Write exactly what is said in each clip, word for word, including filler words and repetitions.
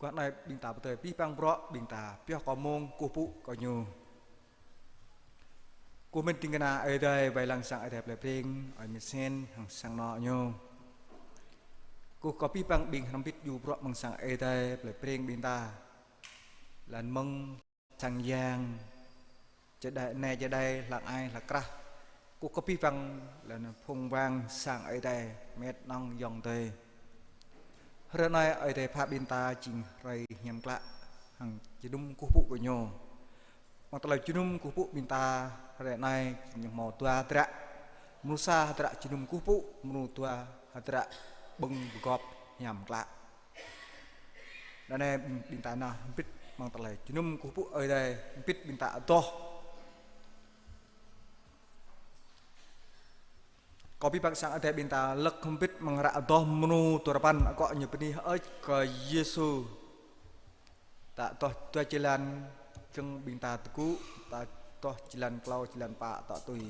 Wah anai ƀing ta pơtơi abih bang bruă ƀing ta pioh kơ mông kơkuh pơpŭ kơ Ñu. Kơkuh mĭn ding kơna Ơi Adai wai lăng sang Ơi Adai plei Breng, ơi Misen hăng sang anŏ ñu. Kơkuh kơ abih bang ƀing hrŏm hơbĭt djru bruă mơ̆ng sang Ơi Adai plei Breng ƀing ta. Lăng mơ̆ng sang yang, čơđai, nai čơđai, hlăk ai, hlăk krah. Kơkuh kơ abih bang lăng phung wang sang Ơi Adai, met nong yŏng tơi. Hrơi anai Ơi Adai pha ƀing ta jing hrơi hiam klă hăng jơnum kơkuh pơpŭ kơ Ñu. Amăng tơlơi jơnum kơkuh pơpŭ ƀing ta hrơi anai jing hmâo dua hơdră. Mrô sa hơdră jơnum kơkuh pơpŭ, mrô dua hơdră ƀơ̆ng pơgop hiam klă. Anai ƀing ta nao hơbĭt amăng tơlơi jơnum kơkuh pơpŭ Ơi Adai, hơbĭt ƀing ta adoh. Kơ abih bang sang Ơi Adai ƀing ta lăk hơbĭt amăng hră adoh mrô duarơpăn, akŏ ñu bơni hơơč kơ Yêsu. Ta adoh dua jơlan, jơ̆ng ƀing ta tơgŭ, ta adoh jơlan klâo, jơlan pă, ta tui.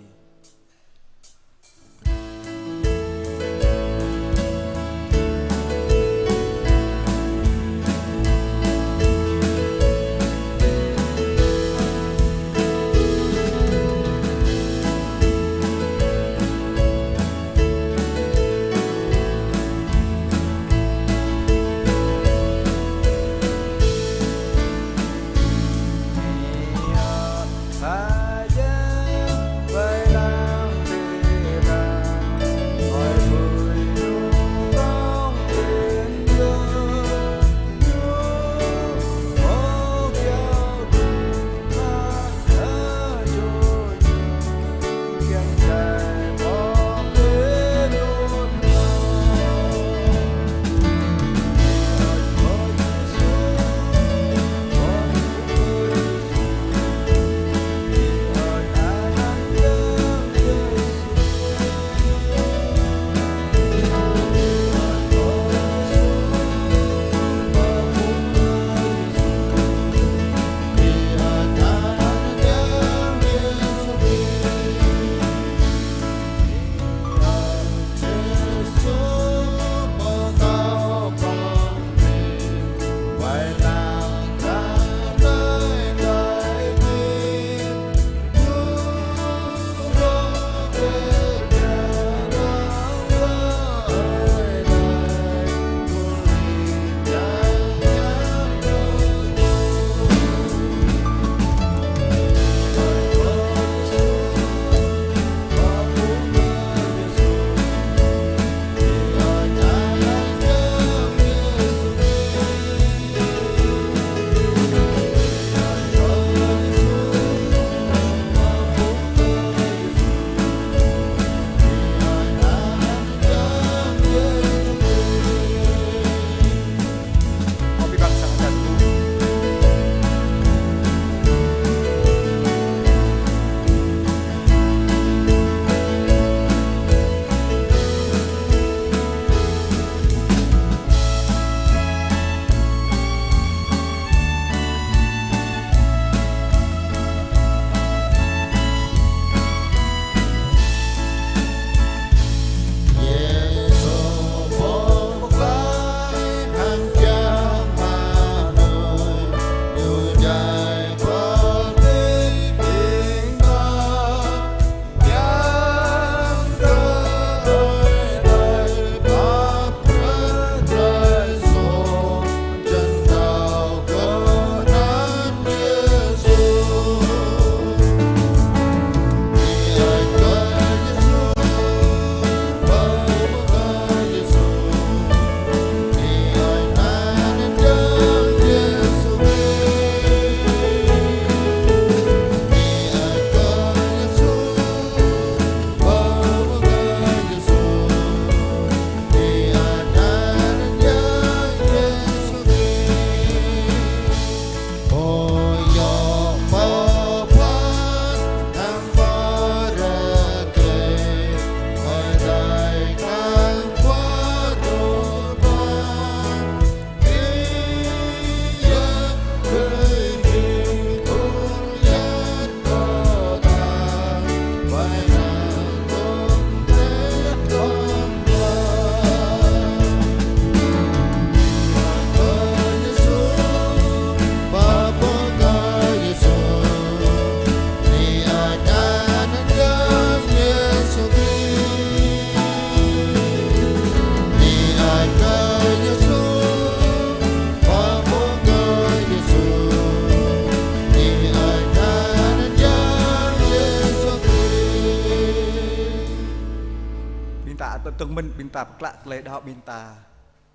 Mơ̆ng mĭn ƀing ta pơklă tơlơi đaŏ ƀing ta,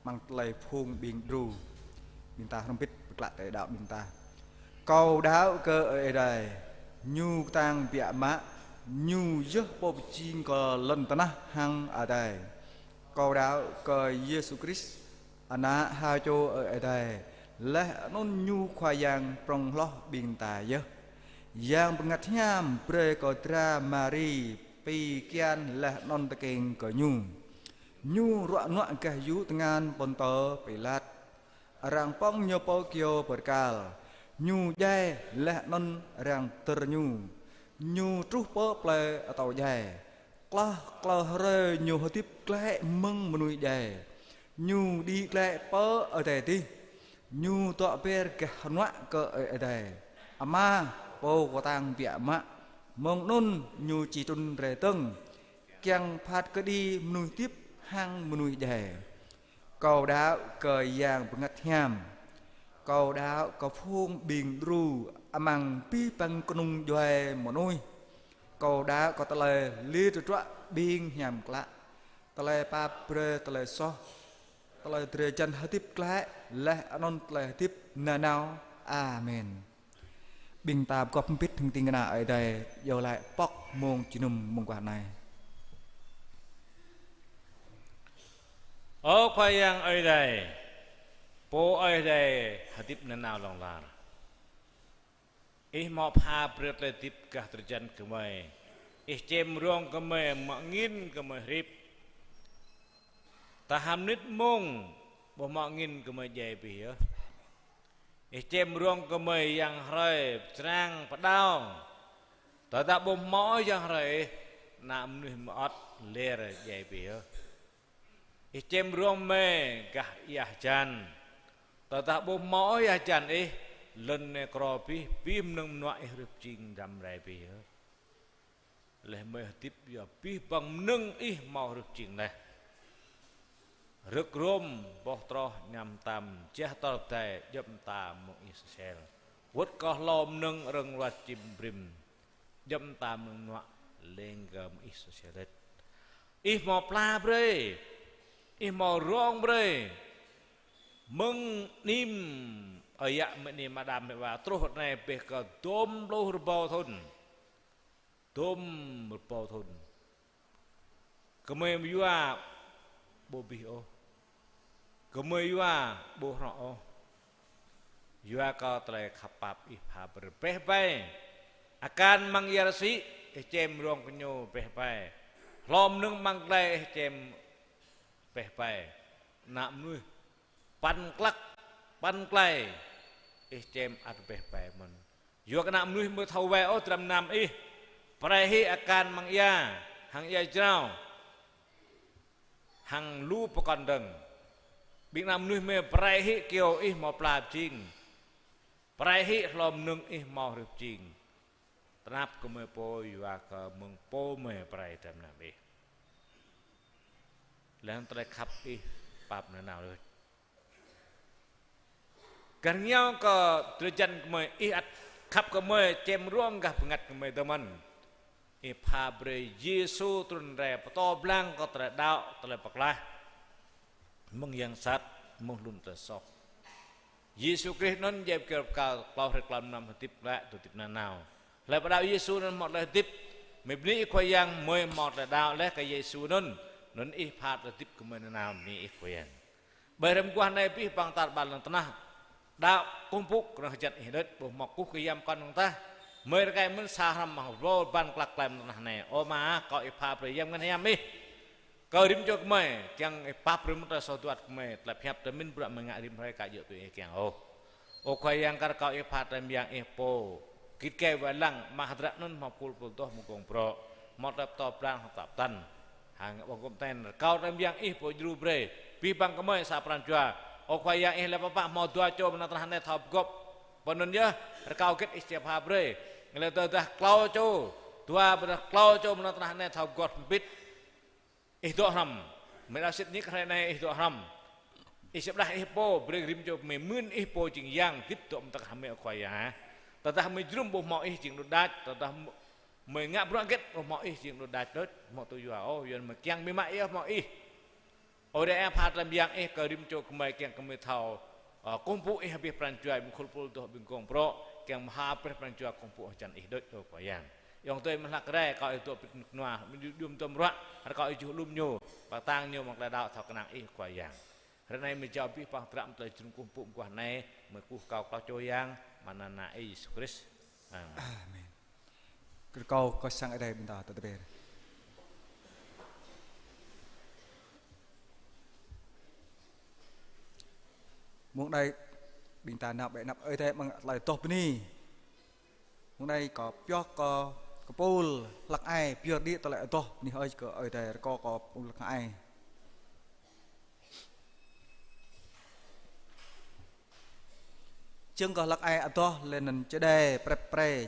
amăng tơlơi phung ƀing đru. Ƀing ta hrŏm hơbĭt pơklă tơlơi đaŏ ƀing ta. Kâo đaŏ kơ Ơi Adai, Ñu kơtang biă mă, Ñu yơh Pô pơjing kơ lŏn tơnah hăng adai. Kâo đaŏ kơ Yêsu Krist, Ană ha čô Ơi Adai, laih anŭn Ñu Khua Yang prŏng hloh ƀing ta yơh. Yang Bơngăt Hiam brơi kơ dra Mari pi kian laih anŭn tơkeng kơ Ñu. Ñu ruă nuă gah yŭ tơngan Pôntơ Pilat. Arăng pŏng Ñu pơ kyâo bơrkal. Ñu djai laih anŭn arăng dơr Ñu. Ñu truh pơ plơi atâo djai. Klâo, klâo hrơi Ñu hơdip glaĭ mơ̆ng mơnuih djai. Ñu đĭ glaĭ pơ adai adih. Ñu dŏ ber gah hơnuă kơ Ơi Adai Ama, Pô kơtang biă mă. Mơ̆ng anŭn Ñu či trŭn rai dơ̆ng, kiăng phat kơđi mơnuih hơdip hăng mơnuih djai. Kâo đaŏ kơ Yang Bơngăt Hiam. Kâo đaŏ kơ phung ƀing đru amăng abih bang kơnung djuai mơnuih. Kâo đaŏ kơ tơlơi lir tơdruă ƀing hiam klă, tơlơi pap brơi tơlơi soh, tơlơi drơi jăn hơdip glaĭ, laih anŭn tơlơi hơdip nanao. Amen. Ƀing ta pơgop hơbĭt hăng ding kơna Ơi Adai, iâu laĭ pŏk mông jơnum mơguah anai. Ơ Khua Yang Ơi Adai, Pô Ơi Adai hơdip nanao hlŏng lar. Ih hmâo pha brơi tơlơi hơdip gah drơi jăn gơmơi. Ih čem rông gơmơi, mă angin gơmơi hrip. Tơdah mơnit mông, ƀu hmâo angin gơmơi djai abih yơh. Ih čem rông gơmơi yang hrơi, pơčrang, pơđao. Tơdah ƀu hmâo yang hrơi, ană mơnuih mơ̆ ăt lir djai abih yơh. Ih čem rông mơi gah ia hơjan. Tơdah ƀu hmâo ia hơjan ih, lŏn anai krô abih, abih mơnơ̆ng mơnuă ih hrih pơjing dram rai abih yơh. Laih mơi hơdip yơh abih bang mơnơ̆ng ih hmâo hrih pơjing laih. Rơ̆k rôm, boh troh, añăm tam, jah tơl dai, djŏp mơta mơ̆ng ih sơsel. Wơ̆t kơ hlô mơnơ̆ng rơ̆ng ruăt čim brĭm, djŏp mơta mơnơ̆ng mơnuă lêng gơ̆ mơ̆ng ih sơsel đĕč. Ih hmâo pla brơi, ih hmâo rông brơi. Mơ̆ng anih ơi yă mơ̆ng anih Ađam mơ̆ng Ewa truh ră anai bĕ kơ dôm pluh rơbâo thŭn. Dôm rơbâo thŭn. Gơmơi yua ƀu abih ôh. Gơmơi yua ƀu hrŏ ôh. Yua kơ tơlơi khăp pap ih pha brơi bĕ ƀai. Akan amăng ia rơsĭ, ih čem rông kơ ñu bĕ ƀai. Hlô mơnơ̆ng amăng glai ih čem bĕ ƀai. Ană mơnuih păn klăk, păn glai, ih čem ăt bĕ ƀai mơ̆n. Yua kơ ană mơnuih ƀu thâo wai ôh dram gơnam ih. Pơrai hĭ akan amăng ia, hăng ia jrao, hăng lu pơkŏn dơ̆ng. Ƀing ană mơnuih mơi pơrai hĭ kyâo ih hmâo pla pơjing. Pơrai hĭ hlô mơnơ̆ng ih hmâo hrih pơjing. Tơnap kơ mơi pô yua kơ mơ̆ng pô mơi pơrai dram gơnam ih. Laih anŭn tơlơi khăp ih pap nanao đôč. Gah rơngiao kơ drơi jăn gơmơi, ih ăt khăp kơ gơmơi, čem rông gah bơngăt gơmơi dơ̆ng mơ̆n. Ih pha brơi Yêsu trŭn rai pơtô blang kơ tơlơi đaŏ, tơlơi pơklaih mơ̆ng yang sat, mơ̆ng hlŭn tơlơi soh. Yêsu Krist anŭn djai ƀơi kơyâo rơpa kal, klâo hrơi klâo mlam hơdip glaĭ, dŏ hơdip nanao. Hlơi pơđaŏ Yêsu anŭn hmâo tơlơi hơdip. Mơi bơni Khua Yang, mơi hmâo tơlơi đaŏ laih kơ Yêsu anŭn. Anŭn ih pha tơlơi hơdip kơ mơi nanao, bơni ih Khua Yang. Ƀơi hrơi mơguah anai abih bang tar ƀar lŏn tơnah đaŏ kơkuh pơpŭ kơnơ̆ng hơjăn ih đôč, ƀu hmâo kơkuh kơ Yang pơkŏn dơ̆ng tah. Mơi rơkơi mơ̆n sa hrăm amăng rơbâo ban klăk klaim lŏn tơnah anai. Ơ Ama, kâo ih pha brơi Yang Bơngăt Hiam ih kơ rĭm čô gơmơi, kiăng ih pap brơi mơ̆n tơlơi soh duat gơmơi, tơlơi pơhiăp tơlơi pơmĭn bruă gơmơi ngă rĭm hrơi ka djơ̆ tui ih kiăng ôh. Ơ Khua Yang, kar kâo ih pha tơlơi mơyang ih pô git gai wai lăng, amăng hơdră anŭn hmâo pul pul doh mơ̆ng gông brŏ, hmâo tơlơi pơtô blang hăng tơlơi pơtăn. Hăng ƀơ̆ng gŏm ten, rơkâo tơlơi mơyang ih pô djru brơi abih bang gơmơi sa pran jua. Ơ Khua Yang, ih laĭ pơpă hmâo dua čô mơ̆ng lŏn tơnah anai thâo pơgop. Pơ anŭn yơh, rơkâo hơget ih či pha brơi. Laĭ tơdah klâo čô, dua ƀôdah klâo čô mơ̆ng lŏn tơnah anai thâo pơgop hơbĭt. Ih dŏ hrŏm. Mơi đaŏ sĭt nik hrơi anai ih dŏ hrŏm. Ih sĭt ƀơdah ih pô, brơi rĭm čô gơmơi mưn ih pô jing yang hơdip dŏ mơ̆ng tơkah mơi Ơ Khua Yang. Tơdah mơi jơnum ƀu hmâo ih jing đôč đač, tơdah Gơmơi ngă bruă hơget ƀu hmâo Ih, jing đôč đač đôč, ƀu hmâo tŭ yua ôh, yua anŭn gơmơi kiăng ƀing mă Ih hmâo Ih. Ơ Adai, pha tơlơi mơyang Ih kơ rĭm čô gơmơi, kiăng kơ gơmơi thâo, ơ, kơkuh pơpŭ Ih abih pran jua, ƀing khul pul dŏ, ƀing gong brŏ, kiăng mơha brơi pran jua kơkuh pơpŭ hơjăn Ih đôč, ơ Khua Yang. Ayŏng adơi mơ̆ng hlăk rai, rơkâo Ih dŏ ƀing kơnua, ƀing djŏ jum dŏ mơruă, rơkâo Ih juh alum ñu, pơkă tang ñu amăng tơlơi đaŏ thâo kơnang Ih, Khua Yang. Hrơi anai gơmơi jao abih bang tơdră mơ̆ng tơlơi jơnum kơkuh pơpŭ mơguah anai, gơmơi kơkuh rơkâo kơ Ih Yang, amăng anăn Ih Yêsu Krist. Amen. Amen. Kơ rơkâo kơ sang Ơi Adai ƀing ta tơtơber. Mông anai ƀing ta nao bĕ anăp Ơi Adai amăng tơlơi adoh bơni. Mông anai kâo pioh kơ, kơ pul hlăk ai pơyơr đĭ tơlơi adoh bơni hơi kơ Ơi Adai, rơkâo kơ pul hlăk ai. Čang kơ hlăk ai adoh lĕ anăn čơđai prep pre.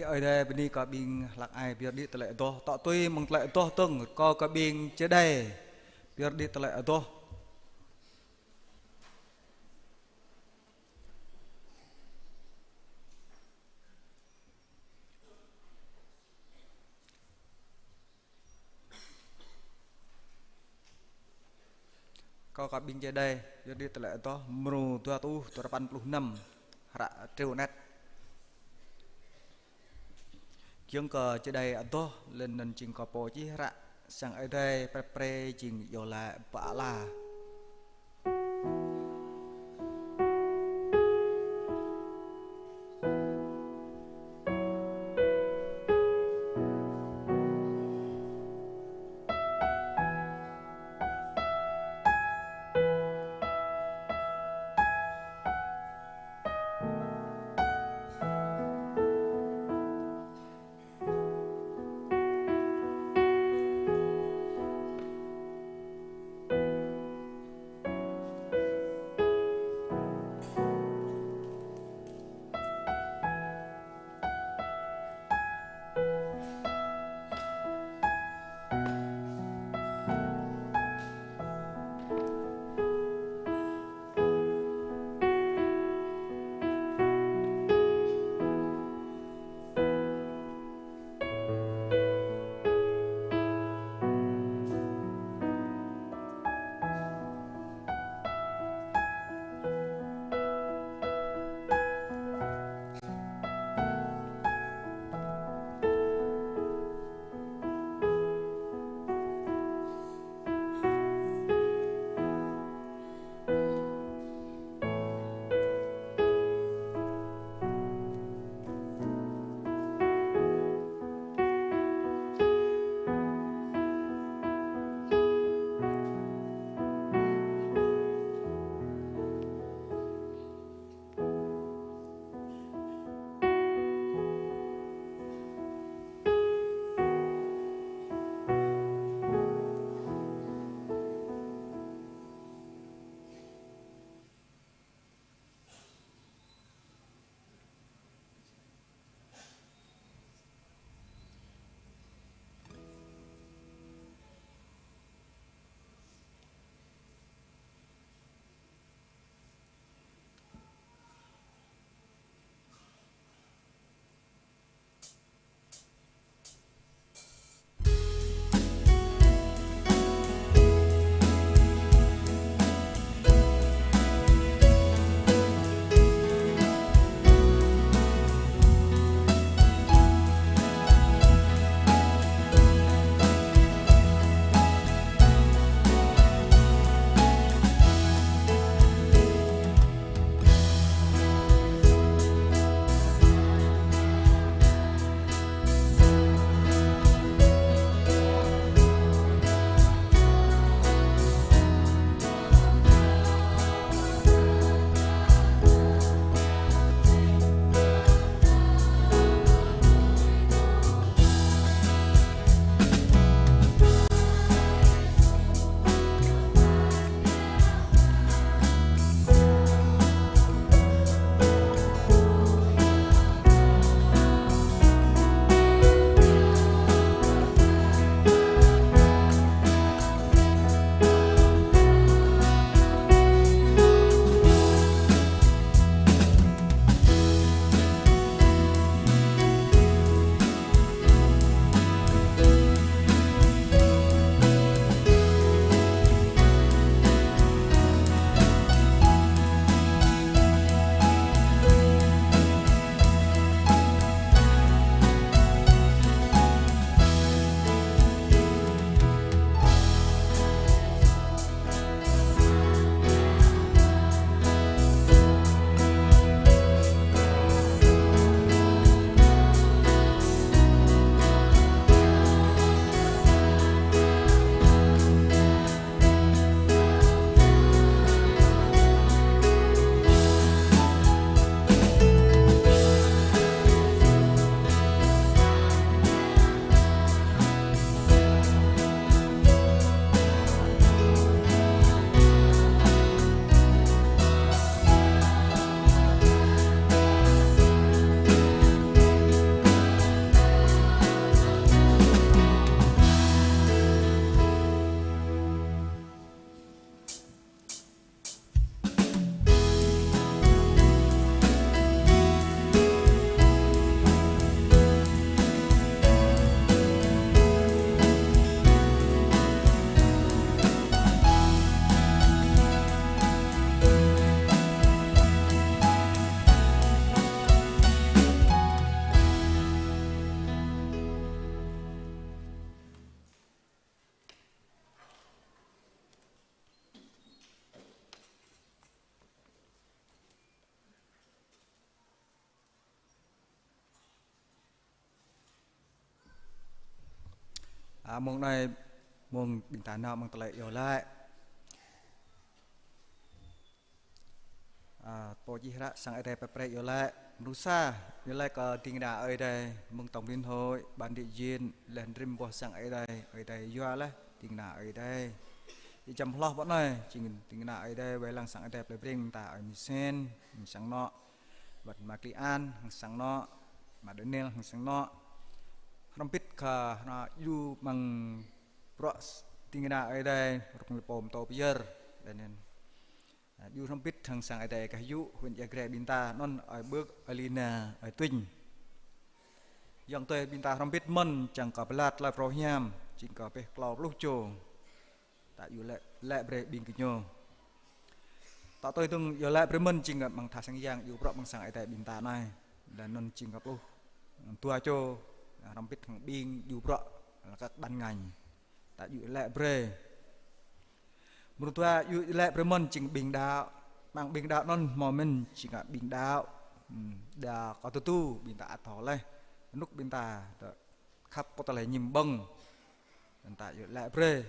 Ơi Adai bơni kơ ƀing hlăk ai pơyơr đĭ tơlơi adoh. Tŏ tui mơ̆ng tơlơi adoh dơ̆ng, rơkâo kơ ƀing čơđai pơyơr đĭ tơlơi adoh. Kâo kơ ƀing čơđai pơyơr đĭ tơlơi adoh mrô dua rơtuh duarơpăn pluh năm, hră triu anet. Giŏng kơ čơđai adoh, lĕ anŭn jing kơ pô čih hră, sang Ơi Adai prep pre jing iâu laĭ Pơala. A, mông anai mông ƀing ta nao mơ̆ng tơlơi iâu laĭ. A, pô čih hră sang Ơi Adai pơprĕ iâu laĭ. Mrô sa, iâu laĭ kơ ding kơna Ơi Adai mơ̆ng tổng liên hội, ban đại diện, laih anŭn rĭm boh sang Ơi Adai, Ơi Adai yua laih ding kơna Ơi Adai. Ih čăm hloh pơ anai, jing ding kơna Ơi Adai wai lăng sang Ơi Adai plei Breng ta, ơi Misen, sang anŏ, wăt Ma Kli An, sang anŏ, Ma Daniel, sang anŏ. Hrŏm hơbĭt kơ anŏ djru mơ̆ng bruă ding kơna Ơi Adai, rŏk lĕ pô mơtô pơyơr, laih anŭn. A, djru hrŏm hơbĭt hăng sang Ơi Adai kah yŭ, huyện Ia Grai ƀing ta, anŭn ơi Bơk, ơi Lina, ơi Tuñ. Yŏng tơi ƀing ta hrŏm hơbĭt mơ̆n, čang kơ pơlat tơlơi phrâo hiam, jing kơ pĕh klâo pluh čô. Ta djru laĭ, laĭ brơi ƀing gơñu. Ta tui tơ̆ng iâu laĭ brơi mơ̆n, jing kơ mơ̆ng tha sang yang djru bruă mơ̆ng sang Ơi Adai ƀing ta anai. Laih anŭn jing kơ pluh dua čô, hrŏm hơbĭt hăng ƀing djru bruă, laih kơ ban ngành. Ta djru laĭ brơi. Mrô dua djru laĭ brơi mơ̆n jing ƀing đaŏ. Mơ̆ng ƀing đaŏ anŭn hmâo mơ̆n jing kơ ƀing đaŏ. Hmm, đaŏ kơ tơdu ƀing ta ăt thâo laih. Rơnŭk ƀing ta, ta khăp kơ tơlơi ñim ƀơ̆ng. Anŭn ta djru laĭ brơi.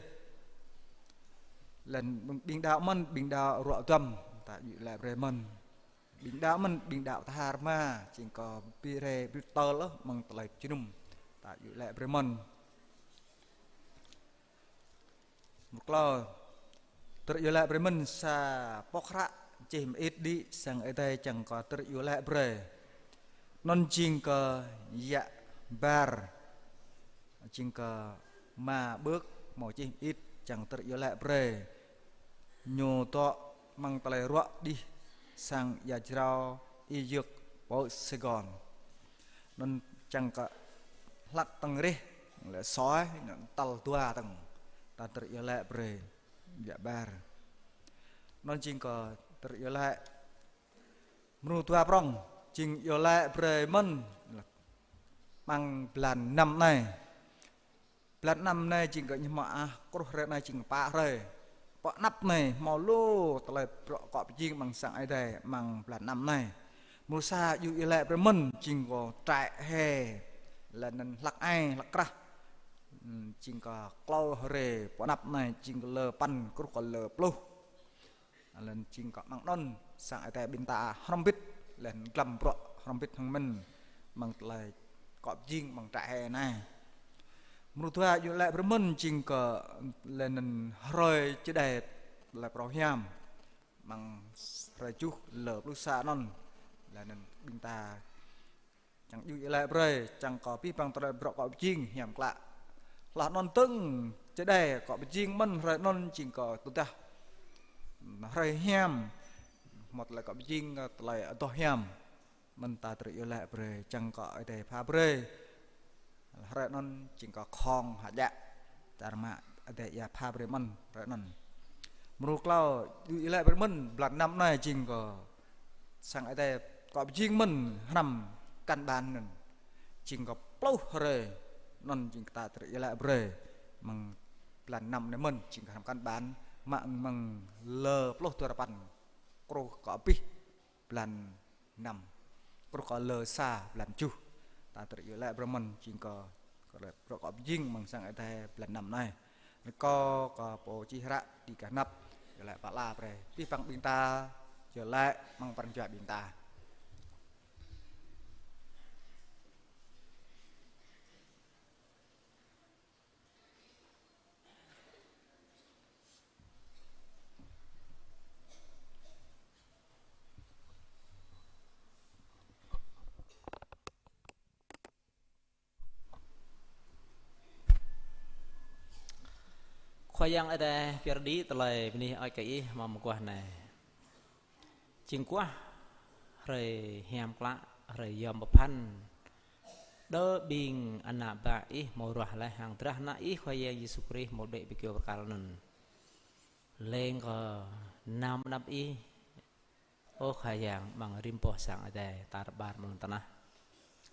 Laih anŭn ƀing đaŏ mơ̆n, ƀing đaŏ ruă duăm, ta djru laĭ brơi mơ̆n. Ƀing đaŏ mơ̆n, ƀing đaŏ tha rơma, jing kơ ƀing rai ƀing tơl mơ̆ng tơlơi jơnum. Ta djru laĭ brơi mơ̆n. Mrô klâo, tơlơi iâu laĭ brơi mơ̆n sa pŏk hră čih mơit đĭ sang Ơi Adai čang kơ tơlơi iâu laĭ brơi. Anŭn jing kơ yă Bar, jing kơ Ma Bơk hmâo čih mơit čang tơlơi iâu laĭ brơi. Ñu dŏ mơ̆ng tơlơi ruă đih sang ia jrao Y Yơk pơ Sài Gòn. Anŭn čang kơ hlăk tơ̆ng rih, lĕ soi, anŭn tal dua tơ̆ng. Ta tơlơi iâu laĭ brơi yă Bar. Anŭn jing kơ tơlơi iâu laĭ. Mrô dua prŏng, jing iâu laĭ brơi mơ̆n. Mơ̆ng blan năm anai. Blan năm anai jing kơ ñu hmâo ah, truh hrơi anai jing pă hrơi. Pơ anăp anai hmâo lu tơlơi bruă akŏ pơjing mơ̆ng sang Ơi Adai mơ̆ng blan năm anai. Mrô sa djru iâu laĭ brơi mơ̆n jing kơ trại hè. Laih anŭn hlăk ai, hlăk krah. Hmm, jing kơ klâo hrơi pơ anăp anai jing kơ lơ păn, truh kơ lơ pluh. Laih anŭn jing kơ mơ̆ng anŭn sang Ơi Adai ƀing ta hrŏm hơbĭt, laih anŭn glăm bruă hrŏm hơbĭt hăng mơ̆n mơ̆ng tơlơi akŏ pơjing mơ̆ng trại hè anai. Mrô dua djru laĭ brơi mơ̆n jing kơ laih anŭn hrơi čơđai tơlơi phrâo hiam mơ̆ng hrơi tơjuh lơ pluh sa anŭn. Laih anŭn ƀing ta čang djru iâu laĭ brơi, čang kơ abih bang tơlơi bruă akŏ pơjing hiam klă. Laih anŭn tơ̆ng čơđai akŏ pơjing mơ̆n hrơi anŭn jing kơ tơdah hrơi hiam, hmâo tơlơi akŏ pơjing, tơlơi adoh hiam. Mơ̆n ta tơlơi iâu laĭ brơi, čang kơ Ơi Adai pha brơi. Hrơi anŭn jing kơ khŏng hơjă. Čar mă Ơi Adai ia pha brơi mơ̆n hrơi anŭn. Mrô klâo djru iâu laĭ brơi mơ̆n, blan năm anai jing kơ sang Ơi Adai akŏ pơjing mơ̆n hrăm căn bản anŭn. Jing kơ pluh hrơi anŭn jing kơ ta tơlơi iâu laĭ brơi. Mơ̆ng blan năm anai mơ̆n jing kơ hrăm căn bản, mă mơ̆ng lơ pluh dua rơpăn truh kơ abih blan năm. Truh kơ lơ sa blan tơjuh. Ta tơlơi iâu laĭ brơi mơ̆n jing kơ, kơ bruă akŏ pơjing mơ̆ng sang Ơi Adai blan năm anai. Rơkâo kơ pô čih hră đĭ kơ anăp, iâu laĭ pơala brơi abih bang ƀing ta, iâu laĭ mơ̆ng pran jua ƀing ta. Khua Yang Ơi Adai pơyơr đĭ tơlơi bơni hơơč kơ Ih hmâo mơguah anai. Jing guah hrơi hiam klă, hrơi yom pơphan. Đơ ƀing ană bă Ih hmâo ruah laih hăng drah ană Ih Khua Yang Yêsu Krist hmâo đuaĭ ƀơi kơyâo bơrkal anŭn. Leng kơ nao ƀơi anăp Ih, ơ Khua Yang, amăng rĭm boh sang Ơi Adai tar ƀar mơ̆ng lŏn tơnah.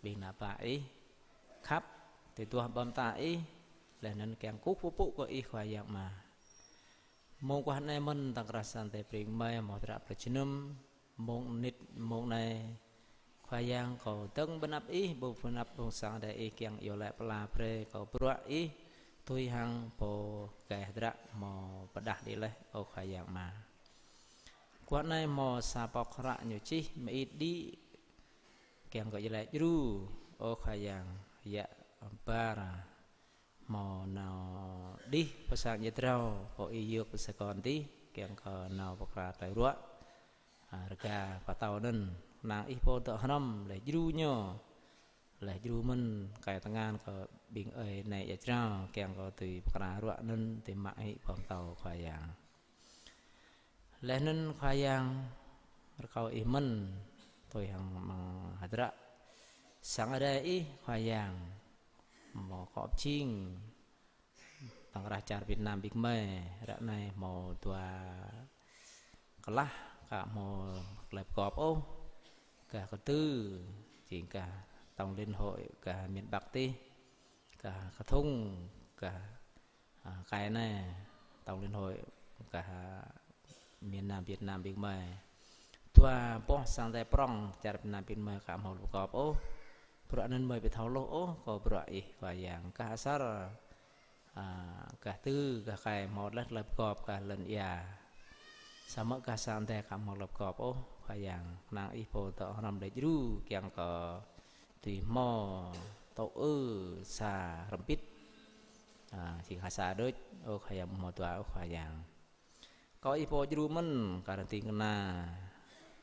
Ƀing ană bă Ih khăp, tơduah ƀơ̆ng mơta Ih, laih anŭn kiăng kơkuh pơpŭ kơ Ih Khua Yang Ama. Mông guah anai mơ̆n tơ̆ng krah sang Ơi Adai pring mơi hmâo tơdră plơi jơnum, mông nit mông anai. Khua Yang, kâo dơ̆ng ƀơi anăp Ih, ƀơi anăp ƀơi sang Ơi Adai Ih kiăng iâu laĭ pơala brơi kơ bruă Ih, Tui hăng pô keh dră hmâo pơdah đĭ laih, ơ Khua Yang Ama. Guah anai hmâo sa pŏk hră ñu čih mơit đĭ, kiăng kơ iâu laĭ djru, ơ Khua Yang, yă bar hmâo nao đih pơ sang ia jrao, pô ih yơk pơ Sài Gòn dih, kiăng kơ nao pơkra tơlơi ruă, a, rơga pơtao anŭn, năng ih pô dŏ hrŏm, laih djru ñu, laih djru mơ̆n, kai tơngan kơ ƀing ơi nai ia jrao, kiăng kơ tui pơkra ruă anŭn, tui mă hĭ pơm tao Khua Yang. Laih anŭn Khua Yang, rơkâo ih mơ̆n, tui hăng amăng hơdră sang Adai ih Khua Yang, hmâo akŏ pơjing, tơkrah čar Việt Nam ƀing gơmơi, ră anai hmâo dua klah, ka hmâo tơlơi pơgop ôh, gah Kơtư, jing gah Tổng Liên Hội, gah miền Bắc tih, gah Kơthung, gah, a, Kai anai, Tổng Liên Hội, gah miền Nam Việt Nam ƀing gơmơi. Dua boh sang Adai prŏng, čar Việt Nam ƀing gơmơi ka hmâo tơlơi pơgop ôh. Bruă anŭn gơmơi ƀu thâo hluh ôh, kơ bruă ih Khua Yang. Gah asar, a, gah Kơtư, gah Kai hmâo laih tơlơi pơgop, gah lŏn ia. Samơ̆ gah sang Adai ka hmâo tơlơi pơgop ôh, Khua Yang. Năng ih pô dŏ hrŏm laih djru, kiăng kơ tui hmâo tŏ ư sa hrŏm bit. A, jing ha sa đôč, ơ Khua Yang, hmâo dua, ơ Khua Yang. Kâo ih pô djru mơ̆n, kar hăng ding kơna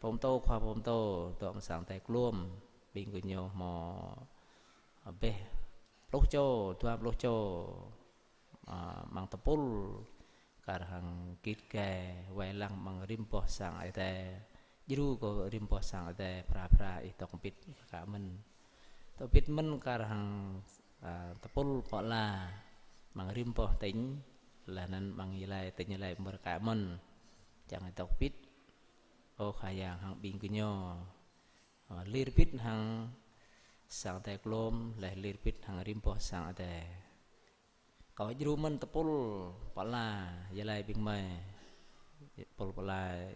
pơtô, khua pơtô, dŏ amăng sang Adai Klôm, ƀing gơñu hmâo ƀĕ pluh čô, dua pluh čô, a, amăng tơpul, kar hăng git gai wai lăng amăng rĭm boh sang Adai. Djru kơ rĭm boh sang Adai, phara phara ih dŏ bit kơ mơ̆n. Dŏ bit mơ̆n kar hăng, a, tơpul pơala amăng rĭm boh tỉnh, laih anŭn amăng Gia Lai, tỉnh Gia Lai mơ̆n kơ mơ̆n. Čang ih dŏ bit, ơ Khua Yang, hăng ƀing gơñu, a, lir bit hăng sang Adai Klôm, laih lir bit hăng rĭm boh sang Adai. Kâo djru mơ̆n tơpul pơala Gia Lai ƀing gơmơi, tơpul pơala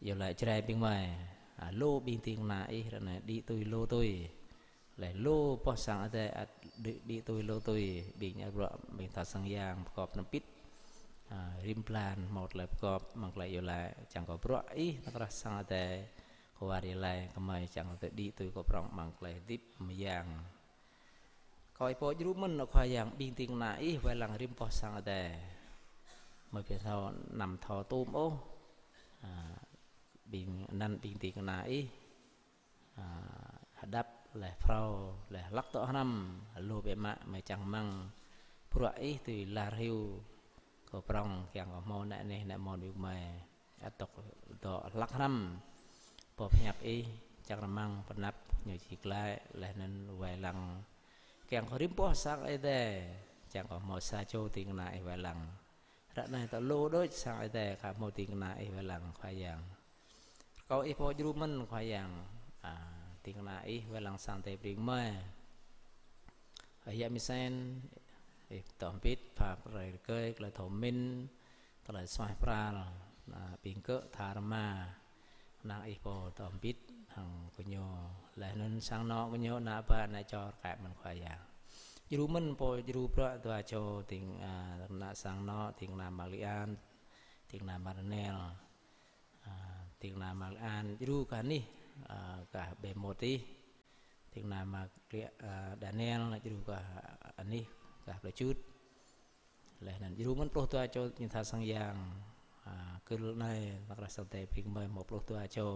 Gia Lai Jrai ƀing gơmơi, a, lu ƀing ding kơna ih ră anai đĭ tui lu tui. Laih lu boh sang Adai ăt đĭ, đĭ tui lu tui, ƀing ngă bruă, ƀing tha sang yang pơgop hrŏm bit. A, rĭm blan hmâo tơlơi pơgop, amăng tơlơi iâu laĭ, čang kơ bruă ih, tơkrah sang Adai, kơ war Gia Lai, gơmơi čang kơ đĭ tui kơ prŏng amăng tơlơi hơdip mơyang. Kâo ih pô djru mơ̆n, ơ Khua Yang, ƀing ding kơna ih wai lăng rĭm boh sang Adai. Gơmơi ƀu thâo năm thâo tôm ôh. A, ƀing anăn ƀing ding kơna ih, a, hơđăp laih phrâo, laih hlăk dŏ hrăm, lu biă mă gơmơi čang rơmang bruă ih tui lar hyu kơ prŏng, kiăng kơ hmâo nĕ anih nĕ mon ƀing gơmơi. Ăt dŏ, dŏ hlăk hrăm. Boh pơhiăp ih, čang rơmang pơanăp ñu či glaĭ, laih anŭn wai lăng. Kiăng kơ rĭm boh sang Adai, čang kơ hmâo sa čô ding kơna ih wai lăng. Ră anai dŏ lu đôč sang Adai, ka hmâo ding kơna ih wai lăng, Khua Yang. Kâo ih pô djru mơ̆n, Khua Yang. A, ding kơna ih wai lăng sang Adai brơi gơmơi. Ơ, yă mơsen, ih dŏ bit, pha brơi rơgơi, tơlơi thâo mĭn, tơlơi suaih pral, a, ƀing gơ̆ tha rơma, năng ih pô dŏ bit hăng gơñu. Laih anŭn sang anŏ gơñu, ană bă, ană čô, rơkâo mơ̆n Khua Yang. Djru mơ̆n pô djru bruă dua čô, ding, a, ană sang anŏ, ding kơna Mă Lian, ding kơna Mă Daniel, a, ding kơna Mă Lian, djru gah anih, a, gah ƀe môt ih, ding kơna Mă Lia-, a, Daniel, djru gah anih, gah plơi Čut. Laih anŭn djru mơ̆n pluh dua čô ñu tha sang yang, a, kơ lơ anai, tơkrah sang Adai brơi gơmơi hmâo pluh dua čô.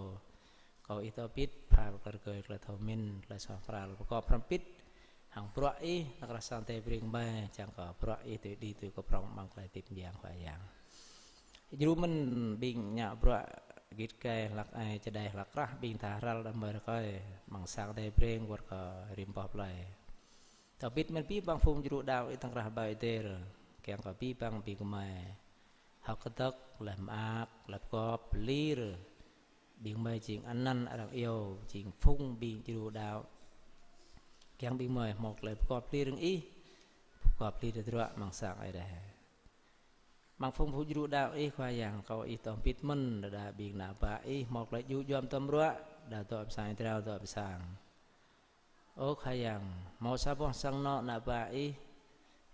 Kâo ih dŏ bit, pha brơi rơgơi tơlơi thâo mĭn, tơlơi suaih pral, pơgop hrŏm bit hăng bruă ih, tơkrah sang Adai brơi gơmơi, čang kơ bruă ih tui đĭ tui kơ prŏng amăng tơlơi hơdip mơyang, Khua Yang. Djru mơ̆n ƀing ngă bruă git gai hlăk ai, čơđai hlăk krah, ƀing tha hrăl đah gơmơi rơkơi, amăng sang Adai brơi wơ̆t kơ rĭm boh plơi. Dŏ bit mơ̆n abih bang phung djru đaŏ ih tơkrah ƀơi adai, kiăng kơ abih bang ƀing gơmơi hơ̆k kơdơ̆k, laih mơak, laih pơgop, lir. Ƀing gơmơi jing anăn arăng iâu, jing phung ƀing djru đaŏ. Kiăng ƀing gơmơi hmâo tơlơi pơgop lir hăng ih, pơgop lir tơdruă amăng sang Adai. Amăng phung djru đaŏ ih, Khua Yang, kâo ih dŏ bit mơ̆n, đơđa ƀing ană bă ih hmâo tơlơi djru djuăm duăm ruă, đa dŏ pơ sang, drao dŏ pơ sang. Ơ Khua Yang, hmâo sa boh sang anŏ ană bă ih,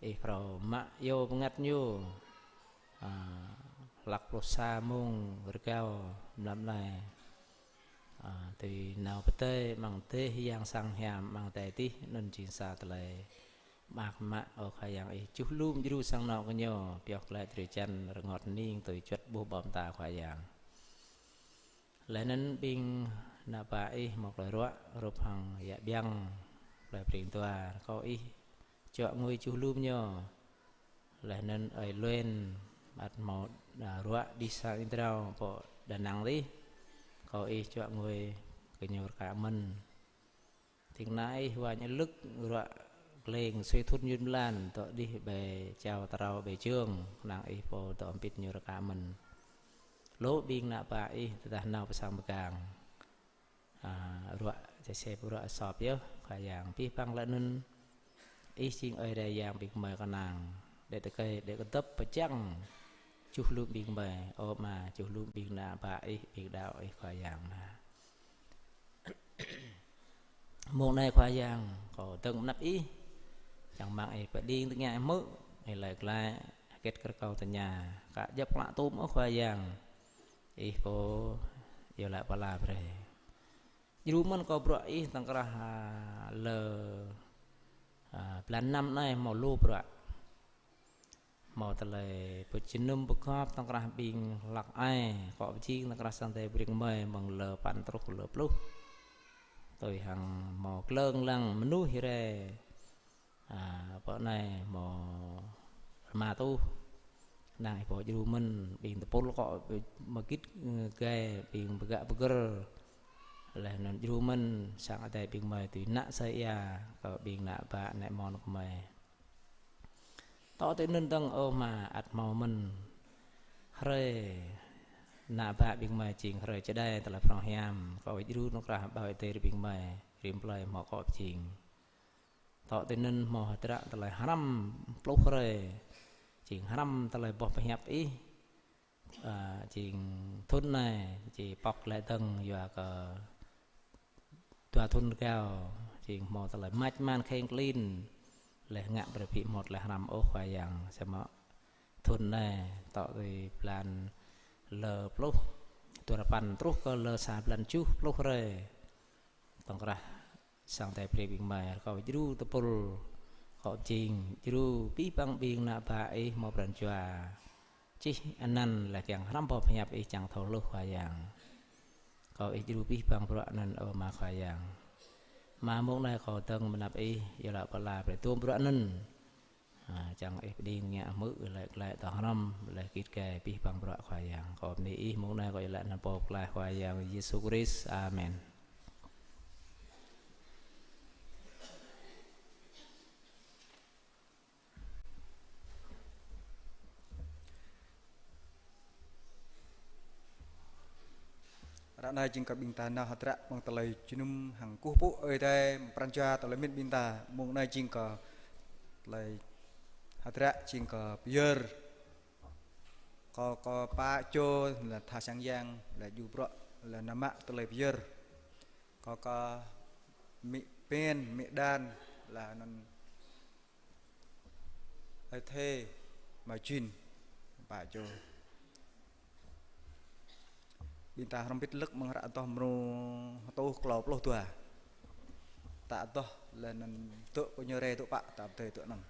ih phrâo mă iâu bơngăt ñu, a, hlăk pluh sa mông rơgao mlam anai. A, tui nao pơdơi amăng dêh yang sang hiam amăng adai adih, anŭn jing sa tơlơi mơak mă. Ơ Khua Yang, ih čuh lum djru sang anŏ gơñu, pioh glaĭ drơi jan rơngot hơning tui juăt ƀuh ƀô̆ mơta Khua Yang. Laih anŭn ƀing ană bă ih hmâo tơlơi ruă, hrup hăng yă Biăng, plơi Pring Dua, rơkâo ih čuă ngui čuh lum ñu. Laih anŭn ơi Luen, ăt hmâo, a, ruă đih sang ih drao pơ Đà Nẵng adih, rơkâo ih čuă ngui kơ ñu rơka mơ̆n. Ding kơna ih Wa Nhật Lức ruă gleng sui thŭn yŭn blan, dŏ đih ƀơi Čao Trao ƀơi Jơng, kơnang ih pô dŏ hơbĭt ñu rơka mơ̆n. Lu ƀing ană bă ih tơdah nao pơ sang pơgang, a, ruă čơsep ruă sop yơh, Khua Yang. Abih bang laih anŭn, ih jing Ơi Adai Yang ƀing gơmơi kơnang, đĕ tơkai, đĕ kơdŏp pơčăng čuh lum ƀing gơmơi. Ơ Ama, čuh lum ƀing ană bă ih, ƀing đaŏ ih, Khua Yang Ama. Mông anai Khua Yang, kâo dơ̆ng mơnăp ih, čang rơmang ih pơđing tơngia hmư̆, ih laĭ glaĭ hơget kơ rơkâo tơña, aka djŏp klă tôm ôh Khua Yang. Ih pô iâu laĭ pơala brơi. Djru mơ̆n kơ bruă ih tŏng krah, a, lơ, a, blan năm anai hmâo lu bruă. Hmâo tơlơi pơjơnum pơgop tŏng krah ƀing hlăk ai, akŏ pơjing tŏng krah sang Ơi Adai brơi kơ gơmơi mơ̆ng lơ păn truh lơ pluh. Tui hăng hmâo klơng lăng mơnuih rai, a, pơ anai hmâo rơma tuh. Kơnang ih pô djru mơ̆n, ƀing tơpul akŏ mơgit gai, ƀing pơgă pơgơ̆r. Laih anŭn djru mơ̆n sang adai ƀing gơmơi tui ană sa ia, kơ ƀing ană bă ană mon gơmơi. Tŏ tui anŭn dơ̆ng ơ Ama, ăt hmâo mơ̆n hrơi ană bă ƀing gơmơi jing hrơi čơđai tơlơi phrâo hiam, kâo djru tŏng krah ƀơi adai ƀing gơmơi, rĭm plơi hmâo akŏ pơjing. Tŏ tui anŭn hmâo hơdră tơlơi hrăm pluh hrơi, jing hrăm tơlơi boh pơhiăp ih, a, jing thŭn anai, či pŏk glaĭ dơ̆ng yua kơ dua thŭn rơgao, jing hmâo tơlơi mač man kheng klin, laih ngă brơi abih hmâo tơlơi hrăm ôh Khua Yang, samơ̆ thŭn anai, tŏ tui blan lơ pluh, dua rơpăn truh kơ lơ sa blan tơjuh, pluh hrơi. Tŏng krah sang Ơi Adai brơi ƀing gơmơi, rơkâo djru tơpul, akŏ pơjing, djru abih bang ƀing ană bă ih hmâo pran jua čih anăn laih kiăng hrăm boh pơhiăp ih čang thâo hluh Khua Yang. Rơkâo ih djru abih bang bruă anŭn ơ Ama Khua Yang. Ama, mông anai kâo dơ̆ng mơnăp ih, iâu laĭ pơala brơi tôm bruă anŭn. A, čang ih pơđing tơngia hmư̆, laĭ glaĭ tŏ hrŏm, laih git gai abih bang bruă Khua Yang. Kâo bơni ih mông anai, kâo iâu laĭ anăn Pô Pơklaih Khua Yang Yêsu Krist. Amen. Ră anai jing kơ ƀing ta nao hơdră mơ̆ng tơlơi jơnum hăng kơkuh pơpŭ Ơi Adai pran jua tơlơi mĭn ƀing ta. Mông anai jing kơ tơlơi hơdră jing kơ pơyơr. Kâo kơ pă čô laih tha sang yang, laih djru bruă, laih nao mă tơlơi pơyơr. Kâo kơ mĭ Pen, mĭ Đan, laih anŭn Ơi Thê, Ama Jin, pă čô. Ƀing ta hrŏm hơbĭt lơ̆k mơ̆ng hră Adoh mrô hơtuh klâo pluh dua. Ta adoh laih anŭn dŏ kơ ñu rai dŏ pă, ta pơdơi dŏ anŭn.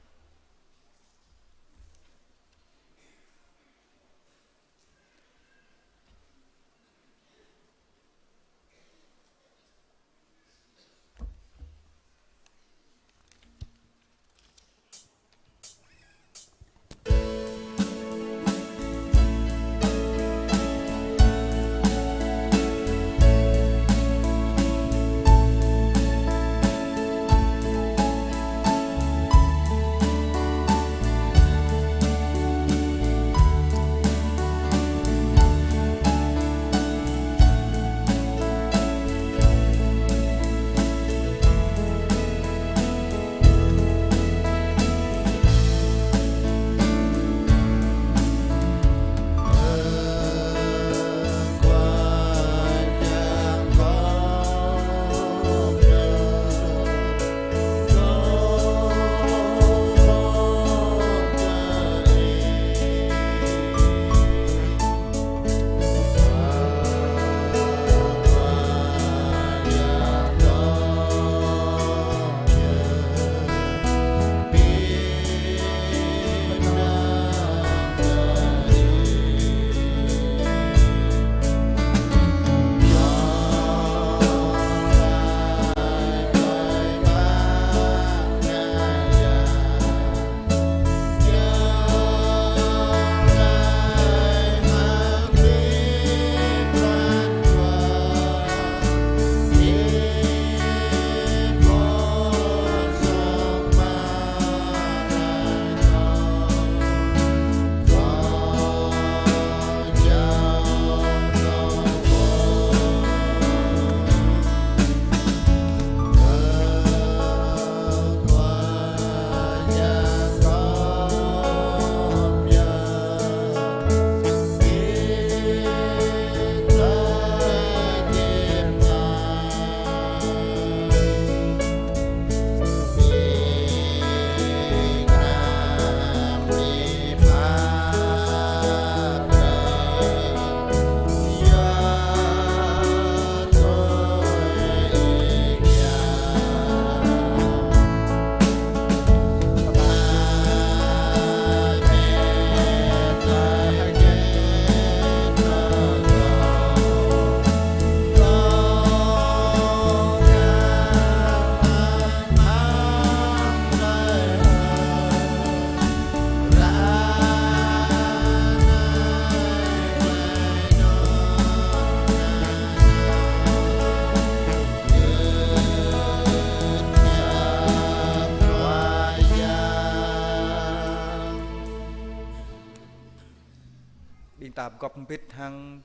Ăp gŏp hơbĭt hăng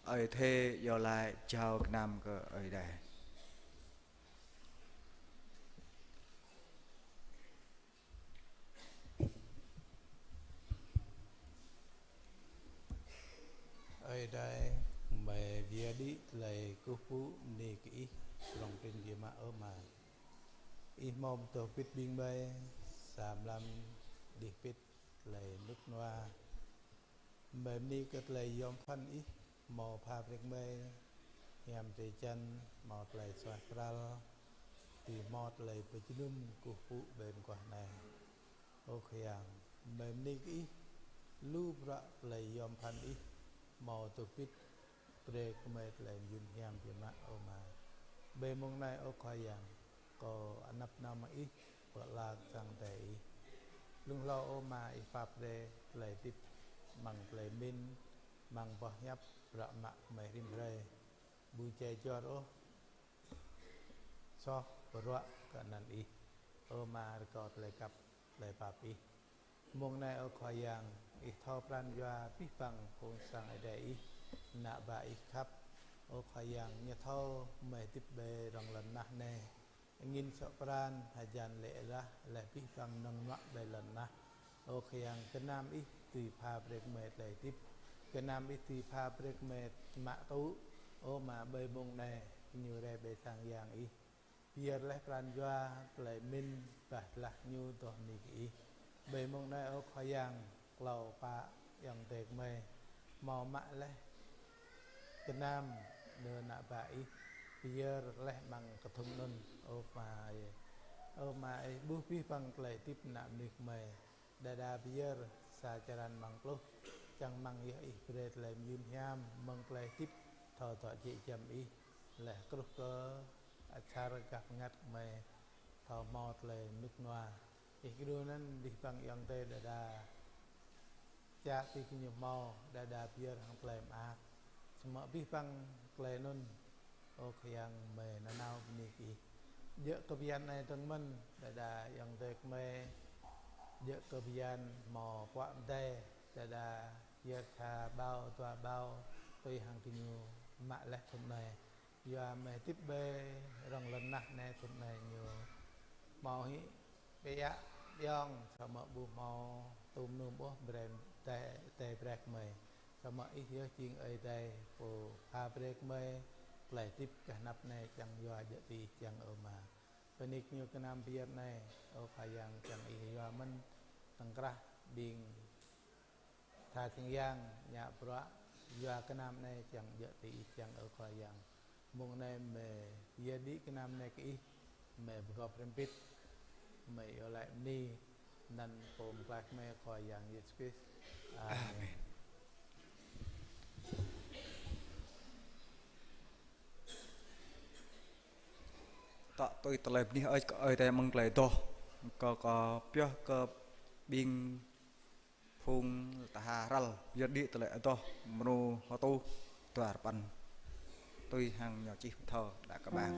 Ơi Adai iâu laĭ jao gơnam kơ Ơi Adai. Ơi Adai, mơi pơyơr đĭ tơlơi kơkuh pơpŭ bơni kơ Ih, prŏng prin biă mă ơ Ama. Ih hmâo pơtô pĭt ƀing mơi, sa mlam đih pĭt tơlơi rơnŭk rơnua. Mơi bơni kơ tơlơi yom pơphan Ih, hmâo pha brơi kơ mơi hiam drơi jăn, hmâo tơlơi suaih pral, dưi hmâo tơlơi pơjơnum kơkuh pơpŭ ƀơi mơguah anai. Ơ Khua Yang, mơi bơni kơ Ih, lu bruă tơlơi yom pơphan Ih, hmâo pơtô pĭt, brơi kơ mơi tơlơi mơyun hiam biă mă ơ Ama. Ƀơi mông anai ơ Khua Yang, kâo anăp nao mơ̆ng Ih, pơala kơ sang Ơi Adai Ih. Blung hlâo ơ Ama Ih pap brơi tơlơi hơdip, amăng tơlơi pơmĭn, amăng boh hiăp, bruă mă kơ mơi rĭm hrơi. Ƀu djai jor ôh, soh pơruă kơ anăn Ih. Ơ Ama rơkâo tơlơi khăp, tơlơi pap Ih. Mông anai ơ Khua Yang, Ih thâo pran jua abih bang phung sang Ơi Adai Ih, ană bă Ih khăp. Ơ Khua Yang, ñu thâo mơi hơdip ƀơi rŏng lŏn tơnah anai. Angĭn sŏk pran, hơjan lê̆ rah, laih abih bang mơnơ̆ng mơnuă ƀơi lŏn tơnah. Ơ Khua Yang, gơnam Ih dưi pha brơi kơ mơi tơlơi hơdip. Gơnam Ih dưi pha brơi kơ mơi mă tŭ. Ơ Ama, ƀơi mông anai, gơñu rai ƀơi sang Yang Ih. Pơyơr laih pran jua tơlơi pơmĭn bah blah ñu adoh bơni kơ Ih. Ƀơi mông anai ơ Khua Yang, klâo pă ayŏng adơi gơmơi hmâo mă laih gơnam nơ ană bă Ih, pơyơr laih amăng kơthŭng anŭn. Ơ Ama ơi, ơ Ama ơi, ƀuh abih bang tơlơi hơdip ană mơnuih gơmơi. Đơđa pơyơr sa črăn amăng pluh, čang rơmang yơh Ih brơi tơlơi mơyun hiam, mơ̆ng tơlơi hơdip thâo dŏ jĕ giăm Ih, laih kruh kơ asar gah bơngăt gơmơi thâo hmâo tơlơi rơnŭk rơnua. Ih kơđu anŭn abih bang ayŏng adơi đơđa čă tui gơñu hmâo, đơđa pơyơr hăng tơlơi mơak. Samơ̆ abih bang tơlơi anŭn, ơ Khua Yang, mơi nanao bơni kơ Ih. Djơ̆ kơ bơyan anai dơ̆ng mơ̆n, đơđa ayŏng adơi gơmơi, djơ̆ kơ bơyan hmâo puă mơdai, đơđa pơyơr sa ƀâo, dua ƀâo, tui hăng gơñu mă laih thŭn anai. Yua mơi hơdip ƀơi rŏng lŏn tơnah anai thŭn anai ñu hmâo hĭ ƀiă ayŏng, samơ̆ ƀu hmâo tŭm num ôh brơi, tơlơi, tơlơi brơi kơ mơi. Samơ̆ Ih yơh jing Ơi Adai pô pha brơi kơ mơi tơlơi hơdip gah anăp anai, čang yua djơ̆ tui Ih čang ơ Ama. Bơni kơ gơñu gơnam pơyơr anai, ơ Khua Yang, čang Ih yua mơ̆n tơ̆ng krah ƀing tha sang yang ngă bruă, yua gơnam anai čang djơ̆ tui Ih čang ơ Khua Yang. Mông anai mơi pơyơr đĭ gơnam anai kơ Ih, mơi pơgop hrŏm hơbĭt, mơi iâu laĭ bơni, anăn Pô Pơklaih gơmơi Khua Yang Yêsu Krist. Amen. Amen. Tŏ tui tơlơi bơni Ơi Adai amăng tơlơi adoh, kâo, kâo pioh kơ ƀing phung tha hrăl pơyơr đĭ tơlơi adoh mrô hơtuh dua rơpăn. Tui hăng ñu čih pơthâo đa kơ ƀing.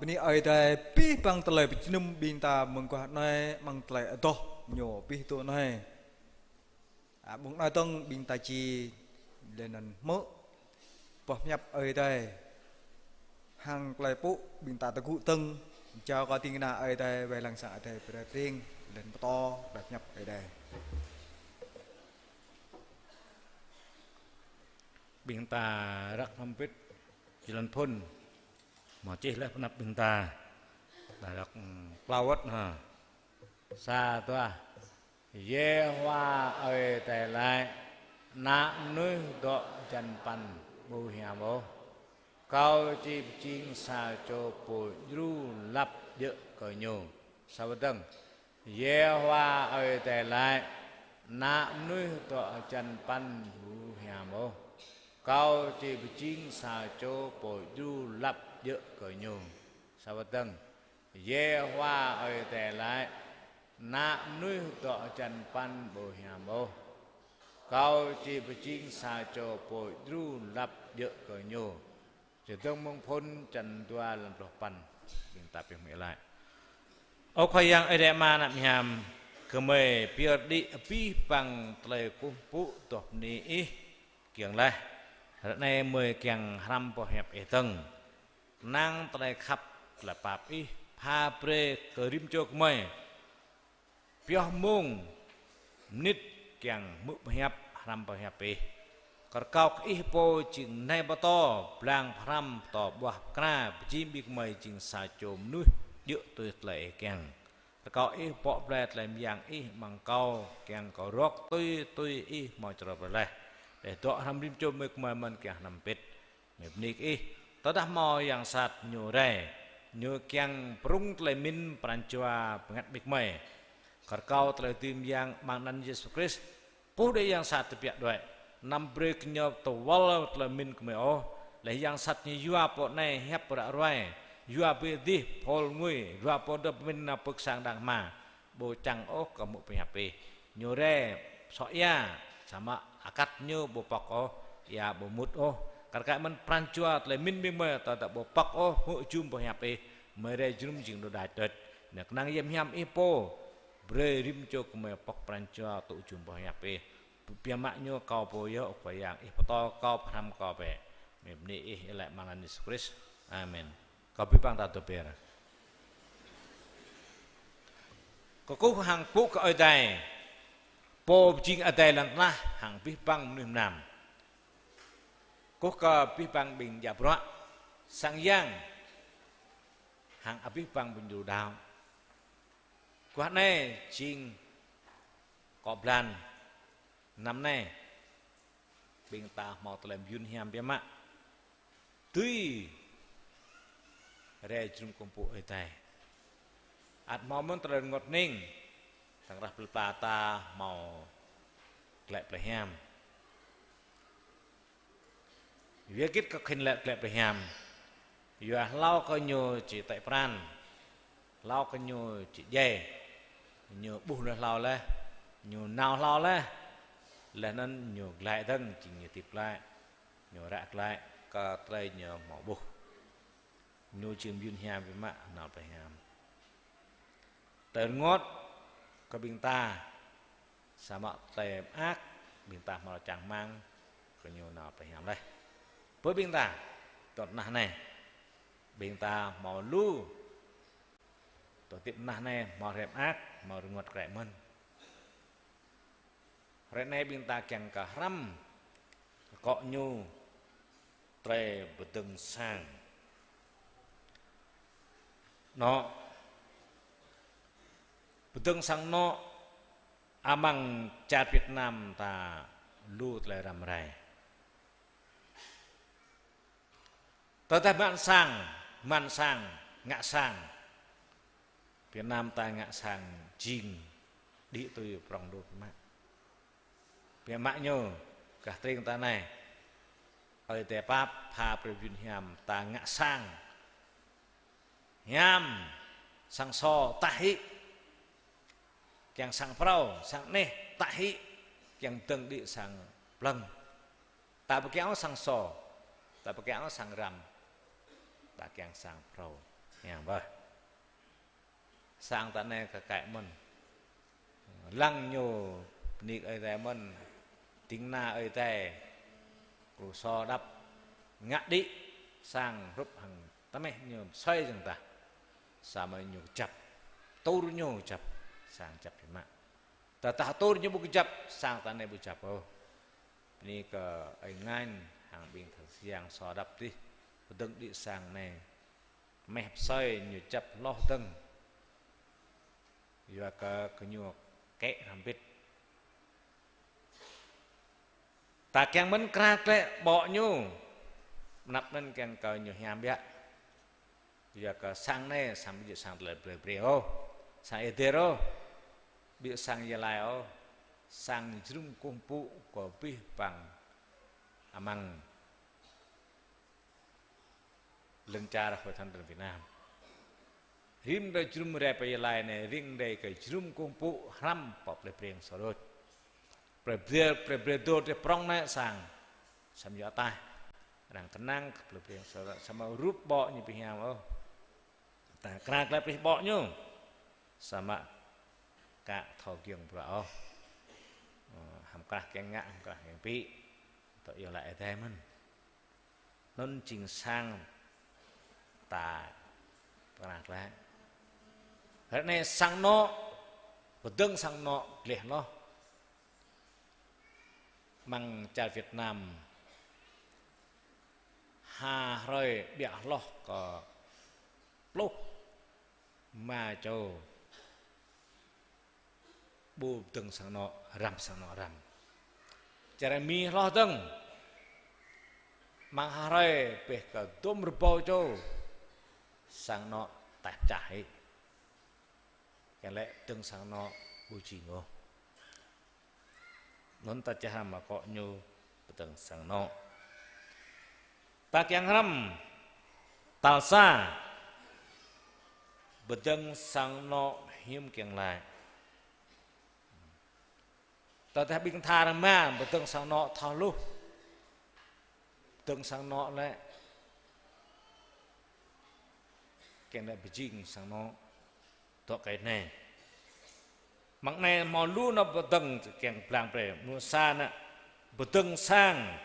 Bơni Ơi Adai, abih bang tơlơi pơjơnum ƀing ta mơguah anai, amăng tơlơi adoh ñu abih tŭ anai. A, mơ̆ng anai dơ̆ng ƀing ta či lĕ anŭn hmư̆ boh pơhiăp Ơi Adai. Hăng tơlơi pŭ ƀing ta tơgŭ dơ̆ng, jao kơ ding kơna Ơi Adai wai lăng sang Ơi Adai brơi pring, lĕ anŭn pơtô tơlơi pơhiăp Ơi Adai. Ƀing ta răk hrŏm hơbĭt, jơlan phŭn. Hmâo čih laih pơanăp ƀing ta. Ta răk, ưm, klâo wơ̆t ha. Sa, dua. Yêhôwa Ơi Adai laĭ: Ană mơnuih dŏ hơjăn păn ƀu hiam ôh. Kâo či pơjing sa čô pô djru lăp djơ̆ kơ ñu. Sa wơ̆t dơ̆ng. Yêhôwa Ơi Adai laĭ: Ană mơnuih dŏ hơjăn păn ƀu hiam ôh. Kâo či pơjing sa čô pô djru lăp djơ̆ kơ ñu. Sa wơ̆t dơ̆ng. Yêhôwa Ơi Adai laĭ: Ană mơnuih dŏ hơjăn păn ƀu hiam ôh. Kâo či pơjing sa čô pô djru lăp djơ̆ kơ ñu. Čơdơ̆ng mơ̆ng phŭn črăn dua lăm pluh păn. Ƀing ta pĕ mơ̆ laĭ. Ơ Khua Yang Ơi Adai Ama anăp hiam, gơmơi pơyơr đĭ abih bang tơlơi kơkuh pơpŭ adoh bơni Ih kiăng laih. Ră anai gơmơi kiăng hrăm boh hiăp Ih dơ̆ng. Kơnang tơlơi khăp, tơlơi pap Ih pha brơi kơ rĭm čô gơmơi. Pioh mông, mơnit kiăng hmư̆ pơhiăp, hrăm pơhiăp Ih. Rơkâo kơ Ih pô jing nai pơtô, blang pơhrăm pơtô ƀuah pơkra, pơjing ƀing gơmơi jing sa čô mơnuih djơ̆ tui tơlơi Ih kiăng. Rơkâo Ih pŏk blai tơlơi mơyang Ih amăng kâo, kiăng kâo rŏk tui tui Ih hmâo čơrâo brơi laih. Laih dŏ hrăm rĭm čô mơi gơmơi mơ̆n kiăng hrăm pĭt. Mơi bơni kơ Ih, tơdah hmâo yang sat ñu rai, ñu kiăng pơrŭng tơlơi pơmĭn pran jua bơngăt ƀing gơmơi. Rơkâo tơlơi dưi mơyang amăng anăn Yêsu Krist, kơkuh đuaĭ yang sat tơbiă đuaĭ, anăm brơi kơ ñu tơwăl tơlơi pơmĭn gơmơi ôh, laih yang sat ñu yua pô anai hiăp ră ruai, yua ƀơi adih phôl ngui, yua pô dŏ pơmĭn nao pơ̆k sang đang hma. Ƀu čang ôh kơ hmư̆ pơhiăp Ih. Ñu rai soh ia, samơ̆ akăt ñu ƀu pŏk ôh, ia ƀu mŭt ôh. Kar kaĭ mơ̆n pran jua tơlơi pơmĭn ƀing gơmơi tơdah ƀu pŏk ôh, hmư̆ jum pơhiăp Ih, gơmơi rai jơnum jing đôč đač đôč. Anŭn kơnang Yang Hiam Ih pô, brơi rĭm čô gơmơi pŏk pran jua tŭ jum pơhiăp Ih. Biă mă ñu kâo pô yơh, ơ Khua Yang, Ih pơtô kâo, pơhrăm kâo bĕ. Mơi bơni Ih, Ih laĭ amăng anăn Yêsu Krist. Amen. Kâo abih bang ta dŏ be̱r. Kơkuh hăng pŭ kơ Ơi Adai, Pô pơjing adai lŏn tơnah hăng abih bang mơnuih mơnam. Kơkuh kơ abih bang ƀing djă bruă, sang yang, hăng abih bang ƀing djru đaŏ. Guah anai jing kơ blan năm anai. Ƀing ta hmâo tơlơi mơyun hiam biă mă. Dưi rai jơnum kơkuh pơpŭ Ơi Adai. Ăt hmâo mơ̆n tơlơi rơngot hning, tơdang rah plơi pla ta hmâo glaĭ plei hiam. Yua hơget kơ khĭn laĭ glaĭ plei hiam? Yua hlâo kơ ñu či tĕ pran. Hlâo kơ ñu či djai, ñu ƀuh laih hlâo laih, ñu nao hlâo laih, laih anŭn ñu glaĭ dơ̆ng, jing ñu hơdip glaĭ, ñu ră glaĭ kơ tơlơi ñu hmâo ƀuh. Ñu jing mơyun hiam biă mă, nao plei hiam. Tơlơi rơngot kơ ƀing ta, samơ̆ tơlơi mơak ƀing ta hmâo čang rơmang kơ ñu nao plei hiam laih. Pơ ƀing ta, tŏ tơnah anai, ƀing ta hmâo lu, tŏ hơdip tơnah anai hmâo hrĕp mơak, hmâo rơngot krĕ mơ̆n. Hrơi anai ƀing ta kiăng kơ hrăm, akŏ ñu tơlơi pơdơ̆ng sang anŏ. Pơdơ̆ng sang anŏ, amăng čar Việt Nam ta lu tơlơi răm rai. Tơdah mă sang, mă sang, ngă sang. Việt Nam ta ngă sang jing đĭ tui prŏng đôč mă. Biă mă ñu, gah tring ta anai, Ơi Adai pap, pha brơi mơyun hiam ta ngă sang. Hiam, sang sô, tah hĭ. Kiăng sang phrâo, sang aneh, tah hĭ. Kiăng dơ̆ng đĭ sang plơ̆ng. Ta ƀu kiăng ôh sang sô, ta ƀu kiăng ôh sang răm, ta kiăng sang phrâo. Yang bah. Sang ta anai kơ kăi mơ̆n. Lăng ñu bơni kơ Ơi Adai mơ̆n. Ding kơna Ơi Adai kru so đăp ngă đĭ sang hrup hăng tơmeh ñu pơsơi jơ̆ng tah. Samơ̆ ñu kơjăp. Tur ñu kơjăp. Sang kơjăp biă mă. Tơdah tur ñu ƀu kơjăp, sang ta anai ƀu kơjăp ôh. Bơni kơ Ơi Ngăn hăng ƀing tha siang so đăp dih pơdơ̆ng đĭ sang anai. Meh pơsơi ñu kơjăp hloh dơ̆ng. Yua kơ gơñu kĕ hrŏm bĭt. Ta kiăng mơ̆n krah klĕ ƀô̆ ñu. Anăp anŭn kiăng kơ ñu hiam biă. Yua kơ sang anai, sang ƀu djơ̆ sang tơlơi brơi brơi ôh. Sang Êđê ôh. Ƀu djơ̆ sang Gia Lai ôh. Sang jơnum kơkuh pơpŭ kơ abih bang amăng lŏn čar Hội Thánh Việt Nam. Rĭm rai jơnum rai pơ Gia Lai anai, rĭm rai kơ jơnum kơkuh pơpŭ hrăm pơ plơi Breng Sôrôč. Plơi Breng, plơi Breng Dôr tơlơi prŏng anai sang. Samơ̆ yua ataih. Arăng kơnang kơ plơi Breng Sôrôč. Samơ̆ rup ƀô̆ ñu ƀu hiam ôh. Ta krah klĕ plih ƀô̆ ñu. Samơ̆ ka thâo giŏng bruă ôh. Ơ, hăm krah kiăng ngă, hăm krah kiăng pĭ. Tŏ iâu laĭ Ơi Adai mơ̆n. Anŭn jing sang ta pơkra glaĭ. Ră anai sang anŏ, pơdơ̆ng sang anŏ gleh hloh. Amăng čar Việt Nam, ha hrơi ƀiă hloh kơ pluh rơma čô ƀu pơdơ̆ng sang anŏ, răm sang anŏ răm. Čar Mi hloh dơ̆ng. Amăng ha hrơi pĕh kơ dôm rơbâo čô sang anŏ taih pơčah hĭ. Kiăng laĭ pơdơ̆ng sang anŏ ƀu jing ôh. Anŭn ta čang hrăm mă akŏ ñu pơdơ̆ng sang anŏ. Ta kiăng hrăm tal sa, pơdơ̆ng sang anŏ hiư̆m kiăng laĭ. Tơdah ƀing tha rơma pơdơ̆ng sang anŏ thâo hluh. Pơdơ̆ng sang anŏ lĕ kiăng laĭ pơjing sang anŏ. Dŏ kơ anai. Mơ̆ng anai hmâo lu anŏ pơdơ̆ng kiăng pơblang brơi. Mơnuih sa anai pơdơ̆ng sang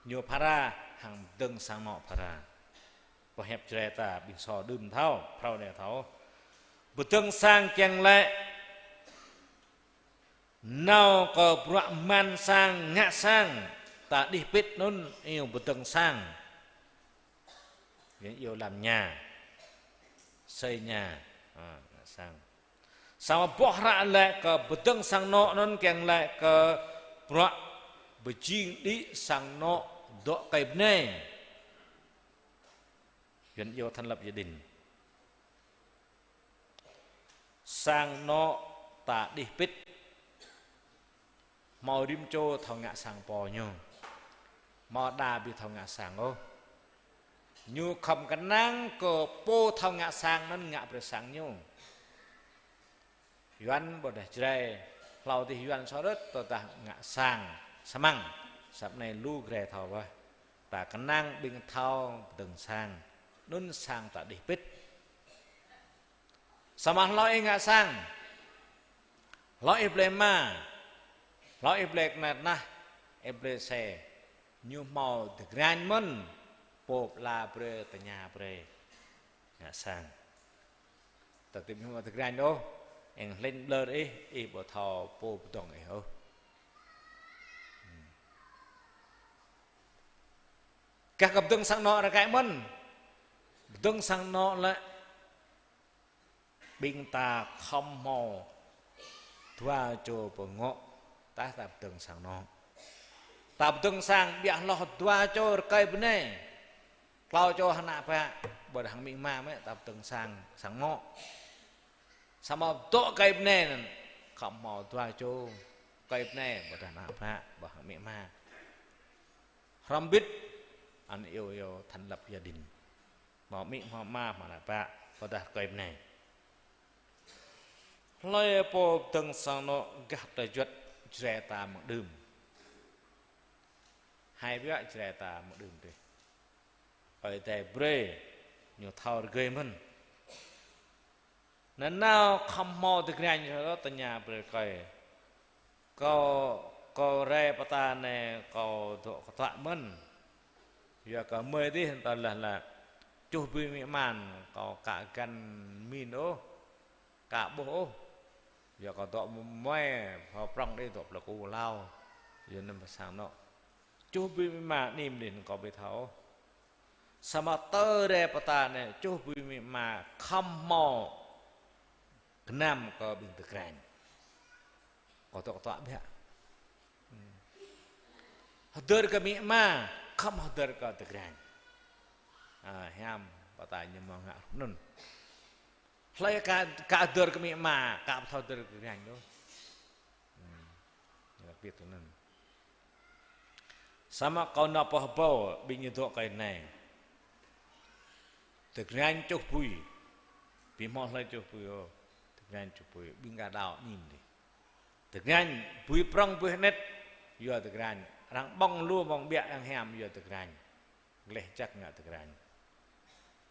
ñu phara hăng pơdơ̆ng sang anŏ phara. Pơhiăp Jrai ta ƀing sô đưm thâo, phrâo anai thâo. Pơdơ̆ng sang kiăng laĭ nao kơ bruă man sang, ngă sang, ta đih pĭt anŭn iâu pơdơ̆ng sang. Yuan iâu làm nhà, xây nhà, a, ngă sang. Samơ̆ boh hră laĭ kơ pơdơ̆ng sang anŏ anŭn kiăng laĭ kơ bruă pơjing đĭ sang anŏ dŏ kơi bơnai. Yuan iâu thành lập gia đình. Sang anŏ ta đih pĭt. Hmâo rĭm čô thâo ngă sang pô ñu. Hmâo đa ƀu thâo ngă sang ôh. Ñu khŏm kơnang kơ pô thâo ngă sang anŭn ngă brơi sang ñu. Yuan ƀôdah Jrai, hlâo dih Yuan Sôrôč tơdah ngă sang, samăng, săp anai lu Jrai thâo wơh. Ta kơnang ƀing thâo pơdơ̆ng sang, anŭn sang ta đih pĭt. Samơ̆ hlâo ih ngă sang, hlâo ih blơi rơma, hlâo ih blơi kơnăl tơnah, ih blơi xe, ñu hmâo tơgrañ mơ̆n, pô pơala brơi, tơña brơi, ngă sang. Tơdah ih hmâo tơgrañ ôh, ih hlĕng ƀlŏr ih, ih ƀu thâo pô pơdơ̆ng ih ôh. Gah kơ pơdơ̆ng sang anŏ rơkơi mơ̆n. Pơdơ̆ng sang anŏ lĕ ƀing ta khŏm hmâo dua čô pơngŏ, tah ta pơdơ̆ng sang anŏ. Ta pơdơ̆ng sang ƀiă hloh dua čô rơkơi bơnai. Klâo čô hăng ană bă, ƀôdah hăng amĭ ama mơ̆ ta pơdơ̆ng sang, sang anŏ. Samơ̆ dŏ kơi bơnai anŭn, khŏm hmâo dua čô rơkơi bơnai, ƀôdah ană bă, ƀôdah hăng amĭ ama. Hrŏm bĭt, anŭn iâu, iâu thành lập gia đình. Hmâo amĭ, hmâo ama, hmâo ană bă, ƀôdah rơkơi bơnai. Hlơi pô pơdơ̆ng sang anŏ gah tơjuăt Jrai ta mơ̆ng đưm. Hai biă Jrai ta mơ̆ng đưm dih. Ơi Adai brơi Ñu thâo rơgơi mơ̆n. Anŭn nao khŏm hmâo tơgrañ yơh tơña brơi rơkơi. Kâo, kâo rai pơtă anai kâo dŏ kơtuă mơ̆n. Yua kơ gơmơi dih tơdah laĭ čuh bui amĭ ama, kâo ka găn min ôh, ka ƀuh ôh. Yua kâo dŏ mơmơi, pơ prŏng dih dŏ plơi Ku Lao. Yua anŭn pơ sang anŏ. Čuh bui amĭ ama anih mơ̆n kâo ƀu thâo ôh. Samơ̆ tơdah rai pơtă anai čuh bui amĭ ama khŏm hmâo gơnam kơ ƀing tơgrañ. Kâo dŏ kơtuă biă. Hơdơr kơ amĭ ama, khŏm hơdơr kơ tơgrañ. A, hiam pơtă ñu hmâo ngă anŭn. Hlơi ka, ka hơdơr kơ amĭ ama, ka ƀu thâo hơdơr kơ tơgrañ ôh. Hmm. Ñu lăp pit anŭn. Samơ̆ kâo nao pơ hơbâo ƀing ñu dŏ kơ anai. Tơgrañ čuh bui. Ƀu hmâo hlơi čuh bui ôh. Tơgrañ čuh bui. Ƀing gah đaŏ anih dih. Tơgrañ bui prŏng bui hơnĕt. Yua tơgrañ. Arăng ƀơ̆ng lu ƀơ̆ng ƀiă arăng hiam yua tơgrañ. Gleh jăk ngă tơgrañ.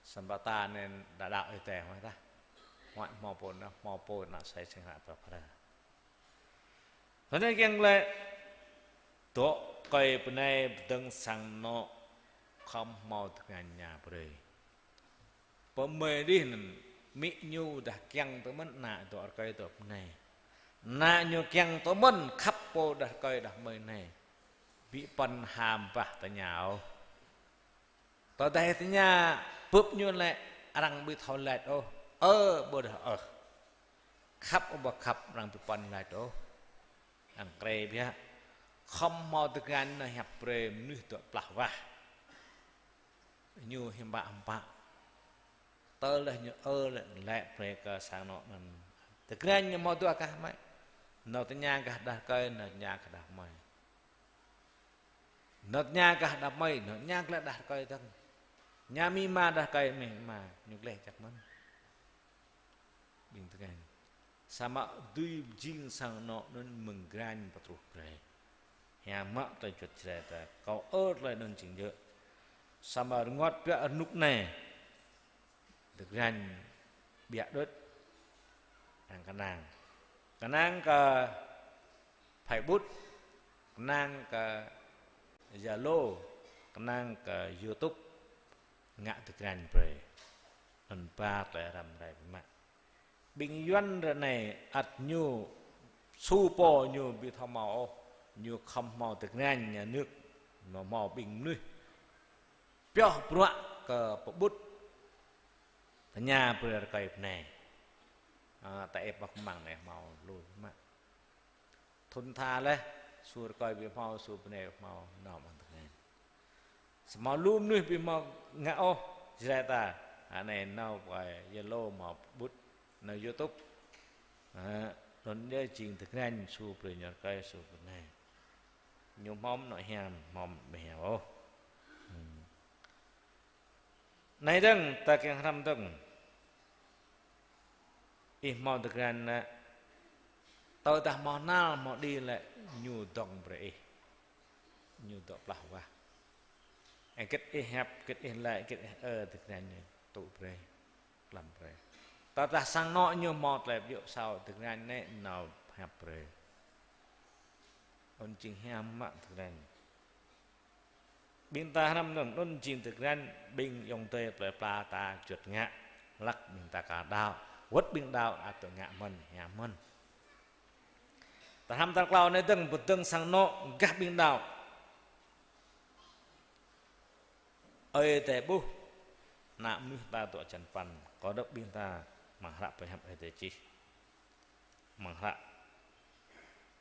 Samơ̆ pơtă anai đa đaŏ Ơi Adai hmâo tah. Hmâo, hmâo pô anŭn, hmâo pô anŭn sai sing hră pơpra. Hơnai kiăng lĕ dŏ rơkơi bơnai pơdơ̆ng sang anŏ khŏm hmâo tơgrañ tơña brơi. Pơ gơmơi dih anŭn, amĭ ñu dah kiăng tơ mơ̆n ană dŏ rơkơi dŏ bơnai. Ană ñu kiăng tơ mơ̆n khăp pô dah rơkơi dah gơmơi anai. Ƀu păn ham bah tơña ôh. Tơdah tơña bưp ñu lĕ arăng ƀu thâo laĭ ôh. Ơ, ƀôdah ơh. Khăp ƀôdah khăp arăng ƀu păn laĭ ôh. Arăng krê biă. Khŏm hmâo tơgrañ nao hiăp brơi mơnuih dŏ plah wah. Ñu hiư̆m pă hiư̆m pă. Tơdah ñu ơ lĕ laĭ brơi kơ sang anŏ anŭn. Tơgrañ ñu hmâo dua gah mơ̆. Nao tơña gah đah rơkơi, nao tơña gah đah gơmơi. Nao tơña gah đah gơmơi, nao tơña gleh đah rơkơi dơ̆ng. Tơña amĭ ama đah rơkơi, amĭ ama, ñu gleh jăk mơ̆n. Ƀing tơgrañ. Samơ̆ dưi jing sang anŏ anŭn mơ̆ng tơgrañ pơtruh brơi. Hiam mă tơlơi juăt Jrai ta, kâo ơ tơlơi anŭn jing djơ̆. Samơ̆ rơngot biă rơnŭk anai. Tơgrañ biă đôč. Arăng kơnang. Kơnang kơ Facebook, kơnang kơ Zalo, kơnang kơ YouTube, ngă tơgrañ brơi. Anŭn ba tơlơi răm rai biă mă. Ƀing Yuan ră anai ăt ñu su pô ñu ƀu thâo hmâo ôh, ñu khŏm hmâo tơgrañ nhà nước, hmâo, hmâo ƀing mơnuih. Pioh bruă kơ pơƀut tơña brơi rơkơi bơnai. A, ta ĕp mă kơmăng anai hmâo lu mă. Thŭn tha laih, su rơkơi ƀu hmâo, su bơnai ƀu hmâo, nao amăng tơngan. Samơ̆ lu mơnuih ƀu hmâo ngă ôh, Jrai ta, anai nao pơ Zalo hmâo pơƀut, nao YouTube. Ha, anŭn yơh jing tơngan su brơi ñu rơkơi, su bơnai. Ñu hmâo mơ̆n hiam, hmâo mơ̆n ƀu hiam ôh. Hmm. Anai dơ̆ng, ta kiăng hrăm dơ̆ng. Ih hmâo tơngan lĕ, tơdah hmâo nal hmâo đĭ lĕ, ñu dŏng brơi ih. Ñu dŏ plah wah. Hơget ih hiăp, hơget ih laĭ, hơget ih ơ, tơngan ñu tŭ brơi, klăm brơi. Tơdah sang anŏ ñu hmâo tơlơi pơyơr pơsao, tơngan anai nao hiăp brơi. Anŭn jing hiam mă tơngan. Ƀing ta hrăm anŭn, anŭn jing tơngan ƀing ayŏng adơi plơi pla ta juăt ngă, hlăk ƀing ta ka đaŏ, wơ̆t ƀing đaŏ ăt ngă mơ̆n, hiam mơ̆n. Ta hrăm tal klâo anai dơ̆ng, pơdơ̆ng sang anŏ gah ƀing đaŏ. Ơi Adai ƀuh, ană mơnuih ta dŏ hơjăn păn, kơ dŏ ƀing ta amăng hră pơhiăp Ơi Adai čih. Amăng hră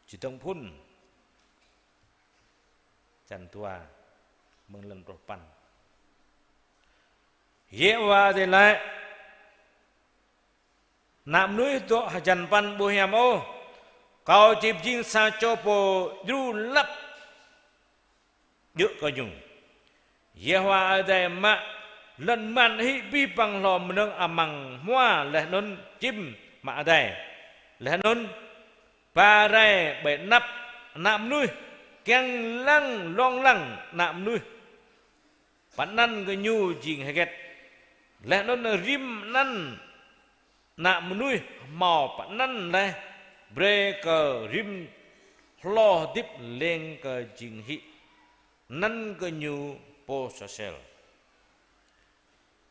Čơdơ̆ng Phŭn, čăn dua, mơ̆ng lăn pluh păn. Yêhôwa Adai laĭ: Ană mơnuih dŏ hơjăn păn ƀu hiam ôh. Kâo či pơjing sa čô pô djru lăp djơ̆ kơ ñu. Yêhôwa Adai mă lŏn mơ̆n hĭ abih bang hlô mơnơ̆ng amăng hmua laih anŭn čim mă adai. Laih anŭn ba rai ƀơi anăp ană mơnuih, kiăng lăng lông lăng ană mơnuih. Pơanăn gơñu jing hơget? Laih anŭn rĭm anăn ană mơnuih hmâo pơanăn laih, brơi kơ rĭm hlô hơdip lêng kơ jing hĭ, anăn kơ ñu pô sôsel.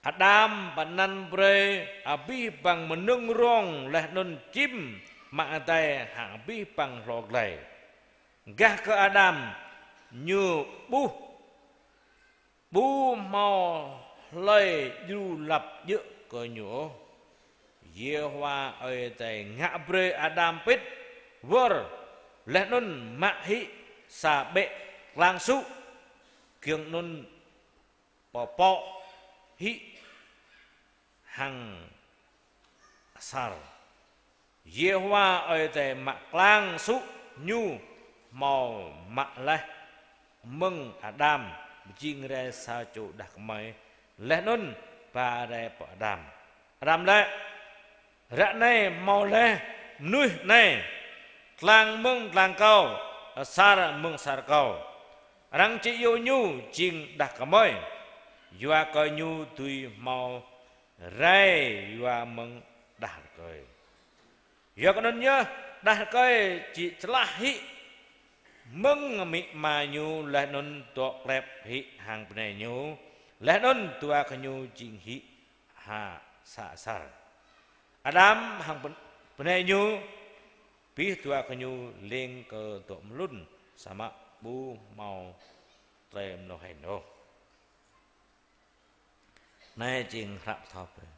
Adam pơanăn brơi abih bang mơnơ̆ng rông laih anŭn čim mă adai hăng abih bang hlô glai. Gah kơ Adam, ñu ƀuh ƀu hmâo hlơi djru lăp djơ̆ kơ ñu ôh. Yêhôwa Ơi Adai ngă brơi Adam pĭt wơr, laih anŭn mă hĭ sa ƀĕ klang sŭ, giŏng anŭn pơpŏ hĭ hăng asar. Yêhôwa Ơi Adai mă klang sŭ ñu hmâo mă laih mơ̆ng Adam, pơjing rai sa čô đah kơmơi, laih anŭn ba rai pơ Adam. Adam laĭ: Ră anai hmâo laih mơnuih anai, klang mơ̆ng klang kâo, asar mơ̆ng asar kâo. Arăng či iâu ñu jing đah kơmơi, yua kơ ñu dưi hmâo rai yua mơ̆ng đah rơkơi. Yua kơ anŭn yơh, đah rơkơi či čơlah hĭ mơ̆ng amĭ ama ñu, laih anŭn dŏ klep hĭ hăng bơnai ñu, laih anŭn dua gơñu jing hĭ ha sa asar. Adam hăng bơnai ñu, abih dua gơñu lêng kơ dŏ mơlŭn, samơ̆ ƀu hmâo tơlơi mlâo hĭn ôh. Anai jing hră pơtô brơi.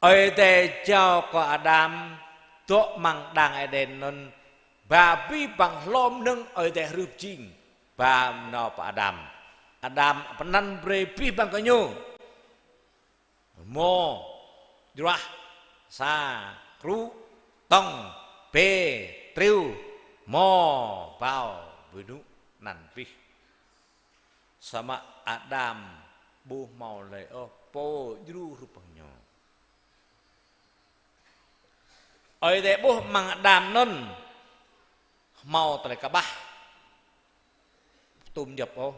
Ơi Adai jao kơ Adam dŏ amăng đang Êđen anŭn, ba abih bang hlô mơnơ̆ng Ơi Adai hrih pơjing, ba nao pơ Adam. Adam pơanăn brơi abih bang kơ ñu. Mô, jruah, sa, krŭ, tŏng, bê, triu, mô, bao, bơnŭ, anăn abih. Samơ̆ Adam ƀu hmâo hlơi ôh pô djru hrup hăng ñu. Ơi Adai ƀuh amăng Adam anŭn hmâo tơlơi kơƀah, tum djŏp ôh,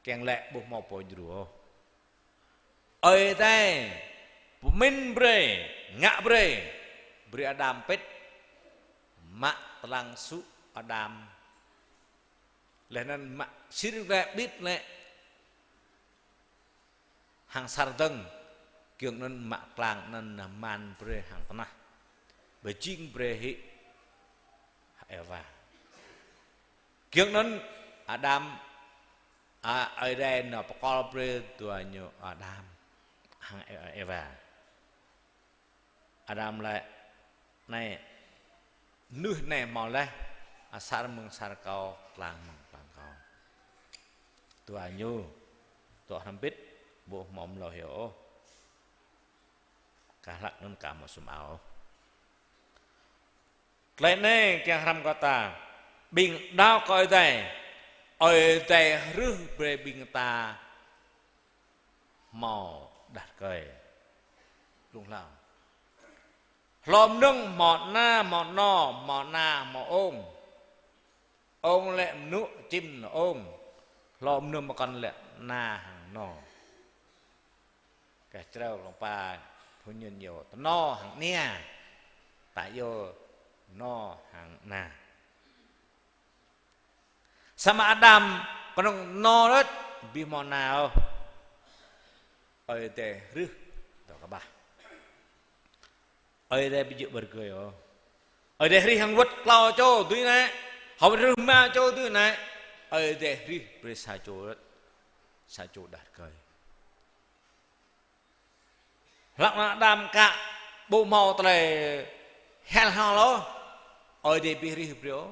kiăng laĭ ƀu hmâo pô djru ôh. Ơi Adai pơmĭn brơi, ngă brơi, brơi Adam pĭt, mă klang sŭ Adam, laih anŭn mă sir glaĭ ƀit glaĭ hăng asar dơ̆ng, giŏng anŭn mă klang anŭn nao man brơi hăng tơnah, pơjing brơi hĭ Êwa. Giŏng anŭn Adam, a, Ơi Adai nao pơkŏl brơi dua ñu Adam hăng Ê-, Êwa. Adam laĭ: Anai, mơnuih anai hmâo laih asar mơ̆ng asar kâo, klang mơ̆ng klang kâo. Dua ñu dŏ hrŏm hơbĭt, ƀu hmâo mlâo hyu ôh. Kah hlăk anŭn ka hmâo sum ao ôh. Tơlơi anai kiăng hrăm kơ ta, ƀing đaŏ kơ Ơi Adai, Ơi Adai hrih brơi ƀing ta hmâo đah rơkơi. Blung hlâo. Hlô mơnơ̆ng hmâo ana, hmâo no, hmâo ana, hmâo ông. Ông lĕ mơnŭ, čim nao ông. Hlô mơnơ̆ng pơkŏn lĕ ana hăng no. Kah črâo lŏng pa phu nhân iâu tơno hăng ania. Ta iâu no hăng ana. Samơ̆ Adam kơnơ̆ng no đôč, ƀu hmâo ana ôh. Ơi Adai hrih dŏ kơƀah. Ơi Adai ƀu djơ̆ ƀơi rơgơi ôh. Ơi Adai hrih hăng wơ̆t klâo čô dưi anai, hăng wơ̆t hrih rơma čô dưi anai. Ơi Adai hrih brơi sa čô đôč, sa čô đah rơkơi. Hlăk anŭn Adam ka ƀu hmâo tơlơi hel hol ôh, Ơi Adai ƀu hrih brơi ôh.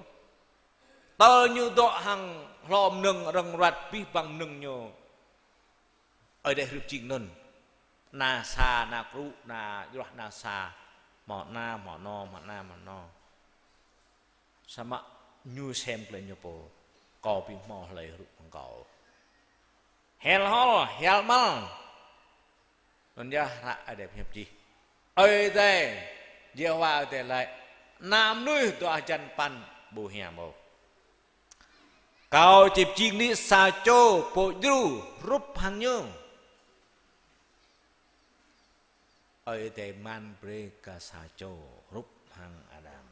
Tơl ñu dŏ hăng hlô mơnơ̆ng rơ̆ng ruăt abih bang mơnơ̆ng ñu, Ơi Adai hrih pơjing anŭn. Ana sa, ana krŭ, ana jruah, ana sa, hmâo ana, hmâo no, hmâo ana, hmâo no. Samơ̆ ñu sem glaĭ ñu pô: Kâo ƀu hmâo hlơi hrup hăng kâo. Hel hol, hel măl. Anŭn yơh hră Ơi Adai pơhiăp čih. Ơi Adai, Yêhôwa Ơi Adai laĭ: Ană mơnuih dŏ hơjăn păn ƀu hiam ôh. Kâo či pơjing hĭ sa čô pô djru hrup hăng ñu. Ơi Adai mơ̆n brơi kơ sa čô hrup hăng Adam.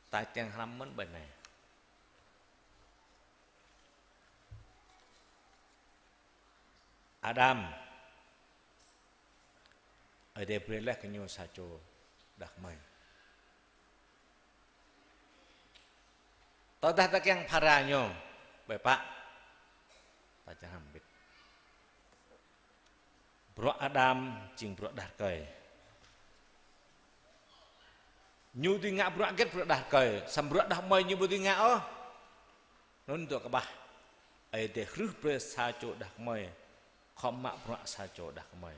Ta čang hrăm mơ̆n ƀơi anai. Adam, Ơi Adai brơi laih kơ ñu sa čô đah kơmơi. Tơdah ta kiăng phara ñu, ƀơi pă, ta čang hrăm ƀĭt. Bruă Adam jing bruă đah rơkơi. Ñu dưi ngă bruă hơget bruă đah rơkơi, samơ̆ bruă đah kơmơi ñu ƀu dưi ngă ôh. Anŭn dŏ kơƀah. Ơi Adai hrưh brơi sa čô đah kơmơi, khŏm mă bruă sa čô đah kơmơi.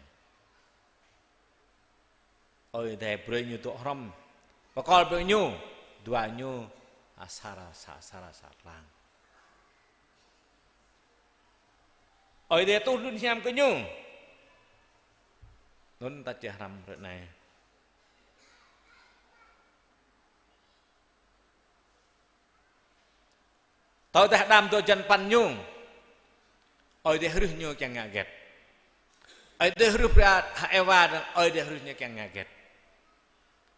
Ơi Adai brơi ñu dŏ hrŏm. Pơkŏl brơi ñu, dua ñu, asar sa, asar sa tlang. Ơi Adai tuh lŏn hiam kơ ñu. Anŭn ta čang hrăm ră anai. Tơdah Adam dŏ hơjăn păn ñu, Ơi Adai hrưh ñu kiăng ngă hơget? Ơi Adai hrưh brơi hăng Êwa, anŭn Ơi Adai hrưh ñu kiăng ngă hơget?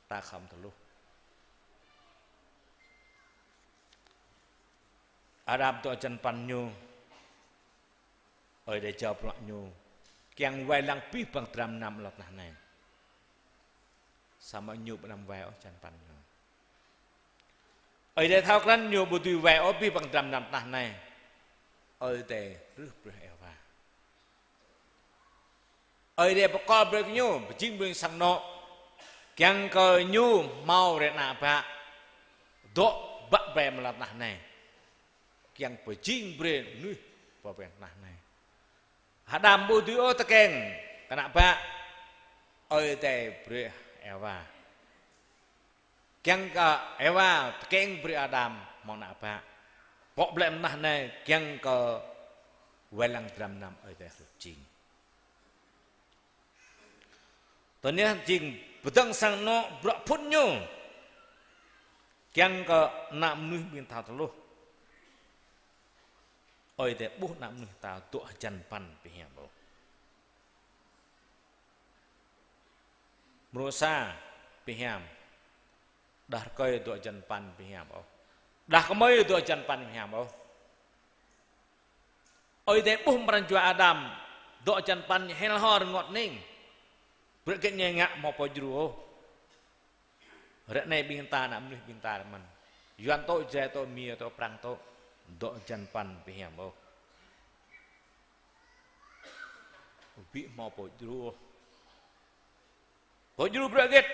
Ta khŏm thâo hluh. Adam dŏ hơjăn păn ñu, Ơi Adai jao bruă ñu kiăng wai lăng abih bang dram mơnam lŏn tơnah anai. Samơ̆ ñu ƀu anăm wai ôh hơjăn păn ñu. Ơi Adai thâo krăn ñu ƀu dưi wai ôh abih bang dram mơnam tơnah anai. Ơi Adai hrưh brơi Êwa. Ơi Adai pơkŏl brơi kơ ñu, pơjing brơi sang anŏ, kiăng kơ ñu hmâo rai ană bă, dŏ bă bĕ amăng lŏn tơnah anai. Kiăng pơjing brơi mơnuih pơ ƀing tơnah anai. Adam ƀu dưi ôh tơkeng kơ ană bă, Ơi Adai brơi Êwa. Kiăng kơ Êwa tơkeng brơi Adam hmâo ană bă. Pŏk blĕ mơnah anai kiăng kơ wai lăng dram mơnam Ơi Adai hrưh jing. Tơl anai jing pơdơ̆ng sang anŏ bruă phŭn ñu. Kiăng kơ ană mơnuih ƀing ta tơluh. Ơi Adai ƀuh ană mơnuih ta dŏ hơjăn păn ƀu hiam ôh. Mrô sa ƀu hiam. Đah rơkơi dŏ hơjăn păn ƀu hiam ôh. Đah kơmơi dŏ hơjăn păn ƀu hiam ôh. Ơi Adai ƀuh pran jua Adam dŏ hơjăn păn ñu hel hor rơngot hning. Bruă hơget ñu ngă hmâo pô djru ôh. Ră anai ƀing ta ană mơnuih ƀing ta ră mơ̆n. Yuan tŏ, Jrai tŏ, Mi tŏ, Prăng tŏ, dŏ hơjăn păn ƀu hiam ôh. Ƀu hmâo pô djru ôh. Pô djru bruă hơget?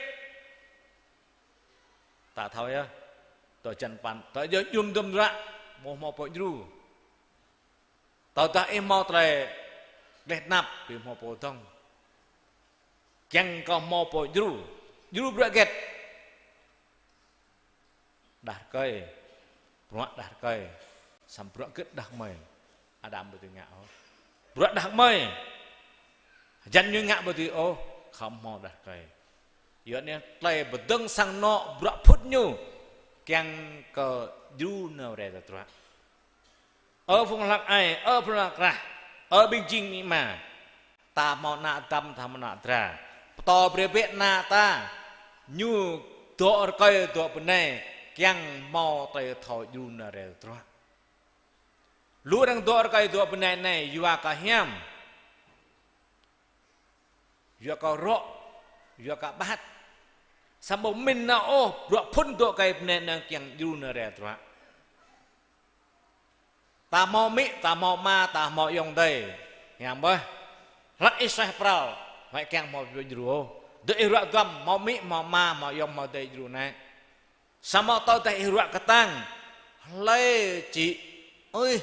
Ta thâo yơh. Dŏ hơjăn păn, ta djơ̆ jum dum dră, ƀu hmâo pô djru. Tơdah ih hmâo tơlơi gleh tơnap, ƀu hmâo pô dŏng. Kiăng kơ hmâo pô djru. Djru bruă hơget? Đah rơkơi. Bruă đah rơkơi. Samơ̆ bruă hơget đah kơmơi? Adam ƀu dưi ngă ôh. Bruă đah kơmơi. Hơjăn ñu ngă ƀu dưi ôh, khŏm hmâo đah rơkơi. Yua anŭn tơlơi pơdơ̆ng sang anŏ bruă phŭn ñu kiăng kơ djru nao rai tơdruă. Ơ phung hlăk ai, ơ phung hlăk krah, ơ ƀing jing amĭ ama. Ta hmâo ană dăm, ta hmâo ană dra. Pơtô brơi bĕ ană ta. Ñu dŏ rơkơi dŏ bơnai, kiăng hmâo tơlơi thâo djru nao rai tơdruă. Lu arăng dŏ rơkơi dŏ bơnai anai, yua kơ hiam. Yua kơ rŏ, yua kơ ƀat. Samơ̆ ƀu pơmĭn nao ôh, bruă phŭn dŏ rơkơi bơnai anai kiăng djru nao rai tơdruă. Ta hmâo amĭ, ta hmâo ama, ta hmâo ayŏng adơi. Hiam ƀơh. Hlăk ih suaih pral, huăi kiăng hmâo pô djru ôh. Dŏ ih ruă duăm, hmâo amĭ, hmâo ama, hmâo ayŏng, hmâo adơi djru nĕ. Samơ̆ tơdah ih ruă kơtang, hlơi či, ơi,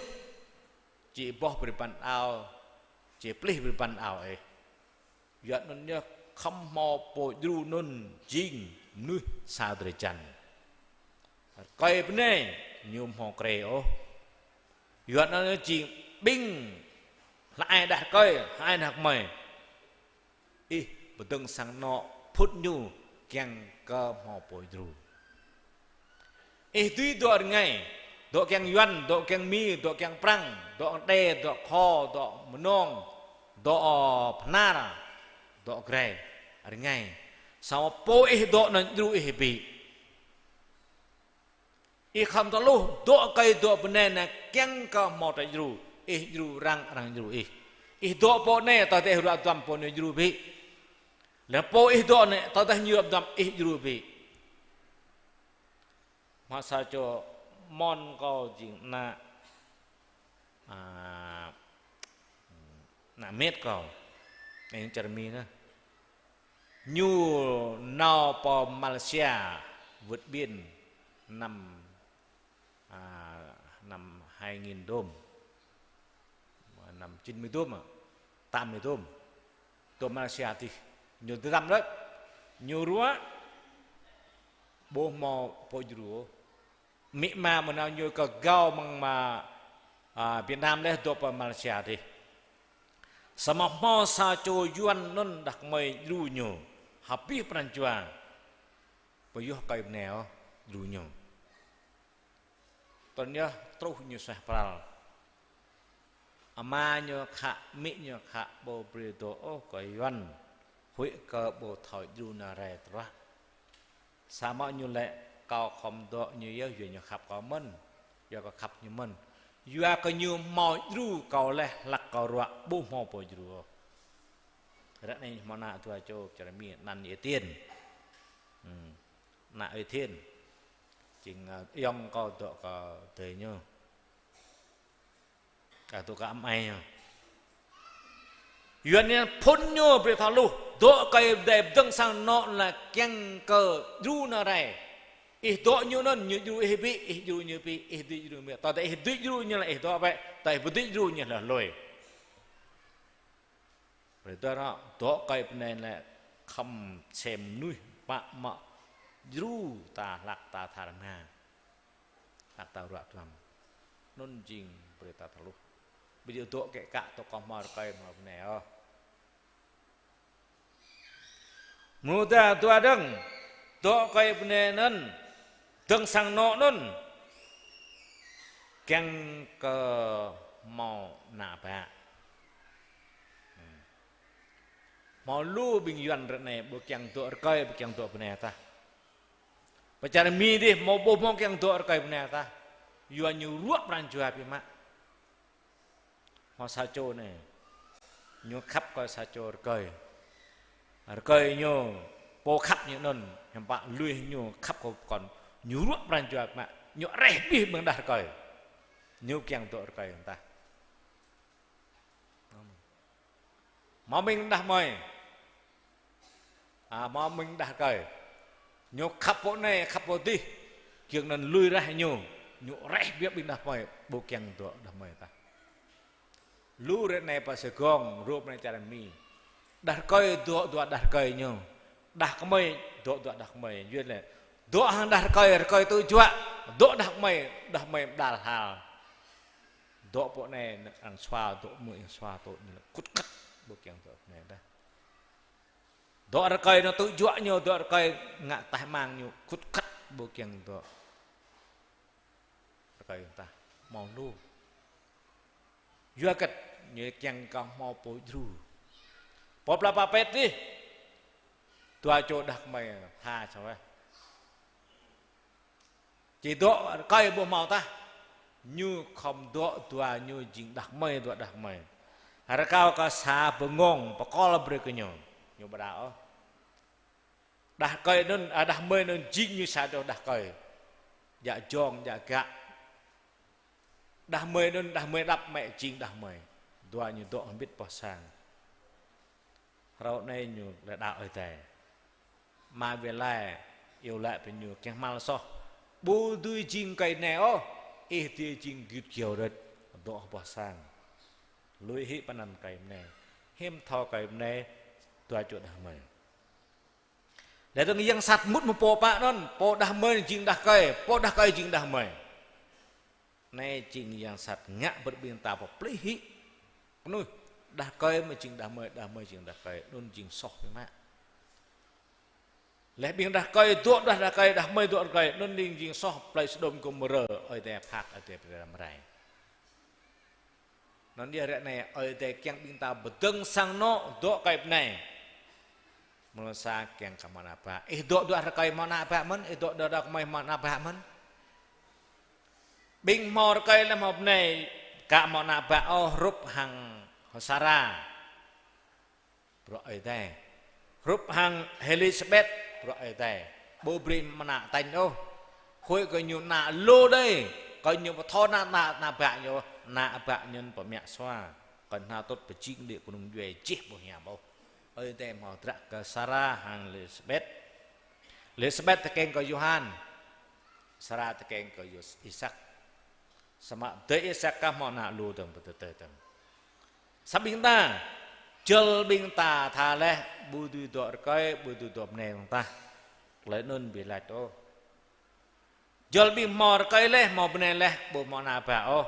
či boh brơi păn ao, či plih brơi păn ao ih. Yua anŭn yơh khŏm hmâo pô djru anŭn jing mơnuih sa drơi jăn. Rơkơi bơnai ñu hmâo krê ôh. Yua anŭn yơh jing ƀing hlăk ai đah rơkơi, hlăk ai đah kơmơi. Ih pơdơ̆ng sang anŏ phŭn ñu kiăng kơ hmâo pô djru. Ih dưi dŏ rơngai, dŏ kiăng Yuan, dŏ kiăng Mi, dŏ kiăng Prăng, dŏ Đê, dŏ Kho, dŏ Mơnông, Dŏ phnar, dŏ grê, rơngai. Samơ̆ pô ih dŏ anŭn djru ih ƀĭ. Ih khŏm tơluh dŏ kơi dŏ bơnai anai kiăng kơ hmâo tơlơi djru. Ih djru arăng, arăng djru ih. Ih dŏ pô anai, tơdah ih ruă duăm pô anai djru ƀĭ. Laih pô ih dŏ anai, tơdah ñu ruă duăm ih djru ƀĭ. Hmâo sa čô mơ̆n kâo jing ană, a, ană mĕt kâo. Anai čar Mi anai. Ñu nao pơ Malaysia vượt biên năm, a, năm hai nghìn dôm. Năm chín mươi dôm à? Tám mươi dôm. Dŏ Malaysia adih. Ñu dơdăm đôč. Ñu ruă ƀu hmâo pô djru. Amĭ ama mơnao ñu kơ gao mơ̆ng mă, a, Việt Nam laih dŏ pơ Malaysia adih. Samơ̆ hmâo sa čô Yuan anŭn đah kơmơi djru ñu. Hơbĭ pran jua. Pơyuh kơi bơnai ôh djru ñu. Tơl yơh truh ñu suaih pral. Ama ñu khă, amĭ ñu khă, ƀu brơi dŏ ôh kơ Yuan. Huĭ kơ ƀu thâo djru nao rai tơdruă. Samơ̆ ñu laĭ kâo khŏm dŏ ñu yơh, yua ñu khăp kâo mơ̆n, yua kâo khăp ñu mơ̆n. Yua kơ ñu hmâo djru kâo laih hlăk kâo ruă ƀu hmâo pô djru ôh. Ră anai hmâo ană dua čô čar Mi, anăn Ê Tiên. Hmm. Ană Ê Tiên. Jing, a, ayŏng kâo dŏ kơ adơi ñu. Kơ tŭ kơ amai ñu. Yuan ñu phŭn ñu brơi thâo luh. Dŏ kơi đe pơdơ̆ng sang anŏ anai kiăng kơ djru nao rai. Ih dŏ ñu anŭn, ñu djru ih ƀĭ, ih djru ñu ƀĭ, ih dưi djru mĕt. Tơdah ih dưi djru ñu laih ih dŏ bĕ, tơdah ih ƀu dưi djru ñu laih lui. Brơi tơlơi dŏ kơi bơnai anai khŏm sem mơnuih pă mă djru ta hlăk ta tha rơma. Hlăk ta ruă duăm. Anŭn jing brơi ta tơluh. Ƀu djơ̆ dŏ kĕ kă tŏ kơ hmâo rơkơi hmâo bơnai ôh. Mơ̆ ta dua dơ̆ng, dŏ kơi bơnai anŭn, dơ̆ng sang anŏ anŭn, kiăng kơ hmâo ană bă. Hmâo lu ƀing Yuan ră anai ƀu kiăng dŏ rơkơi, ƀu kiăng dŏ bơnai tah. Pơ čar Mi dih hmâo ƀu hmâo kiăng dŏ rơkơi bơnai tah. Yua ñu ruă pran jua biă mă. Hmâo sa čô anai, ñu khăp kơ sa čô rơkơi. Rơkơi ñu, pô khăp ñu anŭn, hiư̆m pă lui ñu khăp kơ pơkŏn. Ñu ruă pran jua biă mă, ñu reh abih ƀing đah rơkơi. Ñu kiăng dŏ rơkơi tah. Hmâo ƀing đah kơmơi. A, hmâo ƀing đah rơkơi. Ñu khăp pô anai, khăp pô adih. Giŏng anŭn lui rah ñu. Ñu reh biă ƀing đah kơmơi. Ƀu kiăng dŏ đah kơmơi tah. Lu ră anai pơ Sài Gòn, rŏ pơ anai čar Mi. Đah rơkơi dŏ dua đah rơkơi ñu. Đah kơmơi dŏ dua đah kơmơi. Yua anŭn lĕ. Dŏ hăng đah rơkơi, rơkơi tŭ juă. Dŏ đah kơmơi, đah kơmơi pơđar hal. Dŏ pô anai, arăng sua dŏ mơ̆, arăng sua dŏ ñu lĕ khut khăt, ƀu kiăng dŏ pô anai tah. Dŏ rơkơi ñu tŭ juă ñu, dŏ rơkơi ngă taih mang ñu khut khăt, ƀu kiăng dŏ rơkơi tah. Hmâo lu. Yua kơ ñu kiăng kơ hmâo pô djru. Pô pla pă pĕt dih. Dua čô đah kơmơi tha čô weh. Či dŏ rơkơi ƀu hmâo tah. Ñu khŏm dŏ dua ñu jing đah kơmơi, dua đah kơmơi. Rơkâo kơ sa bơngŏng pơkŏl brơi kơ ñu. Ñu ƀu đaŏ ôh. Đah rơkơi anŭn, a, đah kơmơi anŭn jing ñu sa čô đah rơkơi. Djă jŏng, djă gak. Đah kơmơi anŭn, đah kơmơi đăp mă jing đah kơmơi. Dua ñu dŏ hơbĭt boh sang. Hrơi anai ñu lĕ đaŏ Ơi Adai. Mă wai laĭ, iâu laĭ pơ ñu kiăng hmâo soh. Ƀu dưi jing kơi bơnai ôh, ih dưi jing gơyut gơyâo đôč, dŏ boh sang. Lui hĭ pơ anăn kơi bơnai. Hiư̆m thâo kơi bơnai, dua čô đah kơmơi. Lĕ dơ̆ng yang sat mŭt mơ̆ pô pă anŭn, pô đah kơmơi jing đah rơkơi, pô đah rơkơi jing đah kơmơi. Anai jing yang sat ngă brơi ƀing ta pơplih hĭ. Kơnuih, đah rơkơi mơ̆ jing đah kơmơi, đah kơmơi jing đah rơkơi, anŭn jing soh biă mă. Laih ƀing đah rơkơi dŏ đah rơkơi, đah kơmơi dŏ rơkơi, anŭn jing, jing soh plơi Sôđôm Gômôrơ, Ơi Adai phạt, Ơi Adai pơrăm rai. Anŭn yơh ră anai, Ơi Adai kiăng ƀing ta pơdơ̆ng sang anŏ dŏ rơkơi bơnai. Mơnuih sa kiăng kơ hmâo ană bă. Ih dŏ dŏ rơkơi hmâo ană bă mơ̆n, ih dŏ dŏ rơkơi hmâo ană bă mơ̆n. Ƀing hmâo rơkơi lĕ hmâo bơnai, ka hmâo ană bă ôh, hrup hăng Sara. Bruă Ơi Adai. Hrup hăng Êlisabet, bruă Ơi Adai. Ƀu brơi mơnă tañ ôh. Huĭ kơ ñu ană lu đơi. Kơ ñu pơthâo ană, ană, ană bă ñu, ană bă ñu pơmă sua. Kơ hơnăl tŭt pơjing đĭ kơnung djuai jih ƀu hiam ôh. Ơi Adai hmâo dră kơ Sara hăng Êlisabet. Êlisabet tơkeng kơ Yôhan. Sara tơkeng kơ Yôs-, Isak. Samơ̆ adơi Isak kah hmâo ană lu dơ̆ng pơtơtơi dơ̆ng. Samơ̆ ƀing ta, jơl ƀing ta tha laih, ƀu dưi dŏ rơkơi, ƀu dưi dŏ bơnai dơ̆ng tah. Tơlơi anŭn ƀu laĭ ôh. Jơl ƀing hmâo rơkơi laih, hmâo bơnai laih, ƀu hmâo ană bă ôh.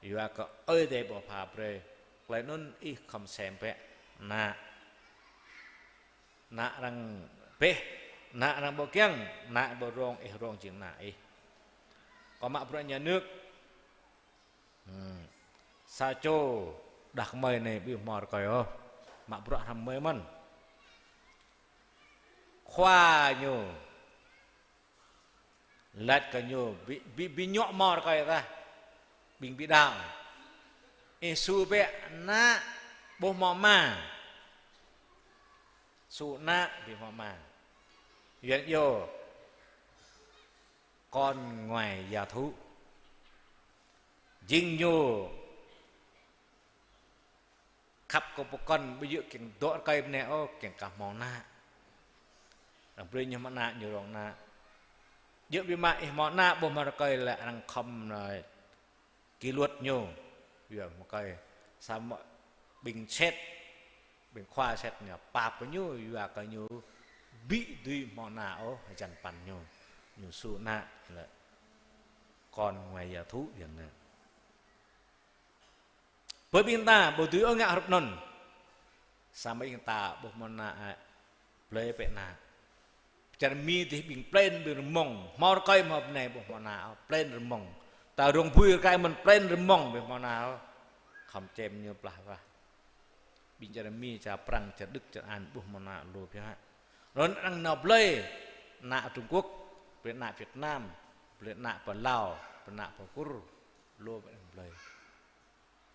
Yua kơ Ơi Adai ƀu pha brơi. Tơlơi anŭn ih khŏm sem bĕ. Ană. Ană arăng pĕh, ană arăng ƀu kiăng, ană ƀu rông, ih rông jing ană ih. Kâo mă bruă nhà nước. Hmm. Sa čô đah kơmơi anai ƀu hmâo rơkơi ôh. Mă bruă hrŏm gơmơi mơ̆n. Khua ñu laĭ kơ ñu, ƀu, ƀu, ƀu djơ̆ hmâo rơkơi tah. Ƀing ƀu đaŏ. Ih su bĕ ană ƀu hmâo ama. Su ană ƀu hmâo ama. Yuan yơh. Con ngoài giả thú. Jing ñu khăp kơ pơkŏn, ƀu djơ̆ kiăng dŏ rơkơi bơnai ôh, kiăng kơ hmâo ană. Arăng brơi ñu hmâo ană, ñu rông ană. Djơ̆ biă mă ih hmâo ană ƀu hmâo rơkơi lĕ arăng khŏm anai kỷ luật ñu. Yua hmâo rơkơi. Samơ̆ ƀing sét, ƀing khua sét ñu pap kơ ñu, yua kơ ñu ƀu dưi hmâo ană ôh, hơjăn păn ñu. Ñu su ană lĕ con ngoài giả thú yơh anŭn. Bơ ƀing ta ƀu dưi ôh ngă hrup anŭn. Samơ̆ ƀing ta ƀu hmâo ană, ơ, blơi bĕ ană. Čar Mi dih ƀing plên ƀing rơmông, hmâo rơkơi hmâo bơnai ƀu hmâo ană, plên rơmông. Ta rông bui rơkơi mơ̆n plên rơmông ƀu hmâo ană. Khŏm čem ñu plah wah. Ƀing čar Mi, čar Prăng, čar Đức, čar Anh ƀu hmâo ană lu biă. Anŭn arăng nao blơi ană Trung Quốc, blơi ană Việt Nam, blơi ană pơ Lao, blơi ană pơ Kur, lu arăng blơi.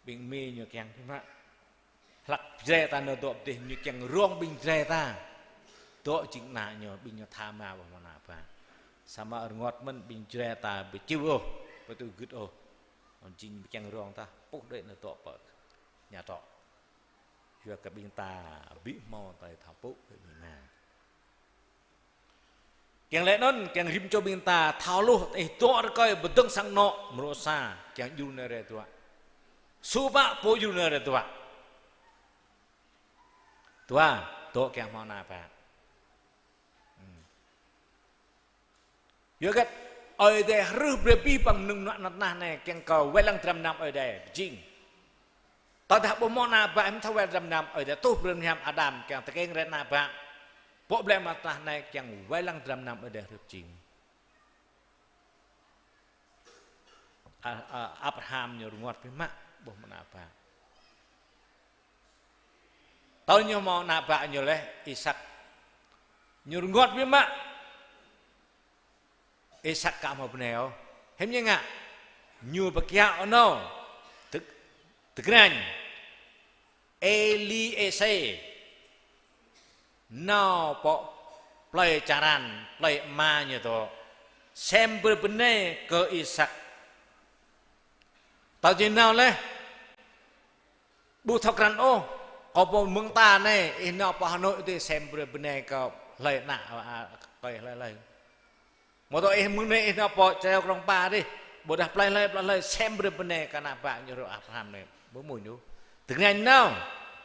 Ƀing Mi ñu kiăng biă mă. Hlăk Jrai ta nao dŏ dih ñu kiăng rông ƀing Jrai ta. Dŏ jing ană ñu, ƀing ñu tha ama ƀu hmâo ană bă. Samơ̆ rơngot mơ̆n ƀing Jrai ta ƀu čiu ôh, ƀu tŭ gưt ôh. Jing kiăng rông tah, puh đơi nao dŏ pơ nhà trọ. Yua kơ ƀing ta ƀu hmâo tơlơi thâo pŭ kơ ƀing ană. Kiăng laĭ anŭn, kiăng rĭm čô ƀing ta thâo hluh, ih dŏ rơkơi pơdơ̆ng sang anŏ, mrô sa, kiăng djru nao rai dua. Su pă pô djru nao rai dua. Dua, dŏ kiăng hmâo ană bă. Hmm. Yua hơget Ơi Adai hrưh brơi abih bang mơnơ̆ng mơnuă anăp tơnah anai kiăng kơ wai lăng dram gơnam Ơi Adai, pơjing. Tơdah ƀu hmâo ană bă hiư̆m thâo wai lăng dram gơnam Ơi Adai, tuh brơi hiam Adam kiăng tơkeng rai ană bă. Pô blĕ mơ̆ng tơnah anai kiăng wai lăng dram gơnam Ơi Adai hrưh pơjing. A-, a-, Abraham ñu rơngot biă mă, ƀu hmâo ană bă. Tơl ñu hmâo ană bă ñu laih, Isak. Ñu rơngot biă mă. Isak ka hmâo bơnai ôh. Hiư̆m ñu ngă? Ñu pơkiaŏ nao. Tơ-, tơgrañ. Êliêsê. Nao pơ plơi čar Haran, plơi ama ñu dŏ. Sem brơi bơnai kơ Isak. Tơl ñu nao laih. Ƀu thâo krăn ôh, kâo pô mơ̆ng ta anai, ih nao pơ Hà Nội dih sem brơi bơnai kơ hlơi ană, a, a, kơ hlơi hlơi. Mơ̆ tơdah ih mơ̆ng anai ih nao pơ Čeo Krông Pa dih, ƀôdah plơi hlơi, plơi hlơi, sem brơi bơnai kơ ană bă ñu hrup Abraham anai. Ƀu mơ̆n ñu. Tơgrañ nao,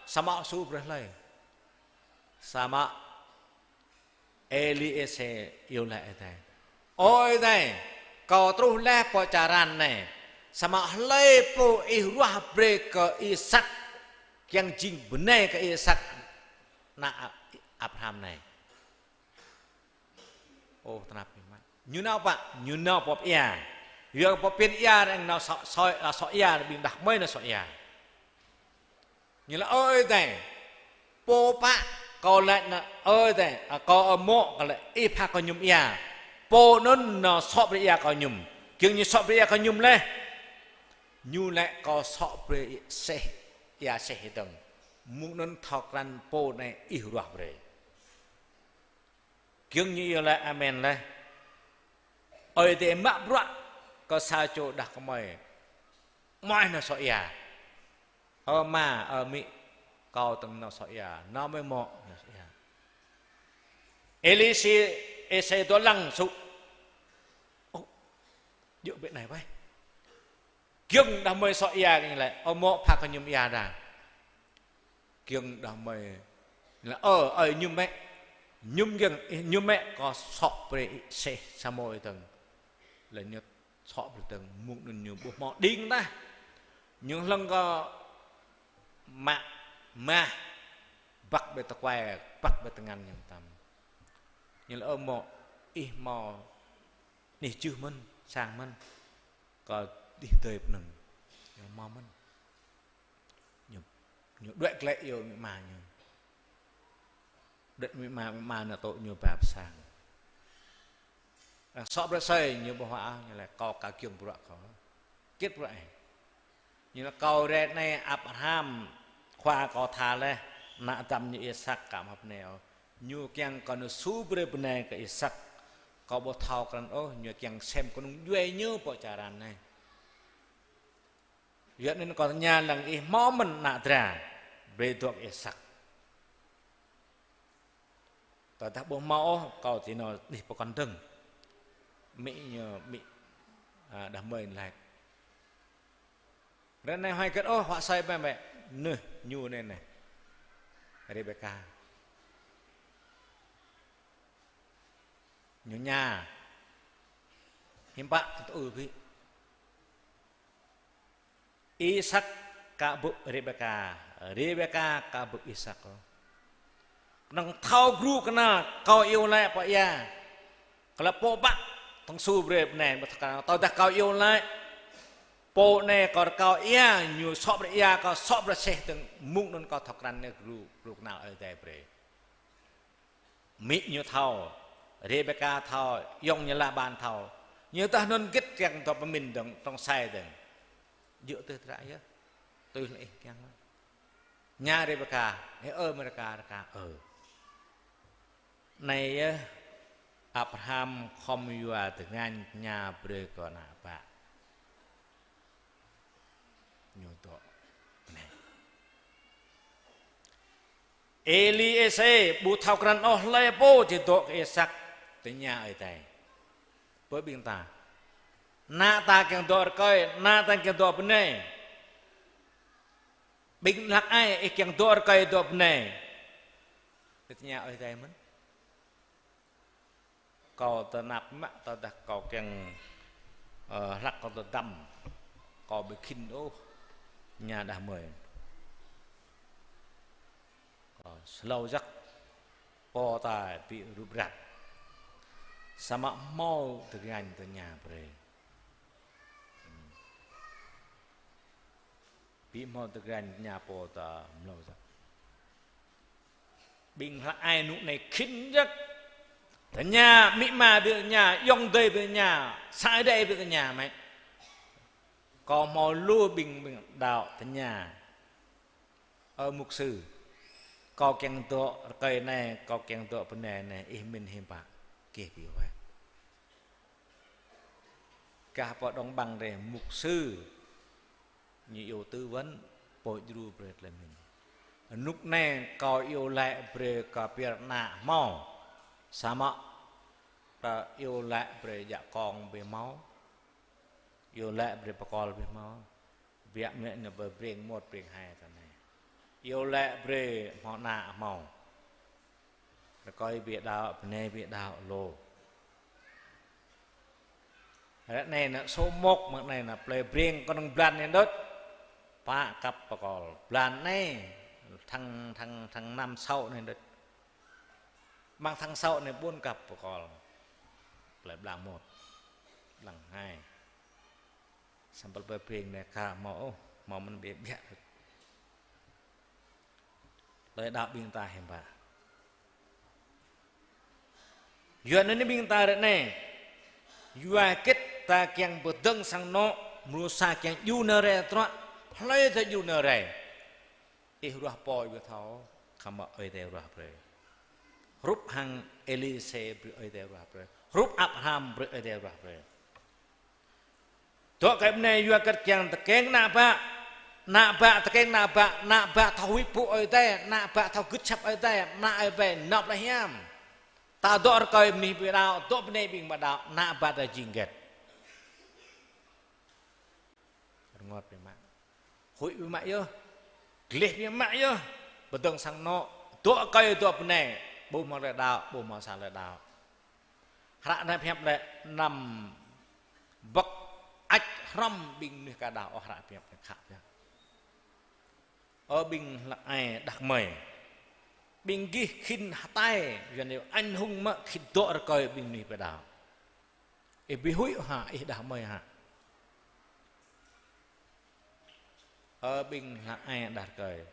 samơ̆ su brơi hlơi. Samơ̆ Êliêsê iâu laĭ Ơi Adai. Ơ Ơi Adai, kâo truh laih pơ čar Haran anai. Samơ̆ hlơi pô ih ruah brơi kơ Isak, kiăng jing bơnai kơ Isak, ană A-, Abraham anai. Ơ, tơnap biă mă. Ñu nao pă, ñu nao pơ ia. Yua pơ phiăn ia, arăng nao sŏ, sŏ, a, sŏ ia, ƀing đah kơmơi nao sŏ ia. Ñu laĭ: Ơ Ơi Adai, pô pă kâo laĭ anŭn, Ơi Adai, a, kâo ơ mŏ, kâo laĭ: Ih pha kơ ñu ia. Pô anŭn nao sŏ brơi ia kơ ñu. Giŏng ñu sŏ brơi ia kơ ñu laih, ñu laĭ: Kâo sŏ brơi seh, ia seh ih dơ̆ng. Mơ̆ng anŭn thâo krăn pô anai ih ruah brơi. Giŏng ñu iâu laĭ amen laih, Ơi Adai mă bruă kơ sa čô đah kơmơi: Mơi nao sŏ ia. Ơ ama, ơ amĭ, kâo tơ̆ng nao sŏ ia. Nao mơi mŏ, nao sŏ ia. Êlisê, Êsê dŏ lăng sŭ. Ô, djơ̆ bĕ anai wai. Giŏng đah mơi sŏ ia, ñu laĭ: Ơ mŏ, pha kơ ñu ia đa. Giŏng đah mơi laĭ: Ơ, ơi, ñu mĕ. Ñu giŏng, ih, ñu mĕ, kâo sŏ brơi seh samô ih dơ̆ng. Laih ñu sŏ brơi dơ̆ng, mơ̆ng anŭn ñu ƀu hmâo đing tah. Ñu hlŏng kơ mă mah, băk ƀơi tơkuai, băk ƀơi tơngan ñu tăm. Ñu laĭ: Ơ mŏ, ih hmâo anih jưh mơ̆n, sang mơ̆n, kơ anih dơi pơnơ̆ng. Ñu hmâo mơ̆n. Ñu, ñu đuaĭ glaĭ iâu amĭ ama ñu. Đuaĭ amĭ ama, amĭ ama nao tŭ ñu ba pơ sang. Arăng sŏ brơi sơi, ñu ƀuh hua, ñu laĭ: Kâo aka giŏng bruă kâo. Hơget bruă ih? Ñu laĭ: Kâo rai anai, Abraham khua kâo tha laih, ană dăm ñu Isăk aka hmâo bơnai ôh. Ñu kiăng kâo nao su brơi bơnai kơ Isăk. Kâo ƀu thâo krăn ôh, ñu kiăng sem kơnung djuai ñu pơ čar anai. Yua anŭn kâo tơña lăng ih hmâo mơ̆n ană dra, brơi dŏ kơ Isăk. Tơdah ƀu hmâo ôh, kâo či nao anih pơkŏn dơ̆ng. Amĭ ñu, amĭ, a, đah mơi laĭ: Ră anai huai hơget ôh, huă sơi bĕ bĕ. Nơh, ñu anai neh. Rêbêka. Ñu ña. Hiư̆m pă tơtŭ ư bĕ. Isăk aka ƀŭk Rêbêka, Rêbêka aka ƀŭk Isăk. Kơnơ̆ng thâo gru kơnăl kâo iâu laĭ pơ ia. Kơ lĕ pô pă tơ̆ng su brơi bơnai, ƀu thâo krăn. Tơdah kâo iâu laĭ pô anai kâo rơkâo ia, ñu sŏ brơi ia, kâo sŏ brơi seh dơ̆ng, mơ̆ng anŭn kâo thâo krăn anai gru, gru kơnăl Ơi Adai brơi. Amĭ ñu thâo, Rêbêka thâo, ayŏng ñu Laban thâo. Ñu tah anŭn git kiăng dŏ pơmĭn dơ̆ng, tŏng sai dơ̆ng. Djơ̆ tơl tơdră yơh. Tui hăng ih kiăng. Ña Rêbêka, ơ, ơ, Rêbêka, Rêbêka, ơ. Anai yơh, Abraham khŏm yua tơngan tơña brơi kơ ană bă. Ñu dŏ anai. Êliêsê ƀu thâo krăn ôh hlơi pô či dŏ kơ Isăk, tơña Ơi Adai. Bơ ƀing ta. Ană ta kiăng dŏ rơkơi, ană ta kiăng dŏ bơnai. Ƀing hlăk ai, ih kiăng dŏ rơkơi dŏ bơnai. Tơña Ơi Adai mơ̆n. Kâo tơnap mă tơdah kâo kiăng, ơ, hlăk kâo tơdăm. Kâo ƀu khĭn ôh, tơña đah mơi. Kâo slâo jăk, pô ta ƀu rup rap. Samơ̆ hmâo tơngan tơña brơi. Ƀu hmâo tơngan tơña pô ta mlâo jăk. Ƀing hlăk ai nŭk anai khĭn jăk. Tơña amĭ ama ƀu tơña, ayŏng adơi ƀu tơña, sa adai ƀu tơña mơ̆. Kâo hmâo lu ƀing, ƀing đaŏ tơña. Ơ mục sư, kâo kiăng dŏ rơkơi anai, kâo kiăng dŏ bơnai anai, ih mĭn hiư̆m pă, kih ƀu wơ̆t. Gah pơ Đồng Bằng rai mục sư ñu iâu tư vấn, pô djru brơi tơlơi mĭn. Nŭk anai kâo iâu laĭ brơi kơ pioh ană hmâo. Samơ̆ ta iâu laĭ brơi djă kông ƀu hmâo. Iâu laĭ brơi pơkŏl ƀu hmâo. Biă mă ñu ƀơi Breng Môt Breng Hai ta anai. Iâu laĭ brơi hmâo ană hmâo. Rơkơi ƀu đaŏ, bơnai ƀu đaŏ lu. Ră anai nă số một mơ̆ng anai nă plơi Breng kơnơ̆ng blan anai đôč. Pă kăp pơkŏl. Blan anai thăng, thăng, thăng năm sáu anai đôč. Mơ̆ng thăng sáu anai ƀôn kăp pơkŏl. Plơi Blang Môt, Blang Hai. Samơ̆ plơi Breng anai aka hmâo ôh, hmâo mơ̆n ƀiă ƀiă đôč. Tơlơi đaŏ ƀing ta hiam pă. Yua anŭn ƀing ta ră anai, yua hơget ta kiăng pơdơ̆ng sang anŏ, mrô sa kiăng djru nao rai tơdruă, hlơi ta djru nao rai. Ih ruah pô ih ƀu thâo, khă mă Ơi Adai ruah brơi. Hrup hăng Êlisê brơi Ơi Adai ruah brơi. Hrup Abraham brơi Ơi Adai ruah brơi. Dŏ kơ ƀing anai yua hơget kiăng tơkeng ană bă. Ană bă tơkeng ană bă, ană bă thâo huĭ pơpŭ Ơi Adai, ană bă thâo gưt asăp Ơi Adai, ană Ơi Adai năp lĕ hiam. Ta dŏ rơkơi mơnuih ƀu đaŏ, dŏ ƀing anai ƀing ƀu đaŏ, ană bă ta jing hơget. Rơngot biă mă. Huĭ biă mă yơh. Gleh biă mă yơh. Pơdơ̆ng sang anŏ, dŏ rơkơi dŏ ƀing anai, ƀu hmâo tơlơi đaŏ, ƀu hmâo sa tơlơi đaŏ. Hră anai pơhiăp lĕ anăm bŏk ăč hrŏm ƀing mơnuih ka đaŏ ôh, hră pơhiăp lĕ khă biă. Ơ ƀing hlăk ai đah kơmơi. Ƀing gih khĭn hơtai, yua anŭn anh hùng mă khĭn dŏ rơkơi ƀing mơnuih ƀu đaŏ. Ih ƀu huĭ hă, ih đah kơmơi hă? Ơ ƀing hlăk ai đah rơkơi.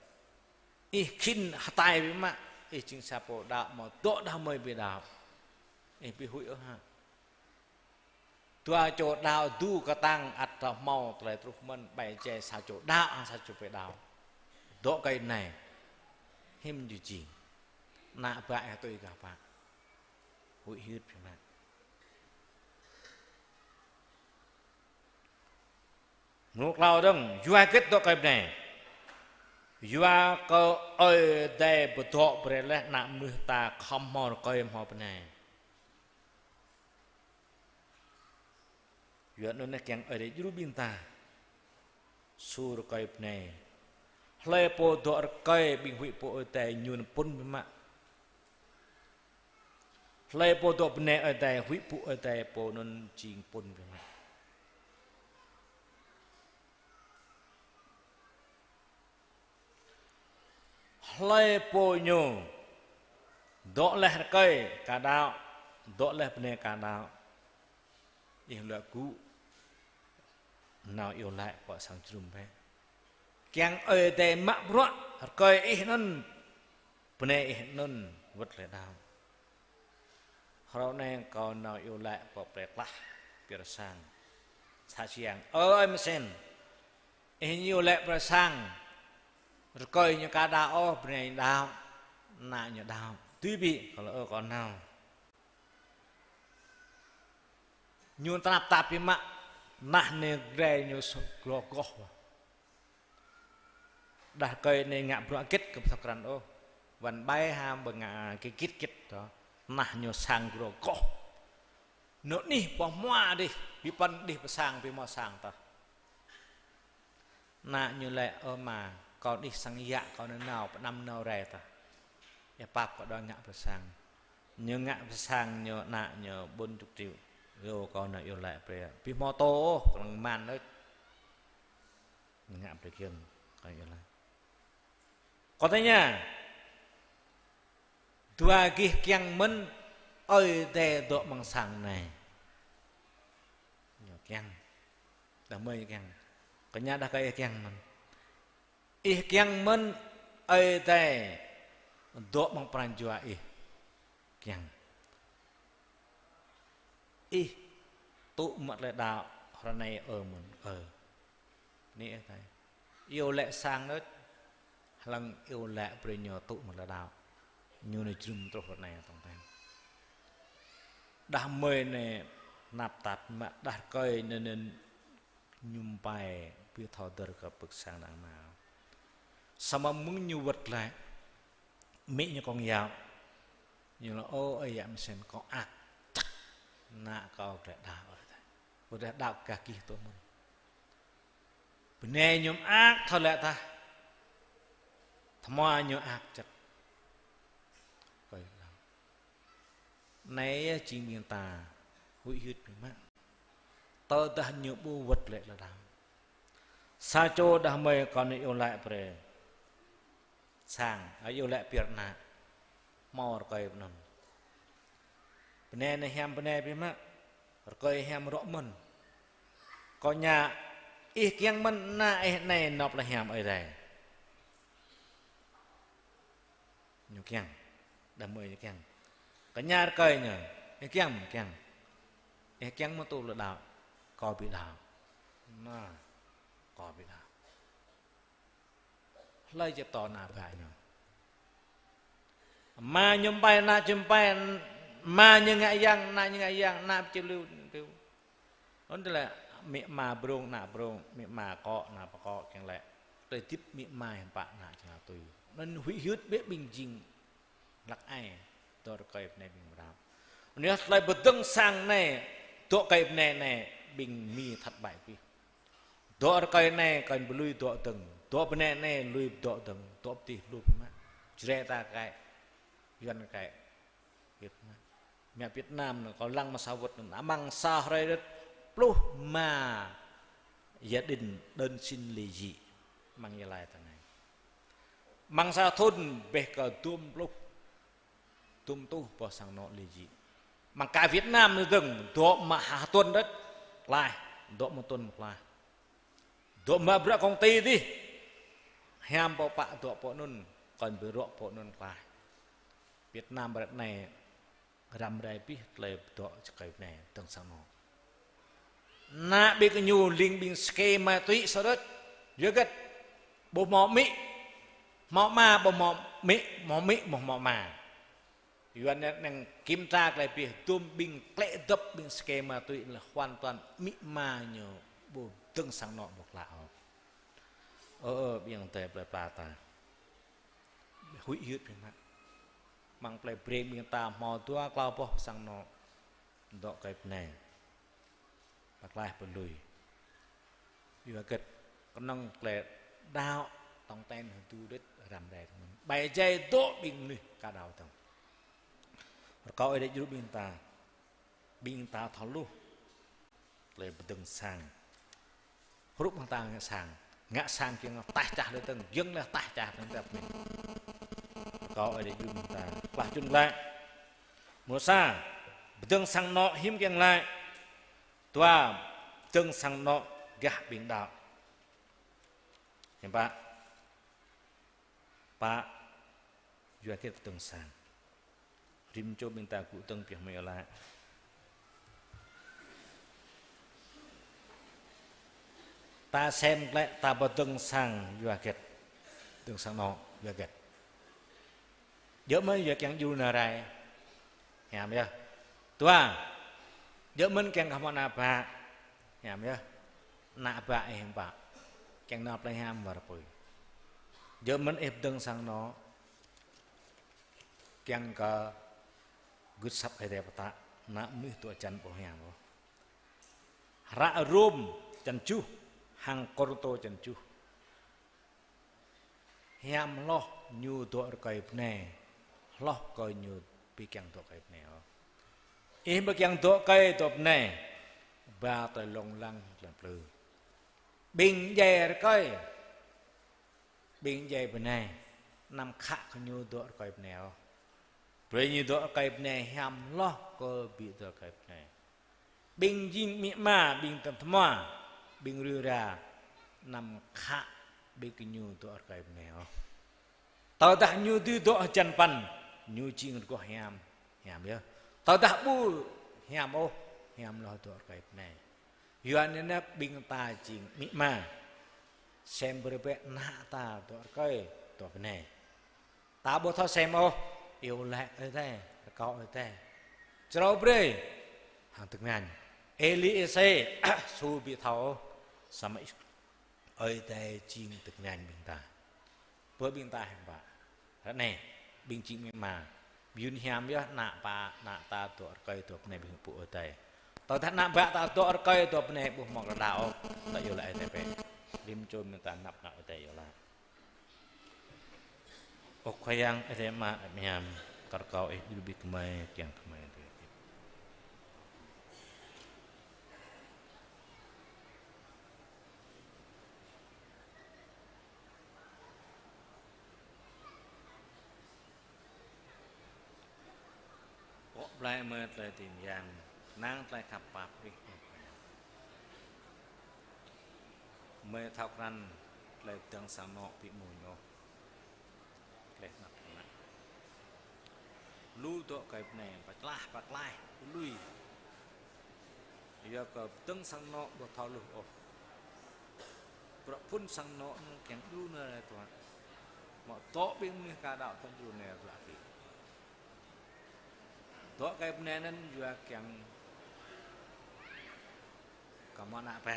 Ih khĭn hơtai biă mă, ih jing sa pô đaŏ mơ̆ dŏ đah kơmơi ƀu đaŏ. Ih ƀu huĭ ôh hă? Dua čô đaŏ dŭ kơtang ăt hmâo tơlơi truh mơ̆n, ƀai jai sa čô đaŏ, sa čô ƀu đaŏ. Dŏ kơi anai. Hiư̆m jing. Ană bă ih tui gah bă. Huĭ hyưt biă mă. Mrô klâo dơ̆ng, yua hơget dŏ kơi bơnai. Yua kơ Ơi Adai pơdŏ brơi laih ană mơnuih ta khŏm hmâo rơkơi hmâo bơnai. Yua anŭn kiăng Ơi Adai djru ƀing ta. Su rơkơi bơnai. Hlơi pô dŏ rơkơi ƀing huĭ pơpŭ Ơi Adai ñu pŭn biă mă. Hlơi pô dŏ bơnai Ơi Adai, huĭ pơpŭ Ơi Adai pô anŭn jing pŭn biă mă. Hlơi pô ñu dŏ laih rơkơi ka đaŏ, dŏ laih bơnai ka đaŏ. Ih lăi gŭ nao iâu laĭ pơ sang jơnum bĕ. Kiăng Ơi Adai mă bruă rơkơi ih anŭn, bơnai ih anŭn wơ̆t tơlơi đaŏ. Hrơi anai kâo nao iâu laĭ pơ plơi Klah, pioh sang. Sa siang, ơ ơi Mơsen, ih ñu iâu laĭ pioh sang, rơkơi ñu ka đaŏ ôh, bơnai đaŏ, ană ñu đaŏ. Tui ƀĭ, kâo lăi ơ kâo nao. Ñu tơnap tap biă mă, nah anai gre ñu s-, gro goh. Đah rơkơi anai ngă bruă hơget kơ ƀu thâo krăn ôh. Wăn ƀai hă ƀing ngă hơget hơget tơ. Nah ñu sang gro goh. Nao anih pơ hmua adih, ƀu păn đih pơ sang, ƀu hmâo sang tah. Ană ñu lăi, ơ ama, kâo anih sang yă, kâo nao nao, pơ anăm nao rai tah. Ia pap kâo đôč ngă pơ sang. Ñu ngă pơ sang ñu, ană ñu bốn chục triệu. Yua kâo nao iâu laĭ brơi. Ƀu hmâo tô ôh, kâo lăng man đôč. Ngă brơi kiăng, kâo iâu laĭ. Kâo tơña, dua gih kiăng mơ̆n Ơi Adai dŏ amăng sang anai? Ñu kiăng. Đah kơmơi kiăng. Kâo tơña đah rơkơi kiăng mơ̆n. Ih kiăng mơ̆n Ơi Adai dŏ amăng pran jua ih? Kiăng. Ih tŭ mă tơlơi đaŏ hrơi anai ơ mơ̆n, ơ. Anai ih tơña. Iâu laĭ sang đôč, hlăng iâu laĭ brơi ñu tŭ mă tơlơi đaŏ. Ñu anai jơnum truh hrơi anai tong ten. Đah kơmơi anai tơnap tap mă, đah rơkơi anai, anai Ñu pai ƀu thâo dơ̆r kơ pơ̆k sang đang nao. Samơ̆ mơ̆ng ñu wơ̆t glaĭ, amĭ ñu kông yap. Ñu lăi, ơ, ơi yă Mơsen, kâo ăt čăk ană kâo glaĭ đaŏ ơi tah. Ƀu đaŏ kah gih tŭ mơ̆n. Bơnai ñu ăt thâo laĭ tah. Tơma ñu ăt čăk. Kơi lăng. Anai yơh jing ƀing ta huĭ hyưt biă mă. Tơdah ñu ƀu wơ̆t glaĭ tơlơi đaŏ. Sa čô đah kơmơi kâo nao iâu laĭ brơi sang, a, iâu laĭ pioh ană. Hmâo rơkơi pơ anŭn. Bơnai anai hiam bơnai biă mă. Rơkơi hiam rŏ mơ̆n. Kâo tơña, ih kiăng mơ̆n ană ih anai nao pơ tơlơi hiam Ơi Adai? Ñu kiăng. Đah mơi ñu kiăng. Kơ ña rơkơi ñu. Ih kiăng, kiăng. Ih kiăng mơ̆ tŭ lơ đaŏ. Kâo ƀu đaŏ. Anai, kâo ƀu đaŏ. Hlơi či pơtô ană bă ñu. Ama ñu ƀai, ană či ƀai, ama ñu ngă yang, ană ñu ngă yang, ană či lu, lu. Anŭn tơlơi amĭ ama brông, ană brông, amĭ ama akŏ, ană pơkŏ, kiăng lĕ. Tơlơi hơdip amĭ ama hiư̆m pă ană či ngă tui. Anŭn huĭ hyưt bĕ ƀing jing hlăk ai, dŏ rơkơi bơnai ƀing mơrap. Anŭn yơh tơlơi pơdơ̆ng sang anai, dŏ rơkơi bơnai anai, ƀing Mi thất bại pih. Dŏ rơkơi anai, kơnh ƀu lui dŏ dơ̆ng. Dŏ bơnai anai, lui dŏ dơ̆ng. Dŏ pơtih hlup mă. Jrai ta kơ, Yuan kơ, Việt Nam. Mă Việt Nam anŭn, kâo lăng mă sa wơ̆t anŭn. Amăng sa hrơi đôč, pluh rơma gia đình đơn xin ly dị. Amăng Gia Lai ta anai. Amăng sa thŭn, ƀĕ kơ dôm pluh, dôm rơtuh boh sang anŏ ly dị. Amăng kơ Việt Nam anai dơ̆ng, dŏ mă ha tuần đôč, klaih, dŏ mă tuần klaih. Dŏ mă bruă công ty dih. Hiam pô pă dŏ pơ anŭn, kơnh ƀu rŏ pơ anŭn klaih. Việt Nam ră anai răm rai pih tơlơi dŏ rơkơi bơnai pơdơ̆ng sang anŏ. Ană ƀing gơñu ling ƀing ske ma túy sa đôč. Yua hơget? Ƀu hmâo amĭ, hmâo ama, ƀu hmâo amĭ, hmâo amĭ, ƀu hmâo ama. Yuan anai kiểm tra tơlơi pih, dôm ƀing klĕ dŏp ƀing ske ma túy lĕ hoàn toàn amĭ ama ñu ƀu pơdơ̆ng sang anŏ ƀu klă ôh. Ơ, ơ, ƀing adơi plơi pla ta. Huĭ hyưt ƀing mă. Amăng plei Breng ƀing ta hmâo dua klâo boh sang anŏ dŏ rơkơi bơnai. Pơklaih pơlui. Yua hơget? Kơnơ̆ng tơlơi đaŏ tong ten hơdu đôč răm rai tơmơ̆n. Ƀai jai dŏ ƀing mơnuih ka đaŏ dơ̆ng. Rơkâo Ơi Adai djru ƀing ta. Ƀing ta thâo hluh tơlơi pơdơ̆ng sang. Hrup hăng ta ngă sang. Ngă sang kiăng taih čah lĕ dơ̆ng, giŏng lĕ taih čah dơ̆ng tơpă anai. Rơkâo Ơi Adai djru ƀing ta. Klah čun glaĭ. Mrô sa, pơdơ̆ng sang anŏ hiư̆m kiăng laĭ. Dua, pơdơ̆ng sang anŏ gah ƀing đaŏ. Hiư̆m pă? Pă, yua hơget pơdơ̆ng sang. Rĭm čô ƀing ta gŭ dơ̆ng pioh mơ̆ iâu laĭ. Ta sem glaĭ ta pơdơ̆ng sang yua hơget. Pơdơ̆ng sang anŏ yua hơget. Djơ̆ mơ̆n yua kiăng djru nao rai. Hiam yơh. Dua. Djơ̆ mơ̆n kiăng kơ hmâo ană bă. Hiam yơh. Ană bă ih hiư̆m pă. Kiăng nao plei hiam wơr pui. Djơ̆ mơ̆n ih pơdơ̆ng sang anŏ. Kiăng kơ gưt asăp Ơi Adai pơtă, ană mơnuih dŏ hơjăn ƀu hiam ôh. Hră Rôm črăn tơjuh, hăng Kôrintô črăn tơjuh. Hiam hloh ñu dŏ rơkơi bơnai, hloh kơ ñu ƀu kiăng dŏ rơkơi bơnai ôh. Ih ƀu kiăng dŏ rơkơi dŏ bơnai, ba tơlơi lông lăng tơlơi plư. Ƀing djai rơkơi, ƀing djai bơnai, anăm khă kơ ñu dŏ rơkơi bơnai ôh. Brơi ñu dŏ rơkơi bơnai hiam hloh kơ ƀu dŏ rơkơi bơnai. Ƀing jing amĭ ama, ƀing tơm tơma, ƀing rui ra, anăm khă ƀing gơñu dŏ rơkơi bơnai ôh. Tơdah ñu dưi dŏ hơjăn păn, ñu jing rơgoh hiam, hiam yơh. Tơdah ƀu hiam ôh, hiam hloh dŏ rơkơi bơnai. Yua anŭn ƀing ta jing amĭ ama, sem brơi bĕ ană ta dŏ rơkơi dŏ bơnai. Ta ƀu thâo sem ôh, iâu laĭ Ơi Adai, rơkâo Ơi Adai. Črâo brơi, hăng tơngan. Êli Êsê, su ƀu thâo ôh, samơ̆ Ơi Adai jing tơngan ƀing ta. Bơ ƀing ta hiư̆m pă. Ră anai, ƀing jing amĭ ama. Ƀiun hiam yơh ană bă, ană ta dŏ rơkơi dŏ bơnai ƀing pô Ơi Adai. Tơdah ană bă ta dŏ rơkơi dŏ bơnai ƀu hmâo rơđah ôh. Ta iâu laĭ Ơi Adai bĕ. Rĭm čô ƀing ta năp nao Ơi Adai iâu laĭ. Ơ Khua Yang, Ơi Adai Ama hiam, kar kâo Ih djru ƀing gơmơi kiăng gơmơi tui. Pŏk blai mơi tơlơi tĭng yang, kơnang tơlơi khăp pap Ih. Mơi thâo krăn tơlơi pơdơ̆ng sang anŏ ƀu mơ̆n ôh. Tơlơi anăp ană. Lu dŏ kơi bơnai, pơčlah, pơklaih, lui. Yua kơ pơdơ̆ng sang anŏ ƀu thâo hluh ôh. Bruă phŭn sang anŏ anŭn kiăng djru nao rai tuă. Mă dŏ ƀing mơnuih ka đaŏ thâo djru nao rai tuă kơ. Dŏ kơi bơnai anŭn yua kiăng kơ hmâo ană bă.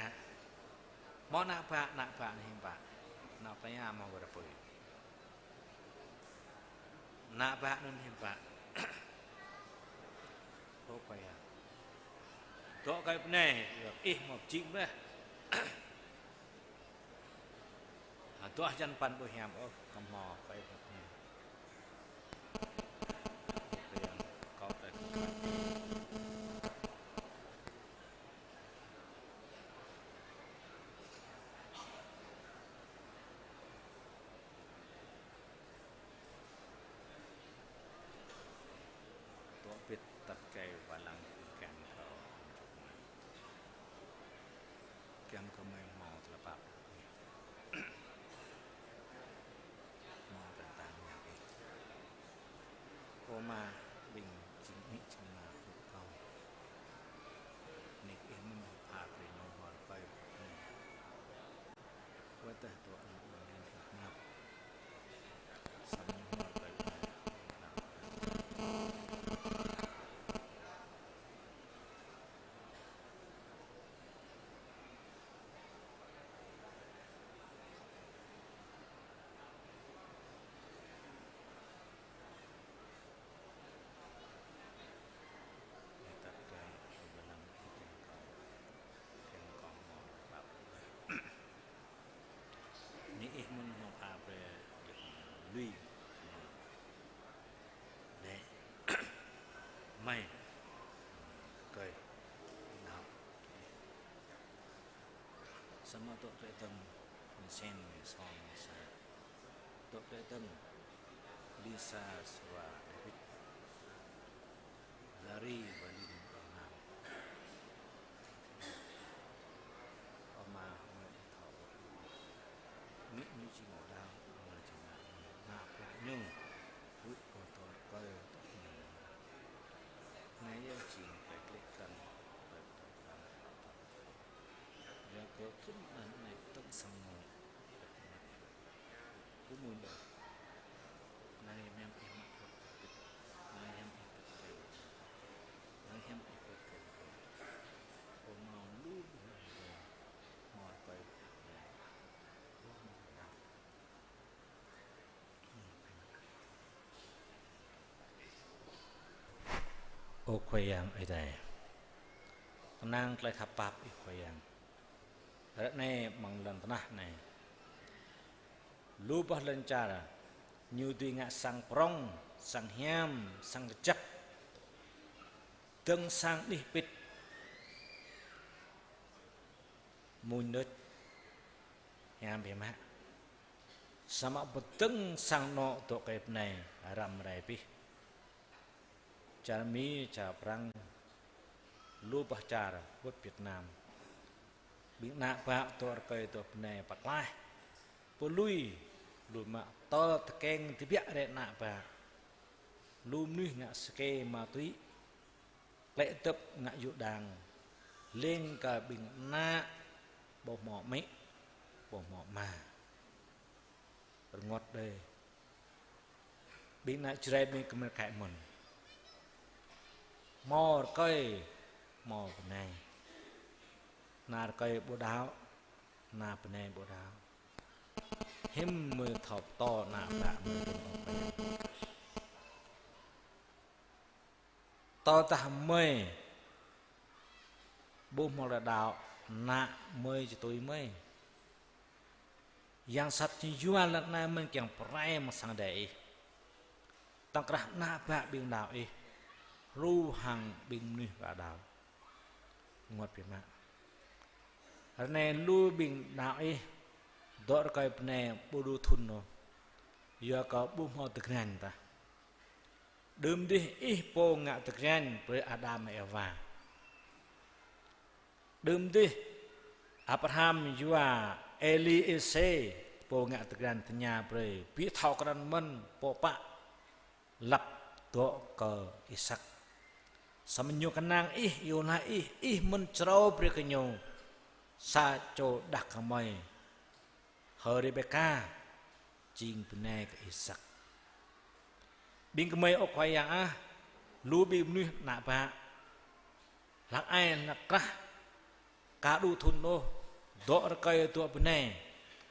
Hmâo ană bă, ană bă anŭn hiư̆m pă. Ană plơi pla hmâo wơr apui. Ană bă anŭn hiư̆m pă. Ơ Khua Yang. Dŏ kơi bơnai, ih hmâo pơjing bĕ. Hơduah hơjăn păn ƀu hiam ôh, kơ hmâo kơi bơnai. Khua Yang, kâo tơlơi khăp. Dŏ pĭt tăt kơi wai lăng kiăng kơ, kiăng kơ mơi hmâo tơlơi pap. Hmâo tơlơi tang ñă ih. Ơ Ama, ƀing jing amĭ jing ama kơ kâo. Nik ih mơ̆n pha brơi ñu hmâo rơkơi. Wơ̆t tơdah dŏ anŭn ƀing ih hmâo. Samơ̆ ñu hmâo rơkơi. Ih tăt kơi, ih wai lăng ih kiăng kơ, kiăng kơ hmâo pap. Nik ih mơ̆n hmâo pha brơi, lui. Đe. Mơi. Kơi. Nao. Samơ̆ dŏ tơlơi dơ̆ng, mơsen, mơsong, mơsa. Dŏ tơlơi dơ̆ng, Lisa Sua David. Lari, Balin, Ƀang Nam. Ơ Ama, mơi ih thâo. Amĭ ñu jing đaŏ, ama jing ană, ană plă ñu. Huĭ kơ tơlơi rơkơi tơlơi ñu. Anai yơh jing tơlơi klĕ krăn, tơlơi pơtô krăn. Yua kơ khĭn anŭn anai pơdơ̆ng sang anŏ. Kơ mơ̆n ƀă. Anai mơ̆ng ih mă pơpĭt. Anai mơ̆ng ih pơpĭt. Anai mơ̆ng ih pơpĭt. Kơ hmâo lu ƀing hmâo rơkơi. Ơ Khua Yang Ơi Adai. Kơnang tơlơi khăp pap Ih Khua Yang. Ră anai amăng lŏn tơnah anai. Lu boh lŏn čar, ñu dưi ngă sang prŏng, sang hiam, sang kơjăp. Dơ̆ng sang đih pĭt. Mơ̆ng đôč. Hiam biă mă. Samơ̆ pơdơ̆ng sang anŏ dŏ kơi bơnai răm rai abih. Čar Mi, čar Prăng, lu boh čar, wơ̆t Việt Nam. Ƀing ană bă dŏ rơkơi dŏ bơnai pơklaih, pơlui, lu mă tơl tơkeng tơbiă rai ană bă. Lu mơnuih ngă sake ma túy, klĕ dŏp ngă yŭ đang, leng kơ ƀing ană ƀu hmâo amĭ, ƀu hmâo ama. Rơngot đơi. Ƀing ană Jrai ƀing kơmơi kăi mơ̆n. Hmâo rơkơi, hmâo bơnai. Ană rơkơi ƀu đaŏ, ană bơnai ƀu đaŏ. Hiư̆m mơi thâo pơtô ană bă mơi dơ̆ng ôh. Tơdah mơi ƀu hmâo tơlơi đaŏ, ană mơi či tui mơi. Yang sat ñu yua lŏn anai mơ̆n kiăng pơrai mơ̆ng sang Ơi Adai ih. Tŏng krah ană bă ƀing đaŏ ih, hrup hăng ƀing mơnuih ka đaŏ. Rơngot biă mă. Ră anai lu ƀing đaŏ ih, dŏ rơkơi bơnai ƀu đu thŭn ôh. Yua kơ ƀu hmâo tơgrañ tah. Đưm dih ih pô ngă tơgrañ brơi Adam Êwa. Đưm dih Abraham yua Êliêsê pô ngă tơgrañ tơña brơi, ƀu thâo krăn mơ̆n pô pă lăp dŏ kơ Isăk. Samơ̆ ñu kơnang ih, iâu laĭ ih, ih mơ̆n črâo brơi kơ ñu sa čô đah kơmơi hơ Rêbêka, jing bơnai kơ Isăk. Ƀing gơmơi ơ Khua Yang ah, lu ƀing mơnuih ană bă, hlăk ai hlăk krah, ka đu thŭn ôh, dŏ rơkơi dŏ bơnai,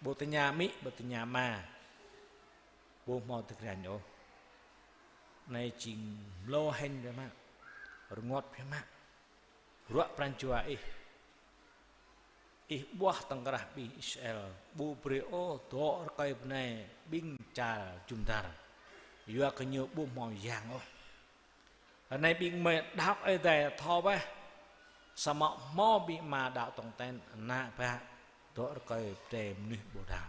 ƀu tơña amĭ, ƀu tơña ama, ƀu hmâo tơgrañ ôh. Anai jing mlâo hĕn biă mă, rơngot biă mă. Ruă pran jua ih, ih ƀuah tơ̆ng krah ƀing Israel, ƀu brơi ôh dŏ rơkơi bơnai ƀing čar jum dar, yua kơ ñu ƀu hmâo yang ôh. Anai ƀing gơmơi đaŏ Ơi Adai thâo bĕ, samơ̆ hmâo ƀing ama đaŏ tong ten, ană bă dŏ rơkơi bơnai mơnuih ƀu đaŏ.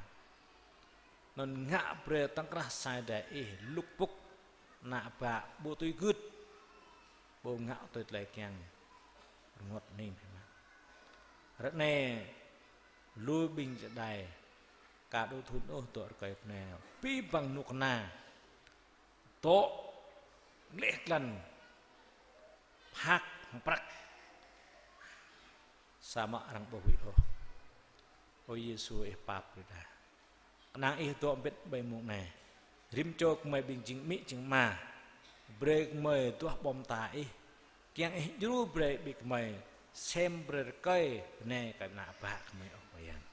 Anŭn ngă brơi tơ̆ng krah Ơi Adai ih lŭk pŭk, ană bă ƀu tui gưt, ƀu ngă tui tơlơi kiăng, rơngot hơning biă mă. Ră anai lu ƀing čơđai ka đu thŭn ôh dŏ rơkơi bơnai, abih bang kơnuk kơna dŏ gleh glan, phak hăng prăk, samơ̆ arăng ƀu huĭ ôh. Ơ Yêsu, ih pap brơi đa. Kơnang ih dŏ hơbĭt ƀơi mông anai. Rĭm čô gơmơi ƀing jing amĭ jing ama, brơi gơmơi duah ƀô̆ mơta ih, kiăng ih djru brơi ƀing gơmơi sem brơi rơkơi bơnai kơ ană bă gơmơi, ơ Khua Yang.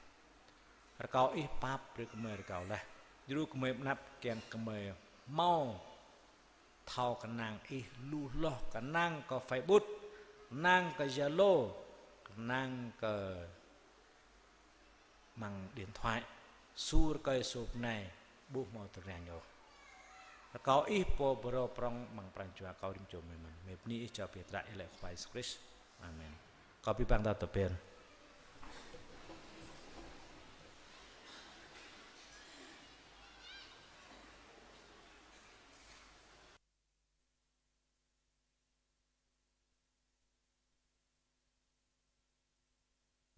Rơkâo ih pap brơi gơmơi rơgao laih. Djru gơmơi pơanăp kiăng gơmơi hmâo thâo kơnang ih lu hloh, kơnang kơ Facebook, kơnang kơ Zalo, kơnang kơ măng điện thoại, su rơkơi su bơnai, ƀu hmâo tơgrañ ôh. Rơkâo ih pô pơrô prong amăng pran jua kâo rĭm čô gơmơi mơ̆n. Gơmơi bơni ih, jao brơi tơlơi ih lĕ Khua Yêsu Krist. Amen. Kâo abih bang ta tơpĕr.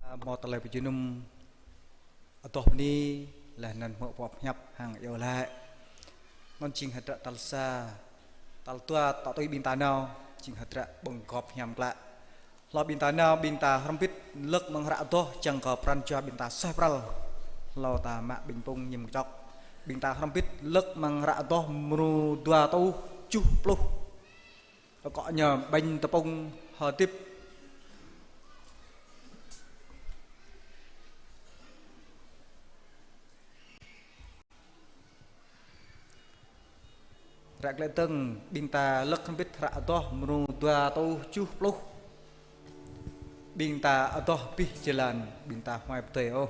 Hmâo tơlơi pơjơnum adoh bơni, laih anŭn hmâo boh pơhiăp hăng iâu laĭ. Anŭn jing hơdră tal sa, tal dua, tŏ tui ƀing ta nao, jing hơdră ƀơ̆ng gŏp hiam klă. Hlâo ƀing ta nao, ƀing ta hrŏm hơbĭt lơ̆k amăng hră adoh, čang kơ pran jua ƀing ta suaih pral. Hlâo ta mă ƀañ pŭng ñim kơčŏk, ƀing ta hrŏm hơbĭt lơ̆k amăng hră adoh mrô dua rơtuh tơjuh pluh. Akŏ ñu ƀañ tơpŭng hơdip. Hră klĕ dơ̆ng, ƀing ta lơ̆k hơbĭt hră adoh mrô dua rơtuh tơjuh pluh. Ƀing ta adoh abih jơlan, ƀing ta huai pơdơi ôh.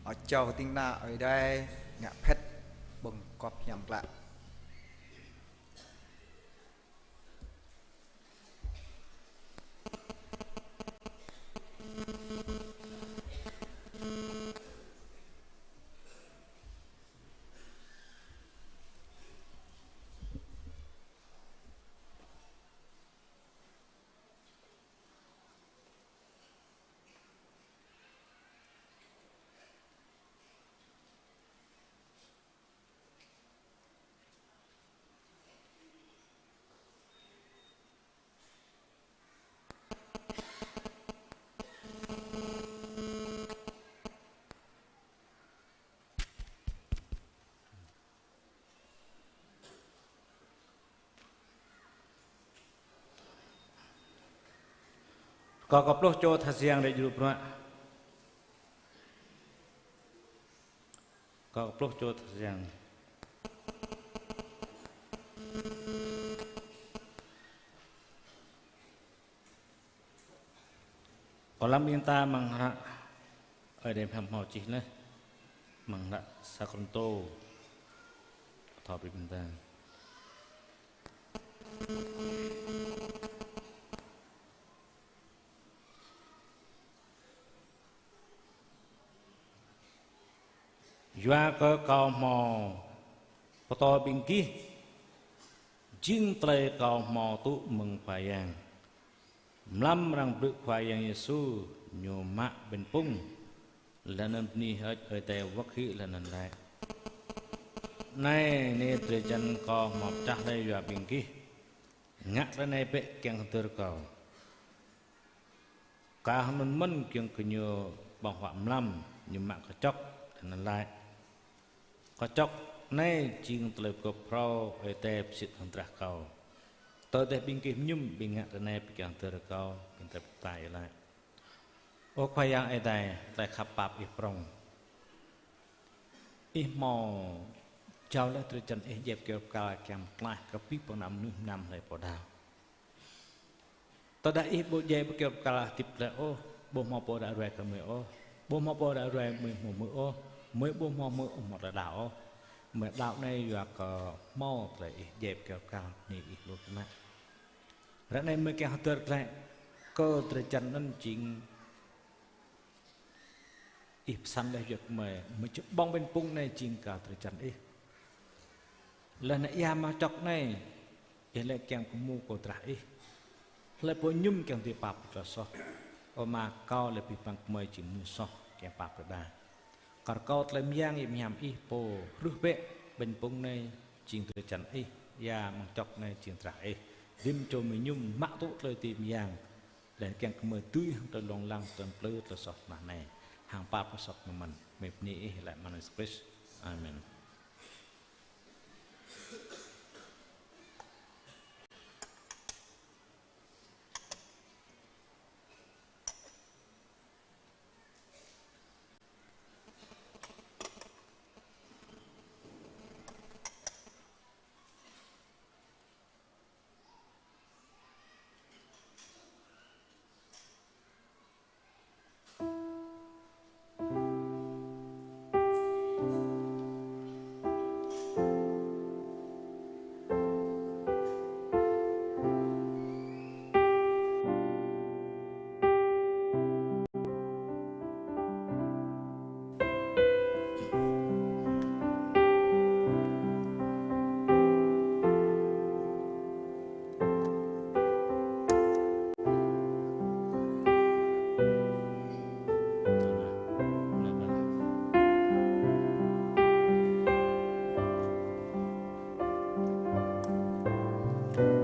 Ơ, čô ding kơna Ơi Adai ngă phĕt ƀơ̆ng kŏp hiam klă. Rơkâo kơ pluh čô tha siang rai djru bruă. Rơkâo kơ pluh čô tha siang. Kơ lăm ƀing ta amăng hră Ơi Adai pơhmâo čih laih, amăng hră Sa Kôrintô, thâo brơi ƀing ta. Yua kơ kâo hmâo pơtô ƀing gih, jing tơlơi kâo hmâo tŭ mơ̆ng Khua Yang. Mlam arăng brư̆ Khua Yang Yêsu, Ñu mă ƀañ pŭng, laih anŭn bơni hơơč Ơi Adai wơ̆t hĭ laih anŭn laĭ: Anai, anai drơi jăn kâo hmâo pơčah laih yua ƀing gih. Ngă tơlơi anai bĕ kiăng hơdơr kâo. Kah anŭn mơ̆n kiăng kơ Ñu ƀơ̆ng huă mlam, Ñu mă kơčŏk, laih anŭn laĭ: Kơčŏk anai jing tơlơi pơgop phrâo Ơi Adai pơsĭt hăng drah kâo. Tơdah ƀing gih mơñum, ƀing ngă tơlơi anai ƀing kiăng hơdơr kâo. Ƀing ta pơtă iâu laĭ. Ơ Khua Yang Ơi Adai, tơlơi khăp pap Ih prŏng. Ih hmâo jao laih drơi jăn Ih djai kơyâo pơkal kiăng pơklaih kơ abih bang mơnuih mơnam hlơi pô đaŏ. Tơdah Ih ƀu djai kơyâo pơkal hơdip glaĭ ôh, ƀu hmâo pô đaŏ ruai kơ gơmơi ôh, ƀu hmâo pô đaŏ ruai gơmơi hmâo hmư̆ ôh, gơmơi ƀu hmâo hmư̆ ôh hmâo tơlơi đaŏ ôh. Gơmơi đaŏ anai yua kơ hmâo tơlơi Ih djai kơyâo pơkal bơni Ih lu biă mă. Ră anai gơmơi kiăng hơdơr glaĭ kơ drơi jăn anŭn jing Ih pơsăn laih yua kơ gơmơi, gơmơi či ƀơ̆ng ƀañ pŭng anai jing kơ drơi jăn Ih. Laih anŭn ia mă čŏk anai, Ih laĭ kiăng pơhmu kơ drah Ih. Hlơi pô mơñum kiăng dưi pap tơlơi soh. Ơ Ama, kâo laih abih bang gơmơi jing mơnuih soh kiăng pap tơlơi đaŏ. Kar kâo tơlơi mơyang yơh mơhiam Ih pô ruh bĕ ƀañ pŭng anai jing drơi jăn Ih, ia mă čŏk anai jing drah Ih. Rĭm čô gơmơi mơñum mă tŭ tơlơi dưi mơyang. Laih kiăng kơ gơmơi dưi hăng tơlơi lông lăng, tơlơi plư, tơlơi soh mơ̆ng anai. Hăng pap kơ soh mơ̆n. Gơmơi bơni Ih laih amăng anăn Yêsu Krist. Amen.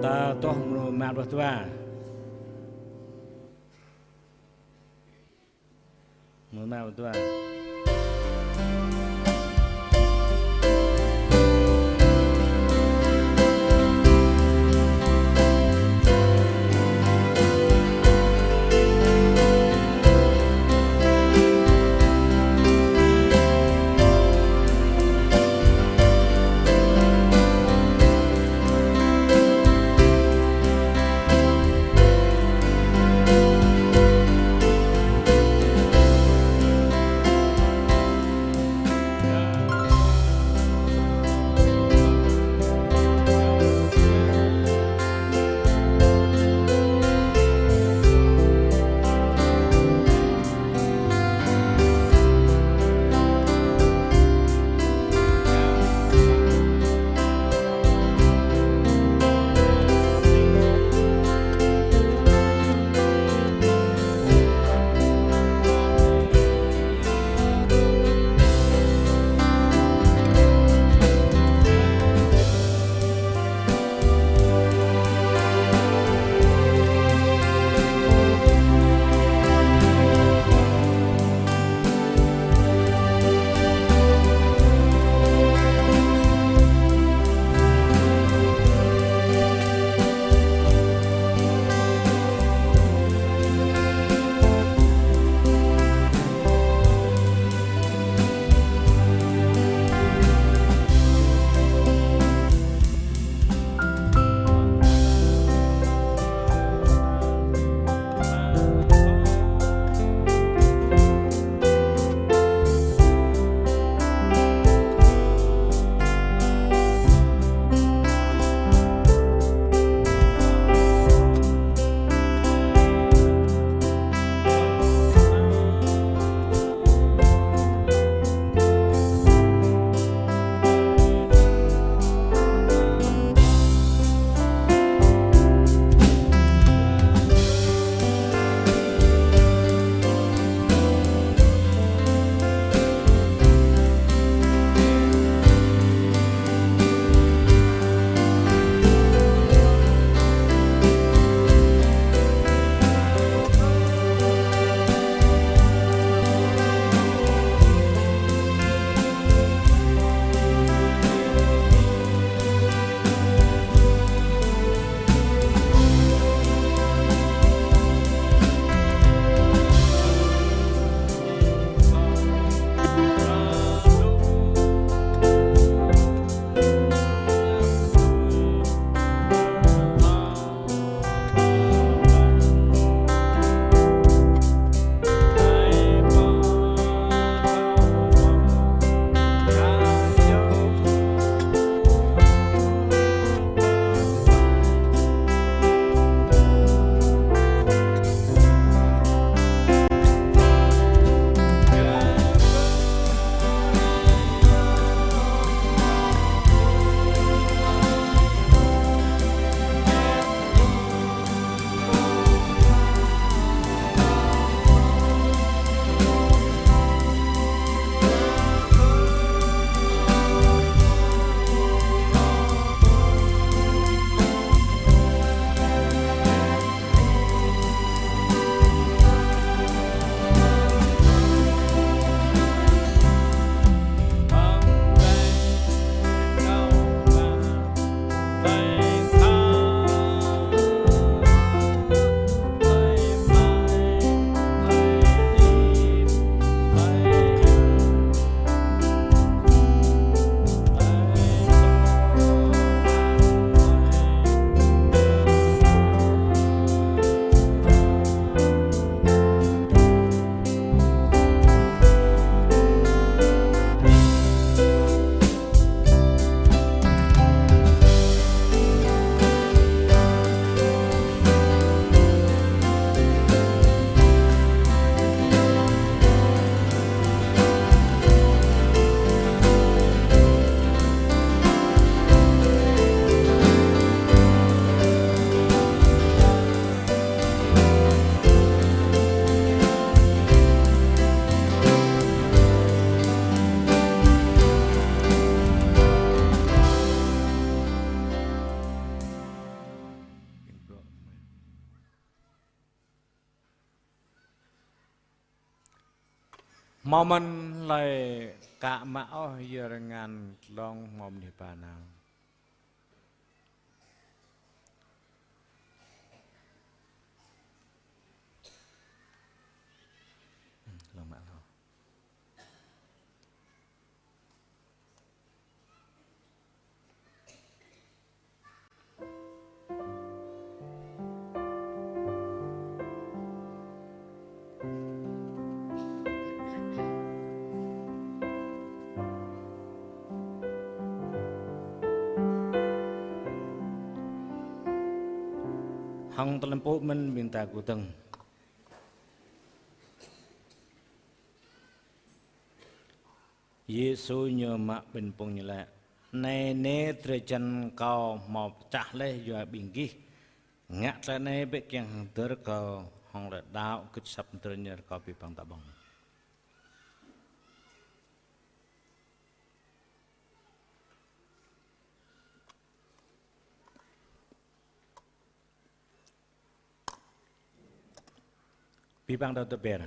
Ta tŏh mrô rơma pluh dua. Mrô rơma pluh dua. Hmâo mơ̆n hlơi ka mă ôh yơr ngăn glông hmâo mơ̆n hiư̆m pă nao. Glông mă ôh. Hăng tơlơi pơpŭ mơ̆n ƀing ta kơdơ̆ng. Yêsu ñu mă ƀing phung ñu laĭ: Anai nê drơi jăn Kâo hmâo pơčah laih yua ƀing gih. Ngă tơlơi anai bĕ kiăng hăng hơdơr Kâo. Hăng tơlơi đaŏ gưt asăp hơdơr ñu rơkâo abih bang ta ƀơ̆ng. Abih bang ta tơbiă.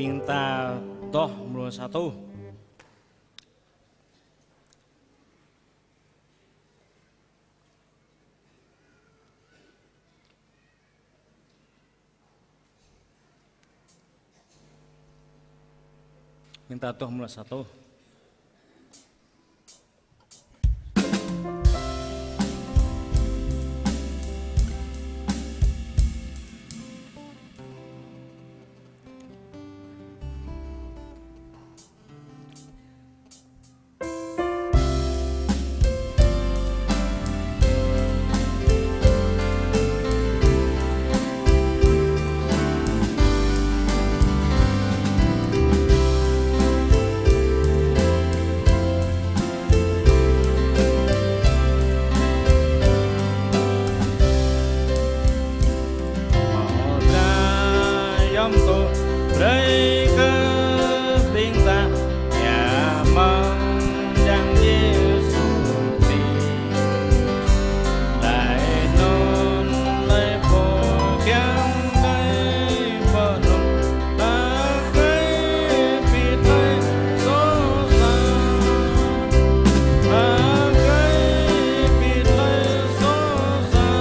Ƀing ta adoh mrô sa rơtuh. Ƀing ta adoh mrô sa rơtuh. Mơ̆ dra yom tŭ brơi kơ ƀing ta, ia mơ̆ng Yang Yêsu Krist. Laih anŭn laih pô kiăng kơ pơanŭn, hơgơi pĭt laih soh sat. Hơgơi pĭt laih soh sat.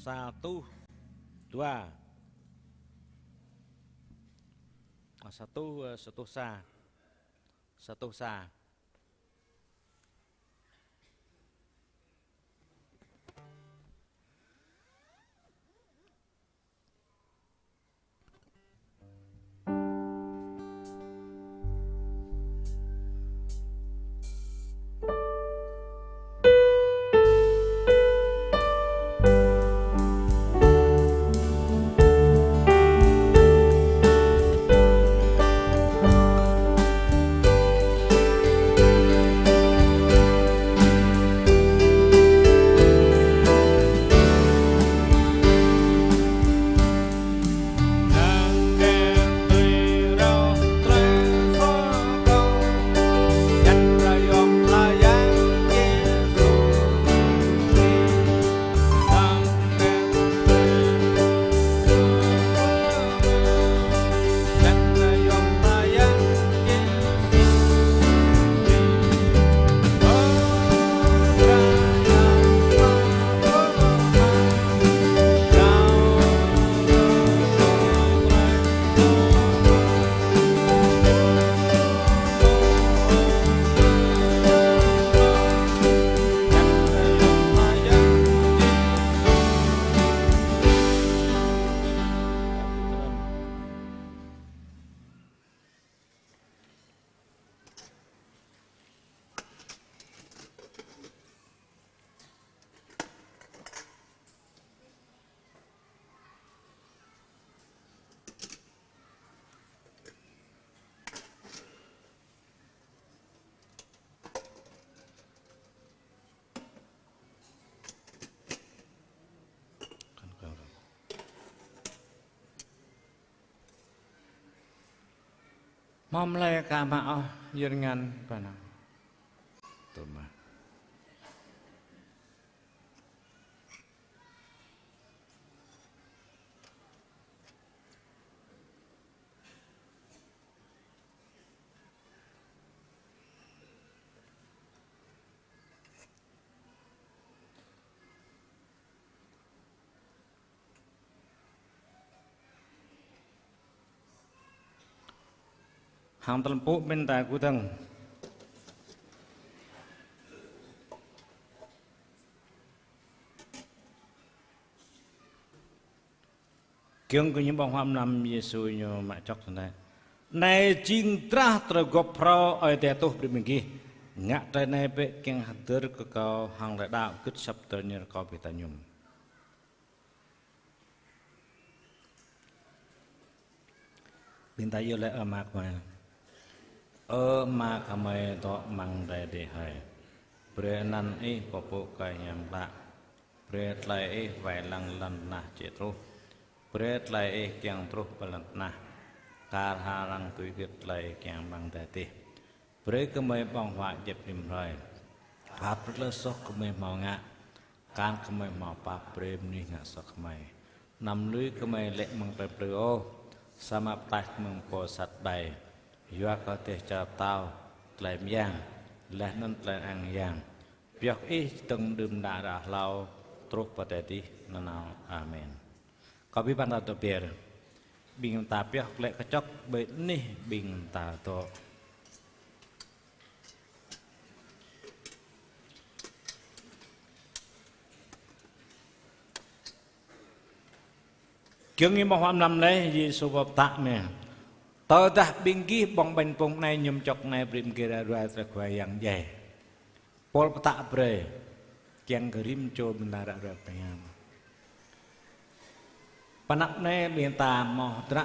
Sa rơtuh dua. Sa rơtuh, ơ, sa rơtuh sa. Sa rơtuh sa. Mơ̆m lĕ ka mă ôh yơr ngăn pơnăng. Tơma. Hăng tơlơi pơpŭ ƀing ta kơdơ̆ng. Giŏng kơ ñu ƀơ̆ng huă mlam Yêsu ñu mă čŏk tơnai. Anai jing drah tơlơi gŏp phrâo Ơi Adai tuh brơi ƀing gih. Ngă tơlơi anai bĕ kiăng hơdơr kơ kâo hăng tơlơi đaŏ gưt asăp tơlơi ñu rơkâo ƀing ta mơñum. Ƀing ta iâu laĭ: Ơ Ama gơmơi. Ơ Ama gơmơi dŏ amăng adai adih hơi. Brơi anăn Ih pơpŭ kơ hiam klă. Brơi tơlơi Ih wai lăng lŏn tơnah či truh. Brơi tơlơi Ih kiăng truh pơ lŏn tơnah, kar hăng arăng tui gưt tơlơi Ih kiăng amăng adai adih. Brơi gơmơi ƀơ̆ng huă djŏp rĭm hrơi. Pap brơi tơlơi soh gơmơi hmâo ngă, kar gơmơi hmâo pap brơi mơnuih ngă soh gơmơi. Anăm lui gơmơi lê̆ amăng tơlơi plư ôh, samơ̆ pơklaih gơmơi mơ̆ng pô sat ƀai. Yua kơ dêh čar pơtao, tơlơi mơyang, laih anŭn tơlơi ang yang, pioh Ih čơdơ̆ng đưm đă ră hlâo, truh pơ adai adih nanao. Amen. Kâo ƀuh ƀing ta dŏ ber. Ƀing ta pioh glaĭ kơčŏk ƀơi anih ƀing ta dŏ. Giŏng ñu ƀơ̆ng huă mlam anai, Yêsu pơtă mơ̆n: Tơdah ƀing gih ƀơ̆ng ƀañ pŭng anai, mơñum čŏk anai, brơi ƀing gih ră ruai tơlơi Khua Yang djai. Pôl pơtă brơi kiăng kơ rĭm čô ƀing ta ră ruai pơhiam. Pơ anăp anai ƀing ta hmâo hơdră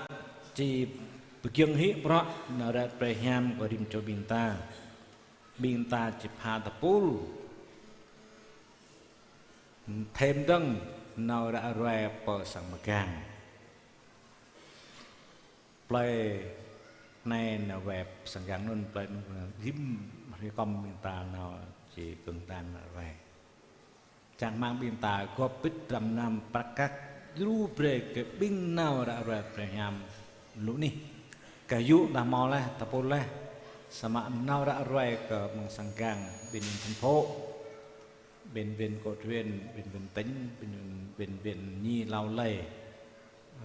či pơgiŏng hĭ bruă nao ră ruai pơhiam kơ rĭm čô ƀing ta. Ƀing ta či pha tơpul. Thêm dơ̆ng nao ră ruai pơ sang mơgang. Plơi anai nao wai pơ sang mơgang anŭn, plơi anŭn rĭm hrơi kơm ƀing ta nao či pơ̆ng đang ră ruai. Čang rơmang ƀing ta gŏp bĭt dram gơnam prăk kăk djru brơi kơ ƀing nao ră ruai pơhiam lu anih. Kơ yŭ ta hmâo laih, tơpul laih, samơ̆ nao ră ruai kơ mơ̆ng sang mơgang, ƀing thành phố, ƀing huyện, quận huyện, ƀing tỉnh, ƀing Bệnh viện Nhi Lao Lê,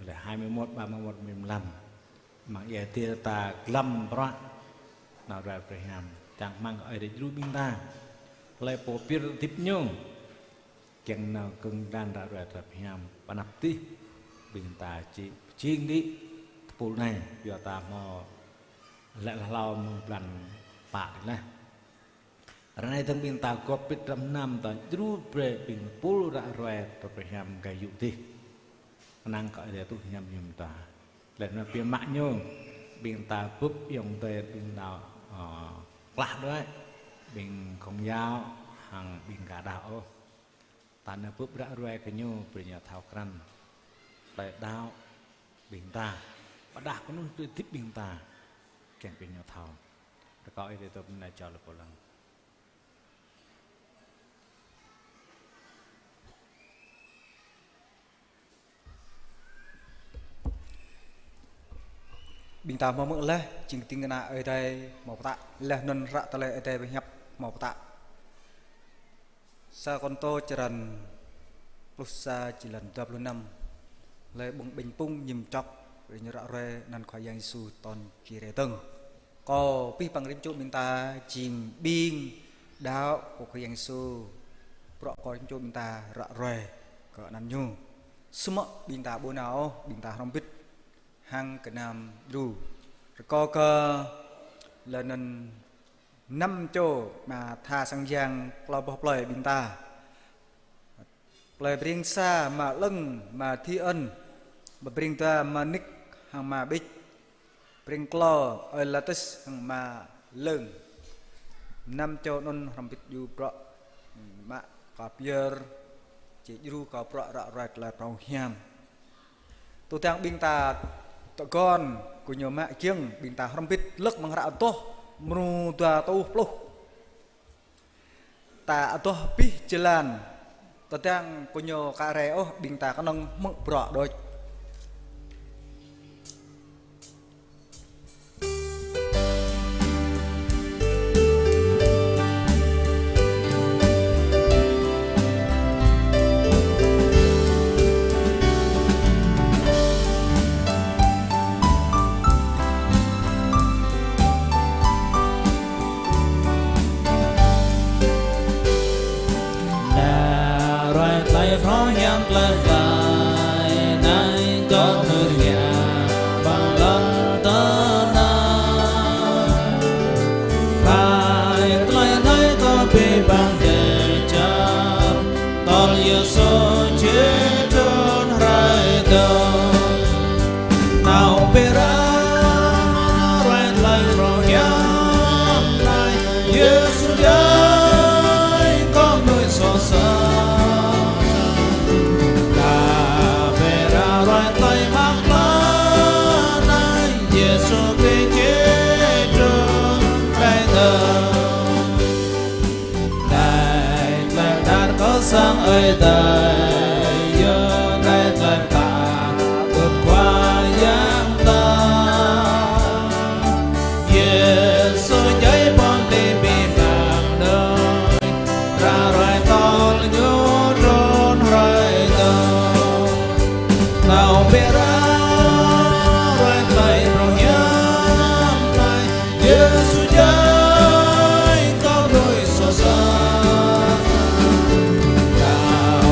lĕ hai mươi mốt, ba mươi mốt, mười lăm. Mơ̆ng ia tơ ta glăm bruă nao ruai Brah Hiam, čang rơmang kơ Ơi Adai djru ƀing ta, hlơi pô pơyơr hơdip ñu kiăng nao kơ̆ng kơnang ră ruai tơlơi Brah Hiam, pơ anăp tih ƀing ta či pơjing đĭ tơpul anai, yua ta hmâo lĕ hlâo mơ̆ng blan pă đĭ laih. Ră anai dơ̆ng ƀing ta gŏp pĭt hrŏm hnam ta djru brơi ƀing tơpul ră ruai tơlơi Brah Hiam gah yŭ dih. Kơnang kơ Ơi Adai tuh hiam hiam ta. Lĕ nao biă mă ñu, ƀing ta bưp ayŏng adơi ƀing đaŏ, ơ, klah đuaĭ, ƀing kông yao, hăng ƀing ka đaŏ ôh. Ta nao bưp ră ruai kơ ñu, brơi ñu thâo krăn tơlơi đaŏ ƀing ta. Pơdah kơnuih tơlơi hơdip ƀing ta, kiăng kơ ñu thâo. Rơkâo Ơi Adai tơm nai čô lĕ pô lăng. Ƀing ta hmâo hmư̆ laih, jing ding kơna Ơi Adai hmâo pơtă, laih anŭn hră tơlơi Ơi Adai pơhiăp hmâo pơtă. Sa Kôrintô črăn pluh sa, jơlan dua pluh năm. Hlơi ƀơ̆ng ƀañ pŭng ñim čŏk, brơi ñu ră ruai anăn Khua Yang Yêsu tơl či rai dơ̆ng. Kâo abih bang rĭm čô ƀing ta jing ƀing đaŏ kơ Khua Yang Yêsu. Bruă kơ rĭm čô ƀing ta ră ruai kơ anăn ñu. Samơ̆ ƀing ta ƀu nao ôh, ƀing ta hrŏm hơbĭt hăng gơnam djru. Rơkâo kơ lŏn anŭn năm čô ama tha sang yang klâo boh plơi ƀing ta. Plơi Breng sa ama Lơ̆ng, ama Thi Ân, Breng dua ama Nik hăng ama Bích. Breng klâo ơi Latis hăng ama Lơ̆ng. Năm čô anŭn hrŏm hơbĭt djru bruă mă kơ pơyơr, či djru kơ bruă ră ruai tơlơi phrâo hiam. Tơdang ƀing ta tơguan kơ ñu mă giŏng, ƀing ta hrŏm hơbĭt lơ̆k mơ̆ng hră Adoh mrô dua rơtuh pluh. Ta adoh abih jơlan, tơdang kơ ñu ka rai ôh, ƀing ta kơnơ̆ng hmư̆ bruă đôč. Nao ruai tơlơi phrâo hiam tơlơi glăi, anai kơ nư ria ƀăng lŏn tơnah. Rai tơlơi anai kơ abih bang dêh čar, tơl Yêsu či trŭn rai dơ̆ng. Nao bĕ ră ruai tơlơi phrâo hiam anai, Yêsu djai kơ mơnuih soh sat. Nao bĕ ră ruai tơlơi mơak klă anai, Yêsu Krist či trŭn rai dơ̆ng. Anai tơlơi pơđar kơ sang Ơi Adai, yua anai tơlơi pơtă kơ Khua Yang ta. Yêsu djai pơm tĭ abih bang mơnuih, ră ruai tơl ñu trŭn rai dơ̆ng. Nao bĕ ră ruai tơlơi phrâo hiam anai, Yêsu djai kơ mơnuih soh sat. Nao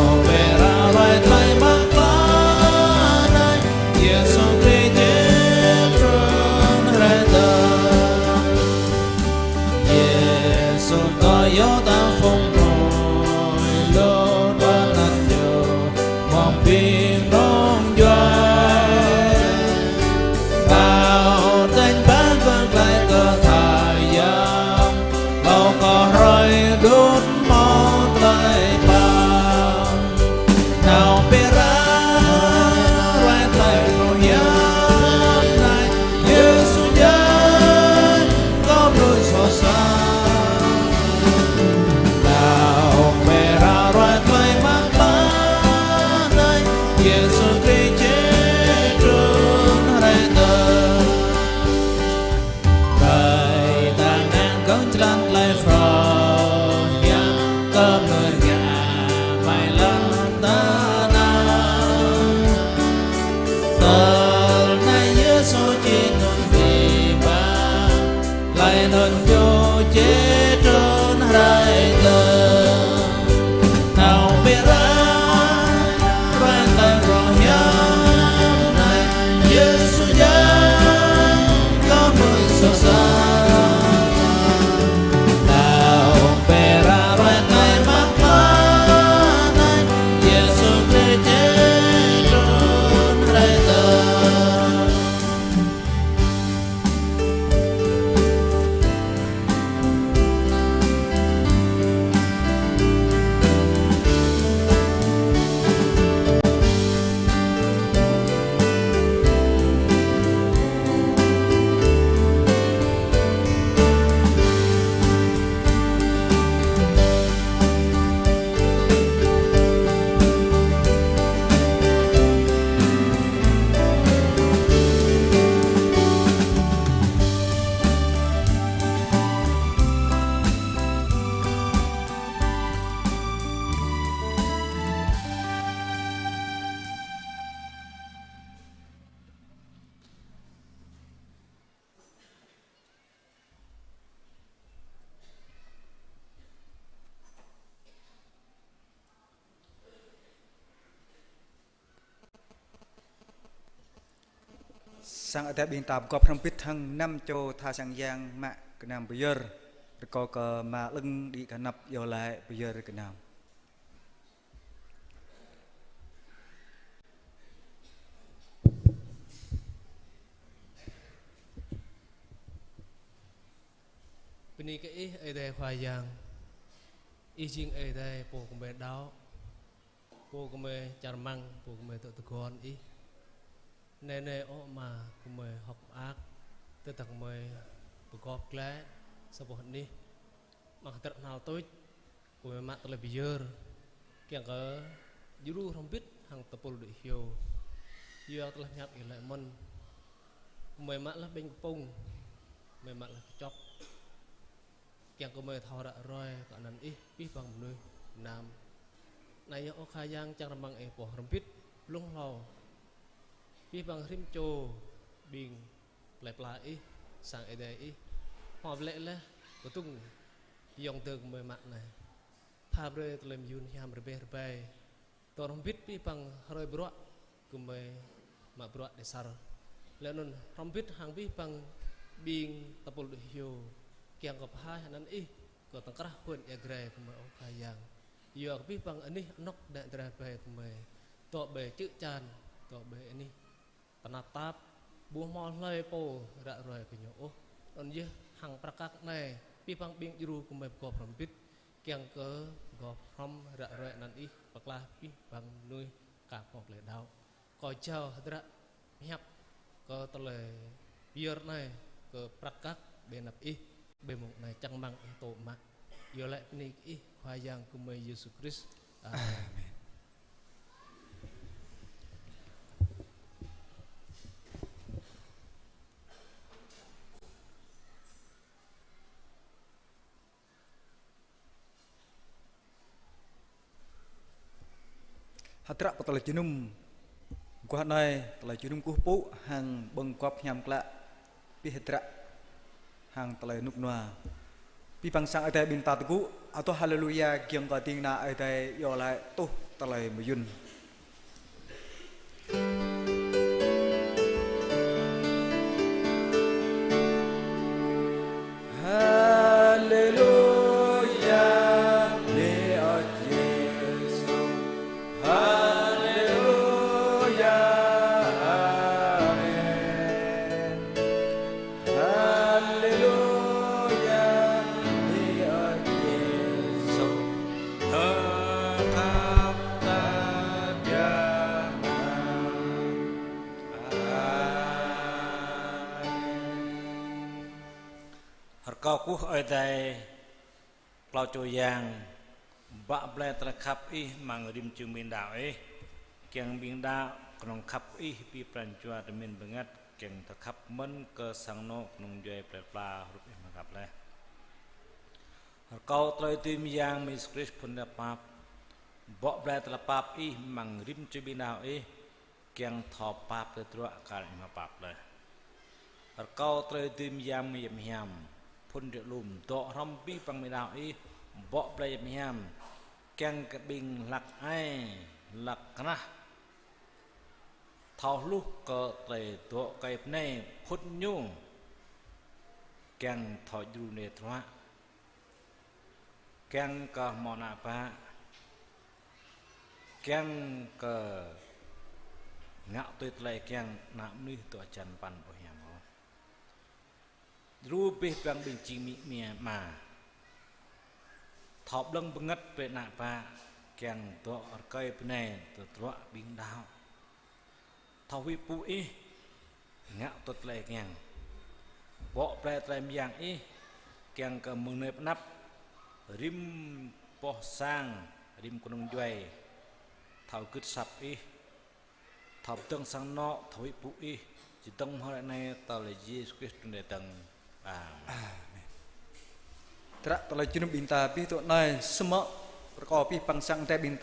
Sang Adai ƀing ta pơgop hrŏm hơbĭt hăng năm čô tha sang yang mă gơnam pơyơr. Rơkâo kơ Ama Lơ̆ng đĭ kơ anăp iâu laĭ pơyơr gơnam. Bơni kơ Ih, Ơi Adai Khua Yang. Ih jing Ơi Adai pô gơmơi đaŏ, pô gơmơi čang rơmang, pô gơmơi dŏ tơguan Ih. Anai nê ơ Ama, gơmơi hơ̆k mơak, tơdah gơmơi pơgop glaĭ sa boh anih amăng hơdră hnal tuč, gơmơi mă tơlơi pơyơr, kiăng kơ djru hrŏm hơbĭt hăng tơpul đuaĭ hyu. Yua tơlơi pơhiăp Ih laĭ mơ̆n: Gơmơi mă laih ƀañ kơpŭng, gơmơi mă laih kơčŏk, kiăng kơ gơmơi thâo ră ruai kơ anăn Ih abih bang mơnuih mơnam. Anai yơh ơ Khua Yang, čang rơmang Ih pô hrŏm hơbĭt blung hlâo abih bang rĭm čô ƀing plơi pla Ih, sang Ơi Adai Ih, hmâo pơlĕ laih kơdŭng ayŏng adơi gơmơi mă anai. Pha brơi tơlơi mơyun hiam rơbeh rơbai, dŏ hrŏm hơbĭt abih bang hrơi bruă gơmơi mă bruă đe sar. Laih anŭn hrŏm hơbĭt hăng abih bang ƀing tơpul đuaĭ hyu, kiăng kơ pơhaih anăn Ih kơ tŏng krah hŭn ia grai gơmơi ơ Khua Yang. Yua kơ abih bang anih anŏk đă dra ƀai gơmơi dŏ ƀơi čư̆ čan, dŏ ƀơi anih tơnap tap, ƀu hmâo hlơi pô ră ruai kơ ñu ôh. Anŭn yơh hăng prăk kăk anai, abih bang ƀing djru gơmơi pơgop hrŏm hơbĭt, kiăng kơ pơgop hrŏm ră ruai anăn Ih pơklah abih bang mơnuih ka pŏk lĕ đaŏ. Kâo jao hơdră pơhiăp kơ tơlơi pơyơr anai kơ prăk kăk ƀơi anăp Ih, ƀơi mông anai čang rơmang Ih tŭ mă. Iâu laĭ bơni kơ Ih, Khua Yang gơmơi Yêsu Krist. Amen. Amen. Hơdră pơ tơlơi jơnum. Guah anai tơlơi jơnum kơkuh pơpŭ hăng ƀơ̆ng gop hiam klă. Abih hơdră hăng tơlơi rơnŭk rơnua. Abih bang sang Ơi Adai ƀing ta tơgŭ, adoh haleluya, giŏng kơ ding kơna Ơi Adai iâu laĭ tuh tơlơi mơyŭn. Haleluya, bơni ơ Yêsu. Haleluya, amen. Haleluya, bơni ơ Yêsu. Thơm khăp ta biă mă. Amen. Rơkâo kơkuh Ơi Adai, klâo čô yang, bă blai tơlơi khăp Ih amăng rĭm čô ƀing đaŏ Ih, kiăng ƀing đaŏ kơnơ̆ng khăp Ih pi pran jua tơmin bơngăt, kiăng thâo khăp mơ̆n kơ sang anŏ kơnung djuai plơi pla hrup Ih mơ̆ng khăp laih. Rơkâo tơlơi dưi mơyang mơ̆ng Yêsu Krist phŭn tơlơi pap, bă blai tơlơi pap Ih amăng rĭm čô ƀing đaŏ Ih, kiăng thâo pap tơdruă kar Ih mă pap laih. Rơkâo tơlơi dưi mơyang mơ̆ng Yang Hiam, phŭn tơlơi lŏm, dŏ hrŏm abih bang ƀing đaŏ Ih, bă blai Yang Hiam, kiăng kơ ƀing hlăk ai, hlăk krah, thâo hluh kơ tơlơi dŏ kơi bơnai phŭn ñu, kiăng thâo djru nê tơdruă, kiăng kơ hmâo ană bă, kiăng kơ ngă tui tơlơi kiăng ană mơnuih dŏ hơjăn păn ƀu hiam ôh. Djru abih bang ƀing jing amĭ ama, thâo blơ̆ng bơngăt brơi ană bă, kiăng dŏ rơkơi bơnai tơdruă ƀing đaŏ. Thâo huĭ pŭ Ih, ngă tui tơlơi kiăng. Bă blai tơlơi mơyang Ih, kiăng kơ mơ̆ng anai pơ anăp, rĭm boh sang, rĭm kơnung djuai, thâo gưt asăp Ih, thâo pơdơ̆ng sang anŏ, thâo huĭ pŭ Ih, čơdơ̆ng mơ̆ng hrơi anai, tơlơi Yêsu Krist trŭn rai dơ̆ng. Amen. Amen. Hơdră tơlơi jơnum ƀing ta abih tŏ anai, samơ̆ rơkâo abih bang sang Ơi Adai ƀing